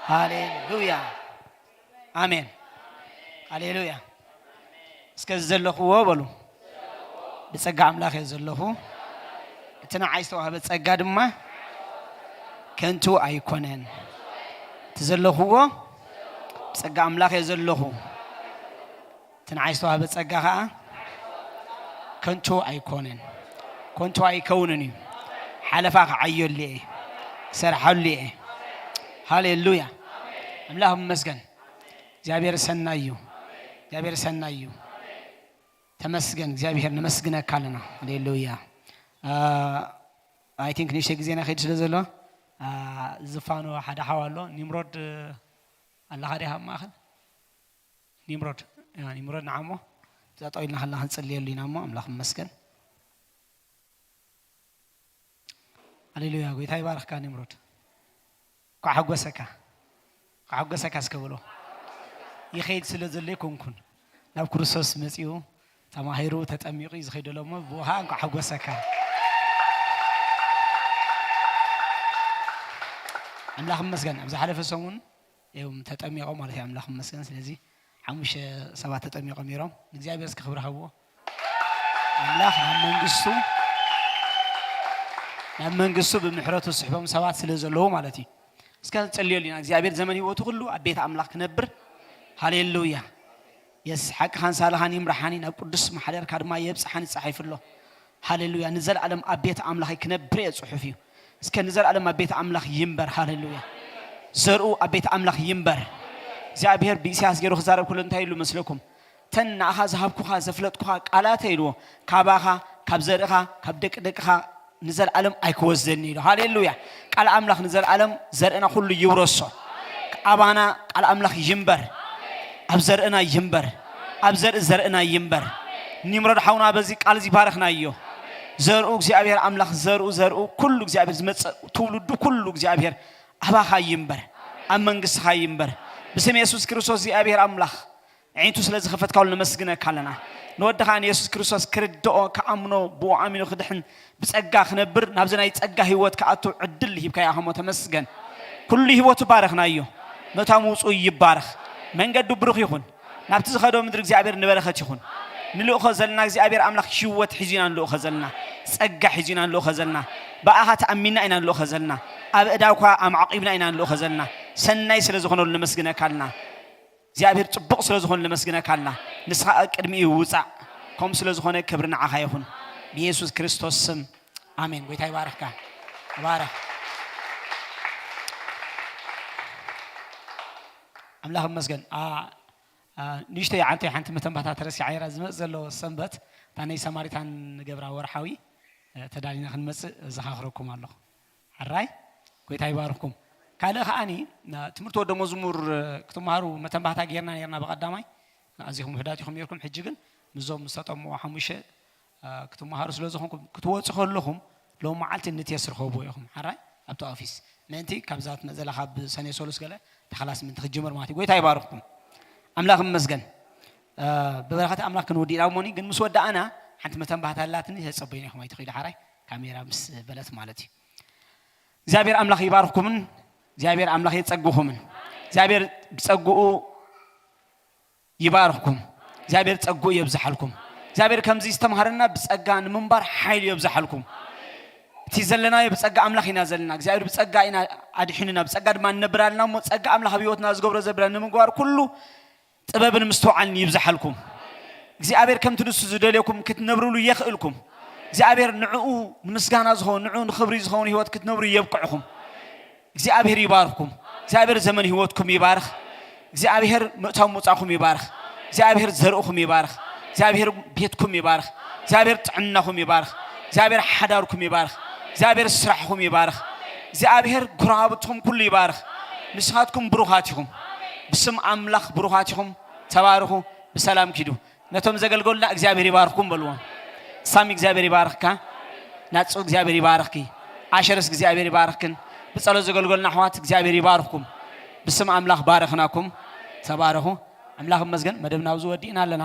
ሃሌሉያ። ኣሜን። ሃሌሉያ። እስከ ዘለኽዎ በሉ። ብጸጋ ኣምላኽ እየ ዘለኹ። እቲ ንዓይ ዝተዋህበ ጸጋ ድማ ከንቱ ኣይኮነን። እቲ ዘለኽዎ ብጸጋ ኣምላኽ እየ ዘለኹ። እቲ ንዓይ ዝተዋህበ ጸጋ ኸኣ ከንቱ ኣይኮነን። ከንቱ ኣይከውንን እዩ። ሓለፋ ክዓየሉ እየ። ክሰርሓሉ እየ። ሃሌሉያ። ኣምላኽ ይመስገን። እግዚኣብሔር ሰናይ እዩ። እግዚኣብሔር ሰናይ እዩ። ተመስገን እግዚኣብሔር፣ ነመስግነካ ኣለና። ሃሌሉያ። I think ንእሽተይ ግዜና ከይድ ስለ ዘሎ፣ አ፣ ዝፋኖ ሓደ ሓው ኣሎ። ኒምሮድ ኣለኻ ዲኻ ኣብ ማእኸል? ኒምሮድ፣ ያ፣ ኒምሮድ ንዓሞ። እዛ ጠው ኢልና ከለና ክንጽልየሉ ኢና እሞ፣ ኣምላኽ ይመስገን። ሃሌሉያ፣ ጎይታ ይባርኽካ ኒምሮድ። እንኳዕ ሓጎሰካ። እንኳዕ ሓጎሰካ እስከ በሎ። ይኸይድ ስለ ዘሎ ኣይኮንኩን። ናብ ክርስቶስ መጺኡ፣ ተማሂሩ፣ ተጠሚቑ እዩ ዝኸይድ ዘሎ እሞ፣ ብኡ ኸዓ እንኳዕ ሓጎሰካ። ኣምላኽ ይመስገን። ኣብ ዝሓለፈ ሰሙን እዮም ተጠሚቖም ማለት እዩ። ኣምላኽ ይመስገን። ስለዚ ሓሙሽተ ሰባት ተጠሚቖም ነይሮም። ንእግዚኣብሔር እስከ ክብሪ ሃብዎ። ኣምላኽ ናብ መንግስቱ፣ ናብ መንግስቱ ብምሕረቱ ዝስሕቦም ሰባት ስለ ዘለዉ ማለት እዩ። እስከ ንጸልየሉ ኢና። እግዚኣብሔር ዘመን ህይወቱ ኩሉ ኣብ ቤት ኣምላኽ ክነብር። ሃሌሉያ። የስ፣ ሓቅኻን ሳልኻን ይምርሓኒ፣ ናብ ቅዱስ ማሕደርካ ድማ የብጽሓኒ ተጻሒፉ ኣሎ። ሃሌሉያ። ንዘለኣለም ኣብ ቤት ኣምላኽ ክነብር እየ ጽሑፍ እዩ። እስከ ንዘለኣለም ኣብ ቤት ኣምላኽ ይንበር። ሃሌሉያ። ዘርኡ ኣብ ቤት ኣምላኽ ይንበር። እግዚኣብሔር ብኢሳያስ ገይሩ ክዛረብ ከሎ እንታይ ኢሉ መስለኩም? "እተን ንኣኻ ዝሃብኩኻ ዘፍለጥኩኻ ቃላተ" ኢልዎ፣ "ካባኻ፣ ካብ ዘርእኻ፣ ካብ ደቂ ደቅኻ ንዘለኣለም ኣይክወስደኒ" ኢሉ። ሃሌሉያ። ቃል ኣምላኽ ንዘለኣለም ዘርእና ኩሉ ይውረሶ። ኣባና ቃል ኣምላኽ ይንበር። ኣብ ዘርእና ይንበር። ኣብ ዘርኢ ዘርእና ይንበር። ኒምሮድ ሓውና በዚ ቃል እዚ ባረኽናዮ። ዘርኡ እግዚኣብሔር ኣምላኽ፣ ዘርኡ፣ ዘርኡ ኩሉ እግዚኣብሔር ዝመጽእ ትውልዱ ኩሉ እግዚኣብሔር ኣባኻ ይንበር። ኣብ መንግስትኻ ይንበር። ብስም የሱስ ክርስቶስ እግዚኣብሔር ኣምላኽ፣ ኣዒንቱ ስለ ዝኸፈትካሉ ነመስግነካ ኣለና። ንወድኻ ንየሱስ ክርስቶስ ክርድኦ፣ ክኣምኖ፣ ብኡ ኣሚኑ ክድሕን፣ ብጸጋ ክነብር፣ ናብዚ ናይ ጸጋ ህይወት ክኣቱ ዕድል ሂብካዮ ኢኻ እሞ ተመስገን። ኩሉ ህይወቱ ባረኽናዮ። መታው ምውጽኡ ይባረኽ። መንገዱ ብሩኽ ይኹን። ናብቲ ዝኸዶ ምድሪ እግዚኣብሔር ንበረኸት ይኹን። ንልእኾ ዘለና እግዚኣብሔር ኣምላኽ ህይወት ሒዙ ኢና ንልእኾ ዘለና። ጸጋ ሒዙ ኢና ንልእኾ ዘለና። ብኣኻ ተኣሚንና ኢና ንልእኾ ዘለና። ኣብ እዳውካ ኣማዕቂብና ኢና ንልእኾ ዘለና። ሰናይ ስለ ዝኾነሉ ነመስግነካ ኣለና። እግዚኣብሔር ጽቡቕ ስለ ዝኾነ ነመስግነካ ኣለና። ንስኻ ኣብ ቅድሚኡ ውጻእ። ከምኡ ስለ ዝኾነ ክብሪ ንዓኻ ይኹን። ብኢየሱስ ክርስቶስ ስም ኣሜን። ጎይታ ይባርኽካ። ተባረኽ። ኣምላኽ ይመስገን። ኣ፣ ኣ፣ ንእሽተይ ዓንተይ ሓንቲ መተንባታ ተረሲዓ ነይራ። ዝመጽእ ዘሎ ሰንበት እታ ናይ ሰማሪታን ንገብራ ወርሓዊ፣ እ፣ ተዳሊና ክንመጽእ እዘኻኽረኩም ኣለኹ። ሕራይ ጎይታ ይባርኽኩም። ካልእ ከዓኒ፣ ና-፣ ትምህርቲ ወደ መዝሙር፣ እ፣ ክትመሃሩ መተንባታ ጌርና ነርና ብቐዳማይ። ኣዚኹም ውሑዳት ኢኹም ነርኩም። ሕጂ ግን ምስዞም ዝተጠምቑ ሓሙሽተ፣ እ፣ ክትመሃሩ ስለ ዝኾንኩም ክትወጹ ከለኹም ሎም መዓልቲ ንትየስ ርኸብዎ ኢኹም። ሕራይ ኣብቲ ኦፊስ ምእንቲ ካብዛ ትመጽእ ዘላ ካብ ሰኔ ሰሉስ ገለ ተኸላስ ምእንቲ ክትጅምር ማለት እዩ። ጎይታ ይባርኽኩም። ኣምላኽ ይመስገን። እ፣ ብበረኸት ኣምላኽ ክንወዲእ ኢና እሞኒ፣ ግን ምስ ወዳእና ሓንቲ መተንባታ ኣላትኒ፣ ተጸበዩኒ ኢኹም ኣይትኽእሉ። ሓራይ ካሜራ ምስ በለት ማለት እዩ። እግዚኣብሔር ኣምላኽ ይባርኽኩምን እግዚኣብሔር ኣምላኽ የጸግኹምን። እግዚኣብሔር ብጸግኡ ይባርኽኩም። እግዚኣብሔር ጸግኡ የብዝሓልኩም። እግዚኣብሔር ከምዚ ዝተምሃረና ብጸጋ ንምንባር ሓይሊ የብዝሓልኩም። እቲ ዘለናዮ ብጸጋ ኣምላኽ ኢና ዘለና። እግዚኣብሔር ብጸጋ ኢና ኣድሒኑና፣ ብጸጋ ድማ ንነብር ኣለና እሞ ጸጋ ኣምላኽ ኣብ ህይወትና ዝገብሮ ዘብለ ንምግባር ኩሉ ጥበብን ምስትውዓልን ይብዝሓልኩም። እግዚኣብሔር ከምቲ ንሱ ዝደልየኩም ክትነብርሉ የኽእልኩም። እግዚኣብሔር ንዕኡ ንምስጋና ዝኸውን፣ ንዕኡ ንኽብሪ ዝኸውን ህይወት ክትነብሩ የብቅዕኹም። እግዚኣብሔር ይባርኽኩም። እግዚኣብሔር ዘመን ህይወትኩም ይባርኽ። እግዚኣብሔር ምእታው ምውጻእኩም ይባርኽ። እግዚኣብሔር ዘርእኹም ይባርኽ። እግዚኣብሔር ቤትኩም ይባርኽ። እግዚኣብሔር ጥዕናኹም ይባርኽ። እግዚኣብሔር ሓዳርኩም ይባርኽ። እግዚኣብሔር ስራሕኹም ይባርኽ። እግዚኣብሔር ጉራብትኹም ኩሉ ይባርኽ። ንስኻትኩም ብሩኻት ኢኹም። ብስም ኣምላኽ ብሩኻት ኢኹም። ተባርኹ። ብሰላም ኪዱ። ነቶም ዘገልገሉና እግዚኣብሔር ይባርኽኩም በልዎም። ሳሚ እግዚኣብሔር ይባርኽካ። ናጹ እግዚኣብሔር ይባርኽኪ። ኣሸርስ እግዚኣብሔር ይባርኽክን። ብጸሎት ዘገልገሉና ኣሕዋት እግዚኣብሔር ይባርኽኩም። ብስም ኣምላኽ ባረኽናኩም። ተባረኹ። ኣምላኽ ይመስገን። መደብና ኣብዚ ወዲእና ኣለና።